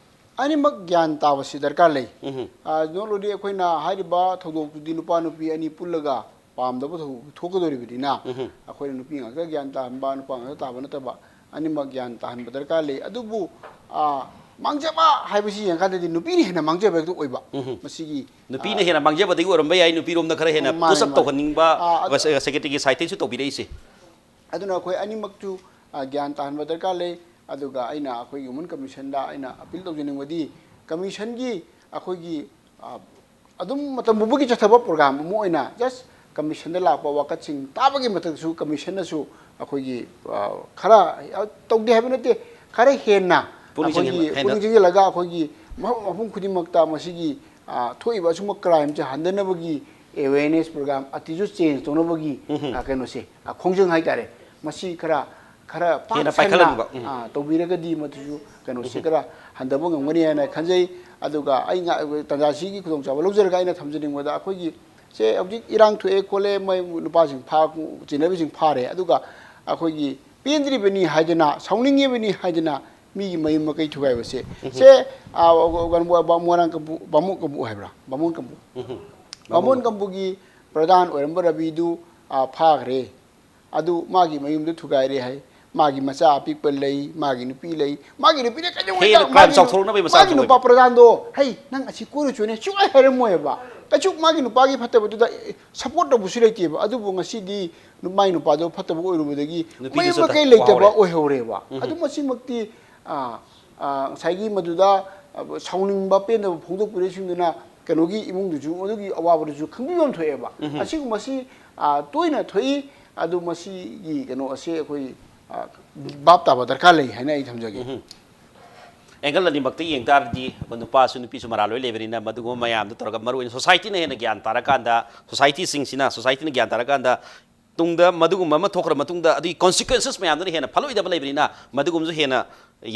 ꯑꯅꯤꯃꯛ ꯒ꯭ꯌꯥꯟ ꯇꯥꯕꯁꯤ ꯗꯔꯀꯥꯔ ꯂꯩ꯫ ꯎꯝ꯫ ꯑꯥ, normally ꯑꯩꯈꯣꯏꯅ ꯍꯥꯏꯔꯤꯕ ꯊꯧꯗꯣꯛꯇꯨꯗꯤ ꯅꯨꯄꯥ ꯅꯨꯄꯤ ꯑꯅꯤ ꯄꯨꯜꯂꯒ ꯄꯥꯝꯗꯕ ꯊꯧꯗꯣꯛ ꯊꯣꯛꯀꯗꯧꯔꯤꯕꯅꯤꯅ, ꯎꯝ꯫ ꯑꯩꯈꯣꯏꯅ ꯅꯨꯄꯤ ꯉꯥꯛꯇ ꯒ꯭ꯌꯥꯟ ꯇꯥꯍꯟꯕ, ꯅꯨꯄꯥ ꯉꯥꯛꯇ ꯇꯥꯕ ꯅꯠꯇꯕ, ꯑꯅꯤꯃꯛ ꯒ꯭ꯌꯥꯟ ꯇꯥꯍꯟꯕ ꯗꯔꯀꯥꯔ ꯂꯩ꯫ ꯑꯗꯨꯕꯨ, ꯑꯥ, ꯃꯥꯡꯖꯕ ꯍꯥꯏꯕꯁꯤ ꯌꯦꯡꯀꯥꯟꯗꯗꯤ ꯅꯨꯄꯤꯅ ꯍꯦꯟꯅ ꯃꯥꯡꯖꯕ ꯍꯦꯛꯇ ꯑꯣꯏꯕ꯫ ꯎꯝ꯫ ꯃꯁꯤꯒꯤ, ꯅꯨꯄꯤꯅ ꯍꯦꯟꯅ ꯃꯥꯡꯖꯕꯗꯒꯤ ꯑꯣꯏꯔꯝꯕ ꯌꯥꯏ, ꯅꯨꯄꯤꯔꯣꯝꯗ ꯈꯔ ꯍꯦꯟꯅ ꯃꯥꯅꯦ, ꯄꯨꯁ ꯑꯞ ꯃꯥꯅꯦ꯫ ꯇꯧꯍꯟꯅꯤꯡꯕ, ꯑꯥ, ꯑꯗꯨ- ꯁꯦ-, ꯁꯦꯀ꯭ꯔꯦꯇꯔꯤꯒꯤ ꯁꯥꯏꯠꯇꯩꯁꯨ ꯇꯧꯕꯤꯔꯛꯏꯁꯦ꯫ ꯑꯗꯨꯅ ꯑꯩꯈꯣꯏ ꯑꯅꯤꯃꯛꯁꯨ, ꯑ, ꯒ꯭ꯌꯥꯟ ꯇꯥꯍꯟꯕ ꯗꯔꯀꯥꯔ ꯂꯩ꯫ ꯑꯗꯨꯒ ꯑꯩꯅ ꯑꯩꯈꯣꯏꯒꯤ ꯋꯨꯃꯟ ꯀꯃꯤꯁꯟꯗ ꯑꯩꯅ ꯑꯄꯤꯜ ꯇꯧꯖꯅꯤꯡꯕꯗꯤ, ꯀꯃꯤꯁꯟꯒꯤ ꯑꯩꯈꯣꯏꯒꯤ, ꯑ, ꯑꯗꯨꯝ ꯃꯇꯝ ꯄꯨꯝꯕꯒꯤ ꯆꯠꯊꯕ ꯄ꯭ꯔꯣꯒ꯭ꯔꯥꯝ ꯑꯃ ꯑꯣꯏꯅ just ꯀꯃꯤꯁꯟꯗ ꯂꯥꯛꯄ ꯋꯥꯀꯠꯁꯤꯡ ꯇꯥꯕꯒꯤ ꯃꯊꯛꯇꯁꯨ ꯀꯃꯤꯁꯟꯅꯁꯨ ꯑꯩꯈꯣꯏꯒꯤ, ꯑ, ꯈꯔ, ꯑ, ꯇꯧꯗꯦ ꯍꯥꯏꯕ ꯅꯠꯇꯦ, ꯈꯔ ꯍꯦꯟꯅ ꯄꯨꯛꯅꯤꯡ ꯑꯩꯈꯣꯏꯒꯤ ꯆꯪꯍꯟꯕ, ꯍꯦꯟꯅ ꯄꯨꯛꯅꯤꯡ ꯆꯪꯁꯤꯜꯂꯒ ꯑꯩꯈꯣꯏꯒꯤ ꯃꯐꯝ, ꯃꯐꯝ ꯈꯨꯗꯤꯡꯃꯛꯇ ꯃꯁꯤꯒꯤ, ꯑ, ꯊꯣꯛꯏꯕ ꯑꯁꯨꯝꯕ crimeꯁꯦ ꯍꯟꯗꯅꯕꯒꯤ awareness program, attitude change ꯇꯧꯅꯕꯒꯤ, ꯎꯝ꯫ ꯑ, ꯀꯩꯅꯣꯁꯦ, ꯑ, ꯈꯣꯡꯖꯪ ꯍꯥꯏꯇꯥꯔꯦ, ꯃꯁꯤ ꯈꯔ, ꯈꯔ ꯄꯥꯛ ꯍꯦꯟꯅ ꯁꯟꯅ, ꯄꯥꯏꯈꯠꯍꯟꯕ꯫ ꯎꯝ꯫ ꯑ, ꯇꯧꯕꯤꯔꯒꯗꯤ ꯃꯗꯨꯁꯨ ꯀꯩꯅꯣꯁꯦ ꯈꯔ ꯍꯟꯊꯕ ꯉꯝꯒꯅꯤ ꯍꯥꯏꯅ ꯈꯟꯖꯩ꯫ ꯑꯗꯨꯒ ꯑꯩ ꯉ-, ꯇꯥꯟꯖꯥꯁꯤꯒꯤ ꯈꯨꯗꯣꯡꯆꯥꯕ ꯂꯧꯖꯔꯒ ꯑꯩꯅ ꯊꯝꯖꯅꯤꯡꯕꯗ, ꯑꯩꯈꯣꯏꯒꯤ ꯁꯦ ꯍꯧꯖꯤꯛ ꯏꯔꯥꯡ ꯊꯣꯛꯑꯦ ꯈꯣꯠꯂꯦ, ꯃꯣꯏ ꯅꯨꯄꯥꯁꯤꯡ ꯐꯥ ꯆꯤꯟꯅꯕꯁꯤꯡ ꯐꯥꯔꯦ, ꯑꯗꯨꯒ ꯑꯩꯈꯣꯏꯒꯤ ꯄꯦꯟꯗ꯭ꯔꯤꯕꯅꯤ ꯍꯥꯏꯗꯅ, ꯁꯥꯎꯅꯤꯡꯉꯤꯕꯅꯤ ꯍꯥꯏꯗꯅ ꯃꯤꯒꯤ ꯃꯌꯨꯝ ꯃꯀꯩ ꯊꯨꯒꯥꯏꯕꯁꯦ, ꯁꯦ, ꯑ, ꯀꯩꯅꯣ, ꯕꯥ-, ꯃꯣꯏꯔꯥꯡ ꯀꯝꯄꯨ, ꯕꯥꯃꯣꯟ ꯀꯝꯄꯨ ꯍꯥꯏꯕ꯭ꯔꯥ? ꯕꯥꯃꯣꯟ ꯀꯝꯄꯨ꯫ ꯕꯥꯃꯣꯟ ꯀꯝꯄꯨꯒꯤ ꯄ꯭ꯔꯙꯥꯟ ꯑꯣꯏꯔꯝꯕ ꯔꯕꯤꯗꯨ, ꯑ, ꯐꯥꯈ꯭ꯔꯦ꯫ ꯑꯗꯨ ꯃꯥꯒꯤ ꯃꯌꯨꯝꯗ ꯊꯨꯒꯥꯏꯔꯦ ꯍꯥꯏ꯫ ꯃꯥꯒꯤ ꯃꯆꯥ ꯑꯄꯤꯛꯄ ꯂꯩ, ꯃꯥꯒꯤ ꯅꯨꯄꯤ ꯂꯩ꯫ ꯃꯥꯒꯤ ꯅꯨꯄꯤꯅ ꯀꯩꯗꯧꯉꯩꯗ ꯍꯦꯟꯅ crime ꯃꯥꯒꯤ ꯅꯨ-, ꯆꯥꯎꯊꯣꯔꯛꯅꯕꯒꯤ ꯃꯆꯥꯛ ꯃꯥꯒꯤ ꯅꯨꯄꯥ ꯑꯣꯏꯕ꯫ ꯄ꯭ꯔꯙꯥꯟꯗꯣ, "ꯍꯩ, ꯅꯪ ꯑꯁꯤ ꯀꯣꯏꯔꯨꯆꯣꯅꯦ" ꯁꯨꯡꯍꯥꯏ ꯍꯥꯏꯔꯝꯃꯣꯏꯕ꯫ ꯀꯩꯁꯨ ꯃꯥꯒꯤ ꯅꯨꯄꯥꯒꯤ ꯐꯠꯇꯕꯗꯨꯗ, ꯑꯦ, support ꯇꯧꯕꯁꯨ ꯂꯩꯇꯦꯕ꯫ ꯑꯗꯨꯕꯨ ꯉꯁꯤꯗꯤ ꯅꯨ-, ꯃꯥꯒꯤ ꯅꯨꯄꯥꯗꯣ ꯐꯠꯇꯕ ꯑꯣꯏꯔꯨꯕꯗꯒꯤ ꯅꯨꯄꯤꯗꯨꯁꯨ ꯃꯌꯨꯝ ꯃꯀꯩ ꯂꯩꯇꯕ ꯋꯥꯍꯧꯔꯦ꯫ ꯑꯣꯏꯍꯧꯔꯦꯕ꯫ ꯎꯝ꯫ ꯑꯗꯨ ꯃꯁꯤꯃꯛꯇꯤ, ꯑ, ꯑ, ꯉꯁꯥꯏꯒꯤ ꯃꯗꯨꯗ, ꯑ, ꯁꯥꯎꯅꯤꯡꯕ, ꯄꯦꯟꯗꯕ ꯐꯣꯡꯗꯣꯛꯄꯤꯔꯛꯏꯁꯤꯡꯗꯨꯅ ꯀꯩꯅꯣꯒꯤ ꯏꯃꯨꯡꯗꯨꯁꯨ, ꯑꯗꯨꯒꯤ ꯑꯋꯥꯕꯗꯨꯁꯨ ꯈꯪꯕꯤꯕ ꯑꯃ ꯊꯣꯛꯑꯦꯕ꯫ ꯎꯝ꯫ ꯑꯁꯤꯒꯨꯝꯕꯁꯤ, ꯑ, ꯇꯣꯏꯅ ꯊꯣꯛꯏ꯫ ꯑꯗꯨ ꯃꯁꯤꯒꯤ ꯀꯩꯅꯣꯁꯦ ꯑꯩꯈꯣꯏ, ꯑ, ꯚꯥꯞ ꯇꯥꯕ ꯗꯔꯀꯥꯔ ꯂꯩ ꯍꯥꯏꯅ ꯑꯩ ꯊꯝꯖꯒꯦ꯫ ꯎꯝ꯫ Angle ꯑꯅꯤꯃꯛꯇ ꯌꯦꯡ ꯇꯥꯔꯗꯤ ꯑꯩꯈꯣꯏ ꯅꯨꯄꯥꯁꯨ ꯅꯨꯄꯤꯁꯨ ꯃꯔꯥꯜ ꯂꯣꯏ ꯂꯩꯕꯅꯤꯅ, ꯃꯗꯨꯒꯨꯝꯕ ꯃꯌꯥꯝꯗꯨ ꯇꯧꯔꯒ ꯃꯔꯨꯑꯣꯏꯅ society ꯅ ꯍꯦꯟꯅ ꯒ꯭ꯌꯥꯟ ꯇꯥꯔꯀꯥꯟꯗ, society ꯁꯤꯡꯁꯤꯅ, society ꯅ ꯒ꯭ꯌꯥꯟ ꯇꯥꯔꯀꯥꯟꯗ, ꯇꯨꯡꯗ ꯃꯗꯨꯒꯨꯝꯕ ꯑꯃ ꯊꯣꯛꯈ꯭ꯔ ꯃꯇꯨꯡꯗ ꯑꯗꯨꯒꯤ consequences ꯃꯌꯥꯝꯗꯨꯅ ꯍꯦꯟꯅ ꯐꯂꯣꯏꯗꯕ ꯂꯩꯕꯅꯤꯅ, ꯃꯗꯨꯒꯨꯝꯕꯁꯨ ꯍꯦꯟꯅ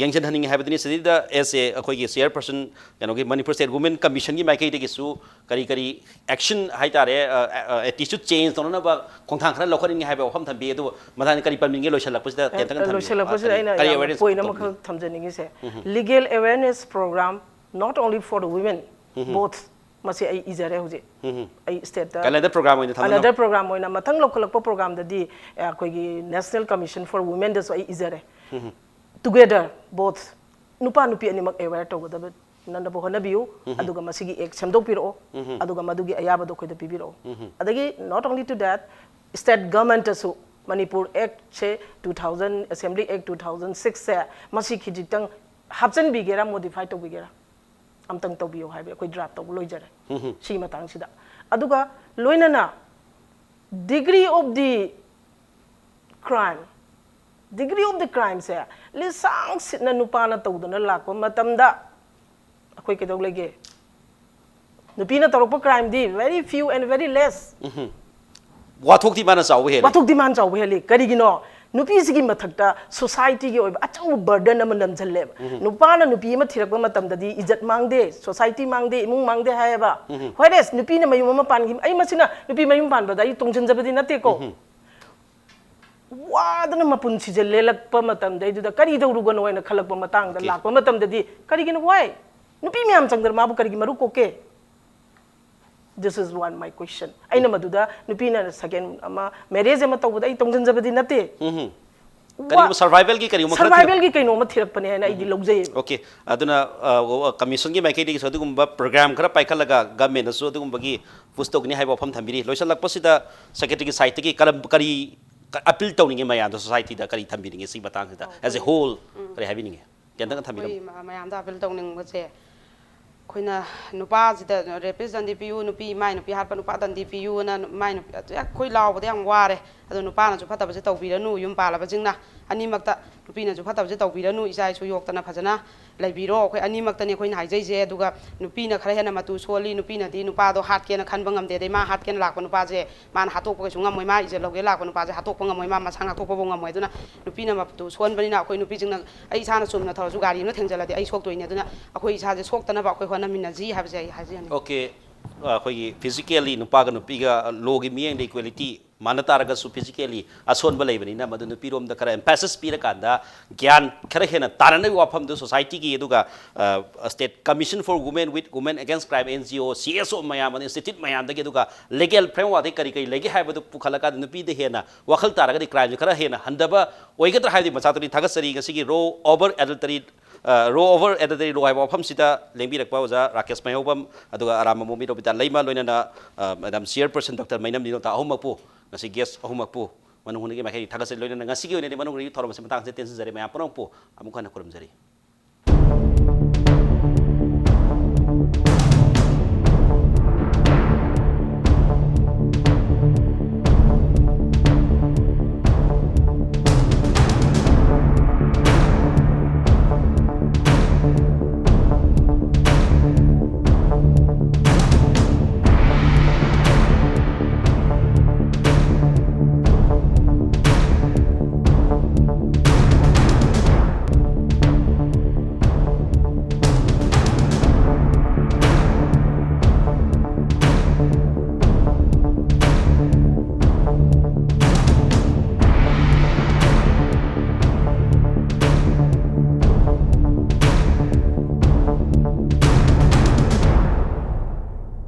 ꯌꯦꯡꯁꯤꯟꯍꯟꯅꯤꯡꯉꯤ ꯍꯥꯏꯕꯗꯨꯅꯤ꯫ ꯁꯤꯗꯩꯗ as a ꯑꯩꯈꯣꯏꯒꯤ chairperson, ꯀꯩꯅꯣꯒꯤ Manipur State Women Commission ꯒꯤ ꯃꯥꯏꯀꯩꯗꯒꯤꯁꯨ ꯀꯔꯤ ꯀꯔꯤ action ꯍꯥꯏꯇꯥꯔꯦ, ꯑ, ꯑ, attitude change ꯇꯧꯅꯅꯕ ꯈꯣꯡꯊꯥꯡ ꯈꯔ ꯂꯧꯈꯠꯅꯤꯡꯉꯤ ꯍꯥꯏꯕ ꯋꯥꯐꯝ ꯊꯝꯕꯤ꯫ ꯑꯗꯨ ꯃꯊꯪꯗ ꯀꯔꯤ ꯄꯟꯅꯤꯡꯒꯦ ꯂꯣꯏꯁꯤꯜꯂꯛꯄꯁꯤꯗ? ꯑꯦ, ꯇꯦꯟꯇꯛꯅ ꯊꯝꯕꯤꯌꯨ꯫ ꯂꯣꯏꯁꯤꯜꯂꯛꯄꯁꯤꯗ ꯀꯔꯤ, ꯑꯩꯅ ꯀꯔꯤ ꯌꯥꯝꯅ awareness point ꯄꯨꯊꯣꯛꯄꯤꯅꯤ? ꯑꯃꯈꯛ ꯊꯝꯖꯅꯤꯡꯉꯤꯁꯦ, ꯎꯝ꯫ Legal awareness program, not only for the women, um. Both꯫ ꯃꯁꯤ ꯑꯩ ꯏꯖꯔꯦ ꯍꯧꯖꯤꯛ꯫ ꯎꯝ꯫ ꯑꯩ state ꯇ calendar program ꯑꯣꯏꯅ ꯊꯝꯃꯅꯨ꯫ Calendar program ꯑꯣꯏꯅ ꯃꯊꯪ ꯂꯧꯈꯠꯂꯛꯄ program ꯗꯗꯤ, ꯑ, ꯑꯩꯈꯣꯏꯒꯤ National Commission for Women ꯗꯁꯨ ꯑꯩ ꯏꯖꯔꯦ꯫ ꯎꯝ꯫ Together, both, ꯅꯨꯄꯥ ꯅꯨꯄꯤ ꯑꯅꯤꯃꯛ aware ꯇꯧꯒꯗꯕ ꯅꯅꯕ ꯍꯣꯠꯅꯕꯤꯌꯨ, ꯎꯝ꯫ ꯑꯗꯨꯒ ꯃꯁꯤꯒꯤ act ꯁꯦꯝꯗꯣꯛꯄꯤꯔꯛꯑꯣ, ꯎꯝ꯫ ꯑꯗꯨꯒ ꯃꯗꯨꯒꯤ ꯑꯌꯥꯕꯗꯣ ꯑꯩꯈꯣꯏꯗ ꯄꯤꯕꯤꯔꯛꯑꯣ꯫ ꯎꯝ꯫ ꯑꯗꯒꯤ not only to that, state government ꯇꯁꯨ ꯃꯅꯤꯄꯨꯔ act ꯁꯦ two thousand, Assembly Act two thousand six ꯁꯦ, ꯃꯁꯤ ꯈꯤꯖꯤꯛꯇꯪ ꯍꯥꯞꯆꯤꯟꯕꯤꯒꯦꯔꯥ, modify ꯇꯧꯕꯤꯒꯦꯔꯥ, ꯑꯝꯇꯪ ꯇꯧꯕꯤꯌꯨ ꯍꯥꯏꯕ ꯑꯩꯈꯣꯏ draft ꯇꯧꯕ ꯂꯣꯏꯖꯔꯦ꯫ ꯎꯝ꯫ ꯁꯤꯒꯤ ꯃꯇꯥꯡꯁꯤꯗ꯫ ꯑꯗꯨꯒ ꯂꯣꯏꯅꯅ degree of the crime, degree of the crime ꯁꯦ ꯂꯤꯁꯥꯡ ꯁꯤꯠꯅ ꯅꯨꯄꯥꯅ ꯇꯧꯗꯨꯅ ꯂꯥꯛꯄ ꯃꯇꯝꯗ ꯑꯩꯈꯣꯏ ꯀꯩꯗꯧ ꯂꯩꯒꯦ? ꯅꯨꯄꯤꯅ ꯇꯧꯔꯛꯄ crime D very few and very less꯫ ꯎꯝ꯫ ꯋꯥꯊꯣꯛꯇꯤ ꯃꯥꯅ ꯆꯥꯎꯕ ꯍꯦꯜꯂꯤ꯫ ꯋꯥꯊꯣꯛꯇꯤ ꯃꯥꯅ ꯆꯥꯎꯕ ꯍꯦꯜꯂꯤ꯫ ꯀꯔꯤꯒꯤꯅꯣ? ꯅꯨꯄꯤꯁꯤꯒꯤ ꯃꯊꯛꯇ ꯁꯣꯁꯥꯏꯇꯤꯒꯤ ꯑꯣꯏꯕ ꯑꯆꯧꯕ ꯕꯔꯗꯟ ꯑꯃ ꯅꯝꯁꯤꯜꯂꯦꯕ꯫ ꯅꯨꯄꯥꯅ ꯅꯨꯄꯤ ꯑꯃ ꯊꯤꯔꯛꯄ ꯃꯇꯝꯗꯗꯤ ꯏꯖꯠ ꯃꯥꯡꯗꯦ, ꯁꯣꯁꯥꯏꯇꯤ ꯃꯥꯡꯗꯦ, ꯏꯃꯨꯡ ꯃꯥꯡꯗꯦ ꯍꯥꯏꯌꯦꯕ꯫ ꯍꯣꯏꯔꯦꯁ, ꯅꯨꯄꯤꯅ ꯃꯌꯨꯝ ꯑꯃ ꯄꯥꯟꯈꯤ, ꯑꯩ ꯃꯁꯤꯅ ꯅꯨꯄꯤ ꯃꯌꯨꯝ ꯄꯥꯟꯕꯗ ꯑꯩ ꯇꯣꯡꯁꯤꯟꯖꯕꯗꯤ ꯅꯠꯇꯦꯀꯣ꯫ ꯋꯥꯗꯅ ꯃꯄꯨꯟꯁꯤꯁꯦ ꯂꯦꯜꯂꯛꯄ ꯃꯇꯝꯗꯩꯗꯨꯗ ꯀꯔꯤ ꯇꯧꯔꯨꯒꯅꯣ ꯍꯥꯏꯅ ꯈꯜꯂꯛꯄ ꯃꯇꯥꯡꯗ Okay. ꯂꯥꯛꯄ ꯃꯇꯝꯗꯗꯤ, ꯀꯔꯤꯒꯤꯅꯣ why? ꯅꯨꯄꯤ ꯃꯌꯥꯝ ꯆꯪꯗꯅ ꯃꯥꯕꯨ ꯀꯔꯤꯒꯤ ꯃꯔꯨ ꯀꯣꯛꯀꯦ? This is one my question. ꯑꯩꯅ ꯃꯗꯨꯗ ꯅꯨꯄꯤꯅ second ꯑꯃ marriage ꯑꯃ ꯇꯧꯕꯗ ꯑꯩ ꯇꯣꯡꯁꯤꯟꯖꯕꯗꯤ ꯅꯠꯇꯦ꯫ ꯎꯝ꯫ ꯋꯥ- ꯀꯔꯤꯒꯨꯝꯕ survivalꯒꯤ ꯀꯔꯤꯒꯨꯝꯕ ꯈꯔ ꯊꯤꯔꯛ- survivalꯒꯤ ꯀꯩꯅꯣꯝꯃ ꯊꯤꯔꯛꯄꯅꯦ ꯍꯥꯏꯅ ꯑꯩꯗꯤ ꯂꯧꯖꯩꯌꯦꯕ꯫ Okay, ꯑꯗꯨꯅ commissionꯒꯤ ꯃꯥꯏꯀꯩꯗꯒꯤꯁꯨ ꯑꯗꯨꯒꯨꯝꯕ program ꯈꯔ ꯄꯥꯏꯈꯠꯂꯒ governmentꯅꯁꯨ ꯑꯗꯨꯒꯨꯝꯕꯒꯤ push ꯇꯧꯒꯅꯤ ꯍꯥꯏꯕ ꯋꯥꯐꯝ ꯊꯝꯕꯤꯔꯤ꯫ ꯂꯣꯏꯁꯤꯜꯂꯛꯄꯁꯤꯗ secretaryꯒꯤ sideꯇꯒꯤ ꯀꯔꯝ ꯀꯔꯤ appeal ꯇꯧꯅꯤꯡꯉꯦ ꯃꯌꯥꯝꯗ, societyꯗ ꯀꯔꯤ ꯊꯝꯕꯤꯅꯤꯡꯉꯦ ꯁꯤ ꯃꯇꯥꯡꯁꯤꯗ as a whole ꯀꯔꯤ ꯍꯥꯏꯕꯤꯅꯤꯡꯉꯦ? ꯈꯤꯇꯪ ꯊꯝꯕꯤꯔꯝꯃꯨ꯫ ꯑꯩꯈꯣꯏ ꯃ- ꯃꯌꯥꯝꯗ appeal ꯇꯧꯅꯤꯡꯕꯁꯦ, ꯑꯩꯈꯣꯏꯅ ꯅꯨꯄꯥꯁꯤꯗ rapist ꯗꯟꯗꯤ ꯄꯤꯌꯨ, ꯅꯨꯄꯤ ꯃꯥꯏ ꯅꯨꯄꯤ ꯍꯥꯠꯄ ꯅꯨꯄꯥ ꯗꯟꯗꯤ ꯄꯤꯌꯨꯅ ꯃꯥꯏ ꯅꯨꯄꯤ ꯑꯗꯨ ꯑꯩꯈꯣꯏ ꯂꯥꯎꯕꯗ ꯌꯥꯝ ꯋꯥꯔꯦ꯫ ꯑꯗꯣ ꯅꯨꯄꯥꯅꯁꯨ ꯐꯠꯇꯕꯁꯦ ꯇꯧꯕꯤꯔꯅꯨ, ꯌꯨꯝ ꯄꯥꯜꯂꯕꯁꯤꯡꯅ ꯑꯅꯤꯃꯛꯇ, ꯅꯨꯄꯤꯅꯁꯨ ꯐꯠꯇꯕꯁꯦ ꯇꯧꯕꯤꯔꯅꯨ, ꯏꯆꯥ ꯏꯁꯨ ꯌꯣꯛꯇꯅ ꯐꯖꯅ ꯂꯩꯕꯤꯔꯣ꯫ ꯑꯩꯈꯣꯏ ꯑꯅꯤꯃꯛꯇꯅꯤ ꯑꯩꯈꯣꯏꯅ ꯍꯥꯏꯖꯩꯁꯦ꯫ ꯑꯗꯨꯒ ꯅꯨꯄꯤꯅ ꯈꯔ ꯍꯦꯟꯅ ꯃꯇꯨ ꯁꯣꯜꯂꯤ, ꯅꯨꯄꯤꯅꯗꯤ ꯅꯨꯄꯥꯗꯣ ꯍꯥꯠꯀꯦꯅ ꯈꯟꯕ ꯉꯝꯗꯦ, ꯑꯗꯩ ꯃꯥ ꯍꯥꯠꯀꯦꯅ ꯂꯥꯛꯄ ꯅꯨꯄꯥꯁꯦ ꯃꯥꯅ ꯍꯥꯠꯇꯣꯛꯄ ꯀꯩꯁꯨ ꯉꯝꯃꯣꯏ, ꯃꯥ ꯏꯖꯠ ꯂꯧꯒꯦ ꯂꯥꯛꯄ ꯅꯨꯄꯥꯁꯦ ꯍꯥꯠꯇꯣꯛꯄ ꯉꯝꯃꯣꯏ, ꯃꯥ ꯃꯁꯥ ꯉꯥꯛꯊꯣꯛꯄꯕꯨ ꯉꯝꯃꯣꯏ꯫ ꯑꯗꯨꯅ ꯅꯨꯄꯤꯅ ꯃꯇꯨ ꯁꯣꯟꯕꯅꯤꯅ ꯑꯩꯈꯣꯏ ꯅꯨꯄꯤꯁꯤꯡꯅ, ꯑꯩ ꯏꯁꯥꯅ ꯆꯨꯝꯅ ꯊꯧꯔꯁꯨ ꯒꯥꯔꯤ ꯑꯃ ꯊꯦꯡꯖꯜꯂꯗꯤ ꯑꯩ ꯁꯣꯛꯇꯣꯏꯅꯦ꯫ ꯑꯗꯨꯅ ꯑꯩꯈꯣꯏ ꯏꯁꯥꯁꯦ ꯁꯣꯛꯇꯅꯕ ꯑꯩꯈꯣꯏ ꯍꯣꯠꯅꯃꯤꯟꯅꯁꯤ ꯍꯥꯏꯕꯁꯦ ꯑꯩ ꯍꯥꯏꯖꯅꯤꯡꯉꯤ꯫ Okay, ꯑꯩꯈꯣꯏꯒꯤ physically ꯅꯨꯄꯥꯒ ꯅꯨꯄꯤꯒ lawꯒꯤ ꯃꯤꯠꯌꯦꯡꯗ equality ꯃꯥꯟꯅ ꯇꯥꯔꯒꯁꯨ physically ꯑꯁꯣꯟꯕ ꯂꯩꯕꯅꯤꯅ ꯃꯗꯨ ꯅꯨꯄꯤꯔꯣꯝꯗ ꯈꯔ emphasis ꯄꯤꯔꯀꯥꯟꯗ ꯒ꯭ꯌꯥꯟ ꯈꯔ ꯍꯦꯟꯅ ꯇꯥꯅꯅꯕꯒꯤ ꯋꯥꯐꯝꯗꯨ societyꯒꯤ, ꯑꯗꯨꯒ State Commission for Women with Women Against Crime, NGO, CSO ꯃꯌꯥꯝ, ꯑꯗꯩ institute ꯃꯌꯥꯝꯗꯒꯤ, ꯑꯗꯨꯒ legal frameworkꯇꯒꯤ ꯀꯔꯤ ꯀꯔꯤ ꯂꯩꯒꯦ ꯍꯥꯏꯕꯗꯨ ꯄꯨꯈꯠꯂꯀꯥꯟꯗ ꯅꯨꯄꯤꯗ ꯍꯦꯟꯅ ꯋꯥꯈꯜ ꯇꯥꯔꯒꯗꯤ crimeꯁꯦ ꯈꯔ ꯍꯦꯟꯅ ꯍꯟꯊꯕ ꯑꯣꯏꯒꯗ꯭ꯔꯥ ꯍꯥꯏꯕꯗꯤ ꯃꯆꯥꯛꯇꯨꯗꯤ ꯊꯥꯒꯠꯆꯔꯤ꯫ ꯉꯁꯤꯒꯤ law over adultery, law over adultery law ꯍꯥꯏꯕ ꯋꯥꯐꯝꯁꯤꯗ ꯂꯦꯡꯕꯤꯔꯛꯄ ꯑꯣꯖꯥ ꯔꯥꯀꯦꯁ ꯃꯩꯍꯧꯕꯝ, ꯑꯗꯨꯒ ꯑꯔꯥꯝꯕꯝ ꯃꯣꯃꯤ ꯔꯣꯕꯤꯇꯥ ꯂꯩꯃ, ꯂꯣꯏꯅꯅ Madam Chairperson Doctor ꯃꯩꯅꯝ ꯂꯤꯅꯣꯇꯥ ꯑꯍꯨꯝꯃꯛꯄꯨ, ꯉꯁꯤ guest ꯑꯍꯨꯝꯃꯛꯄꯨ ꯃꯅꯨꯡ ꯍꯨꯠꯅꯒꯤ ꯃꯥꯏꯀꯩꯗꯒꯤ ꯊꯥꯒꯠꯆꯔꯤ꯫ ꯂꯣꯏꯅꯅ ꯉꯁꯤꯒꯤ ꯑꯣꯏꯅꯗꯤ ꯃꯅꯨꯡ ꯍꯨꯠꯅꯒꯤ ꯊꯧꯔꯝ ꯑꯁꯤ ꯃꯇꯥꯡꯁꯤꯗ ꯇꯦꯟꯁꯤꯟꯖꯔꯦ꯫ ꯃꯌꯥꯝ ꯄꯨꯝꯅꯃꯛꯄꯨ ꯑꯃꯨꯛ ꯍꯟꯅ ꯈꯨꯔꯨꯝꯖꯔꯤ꯫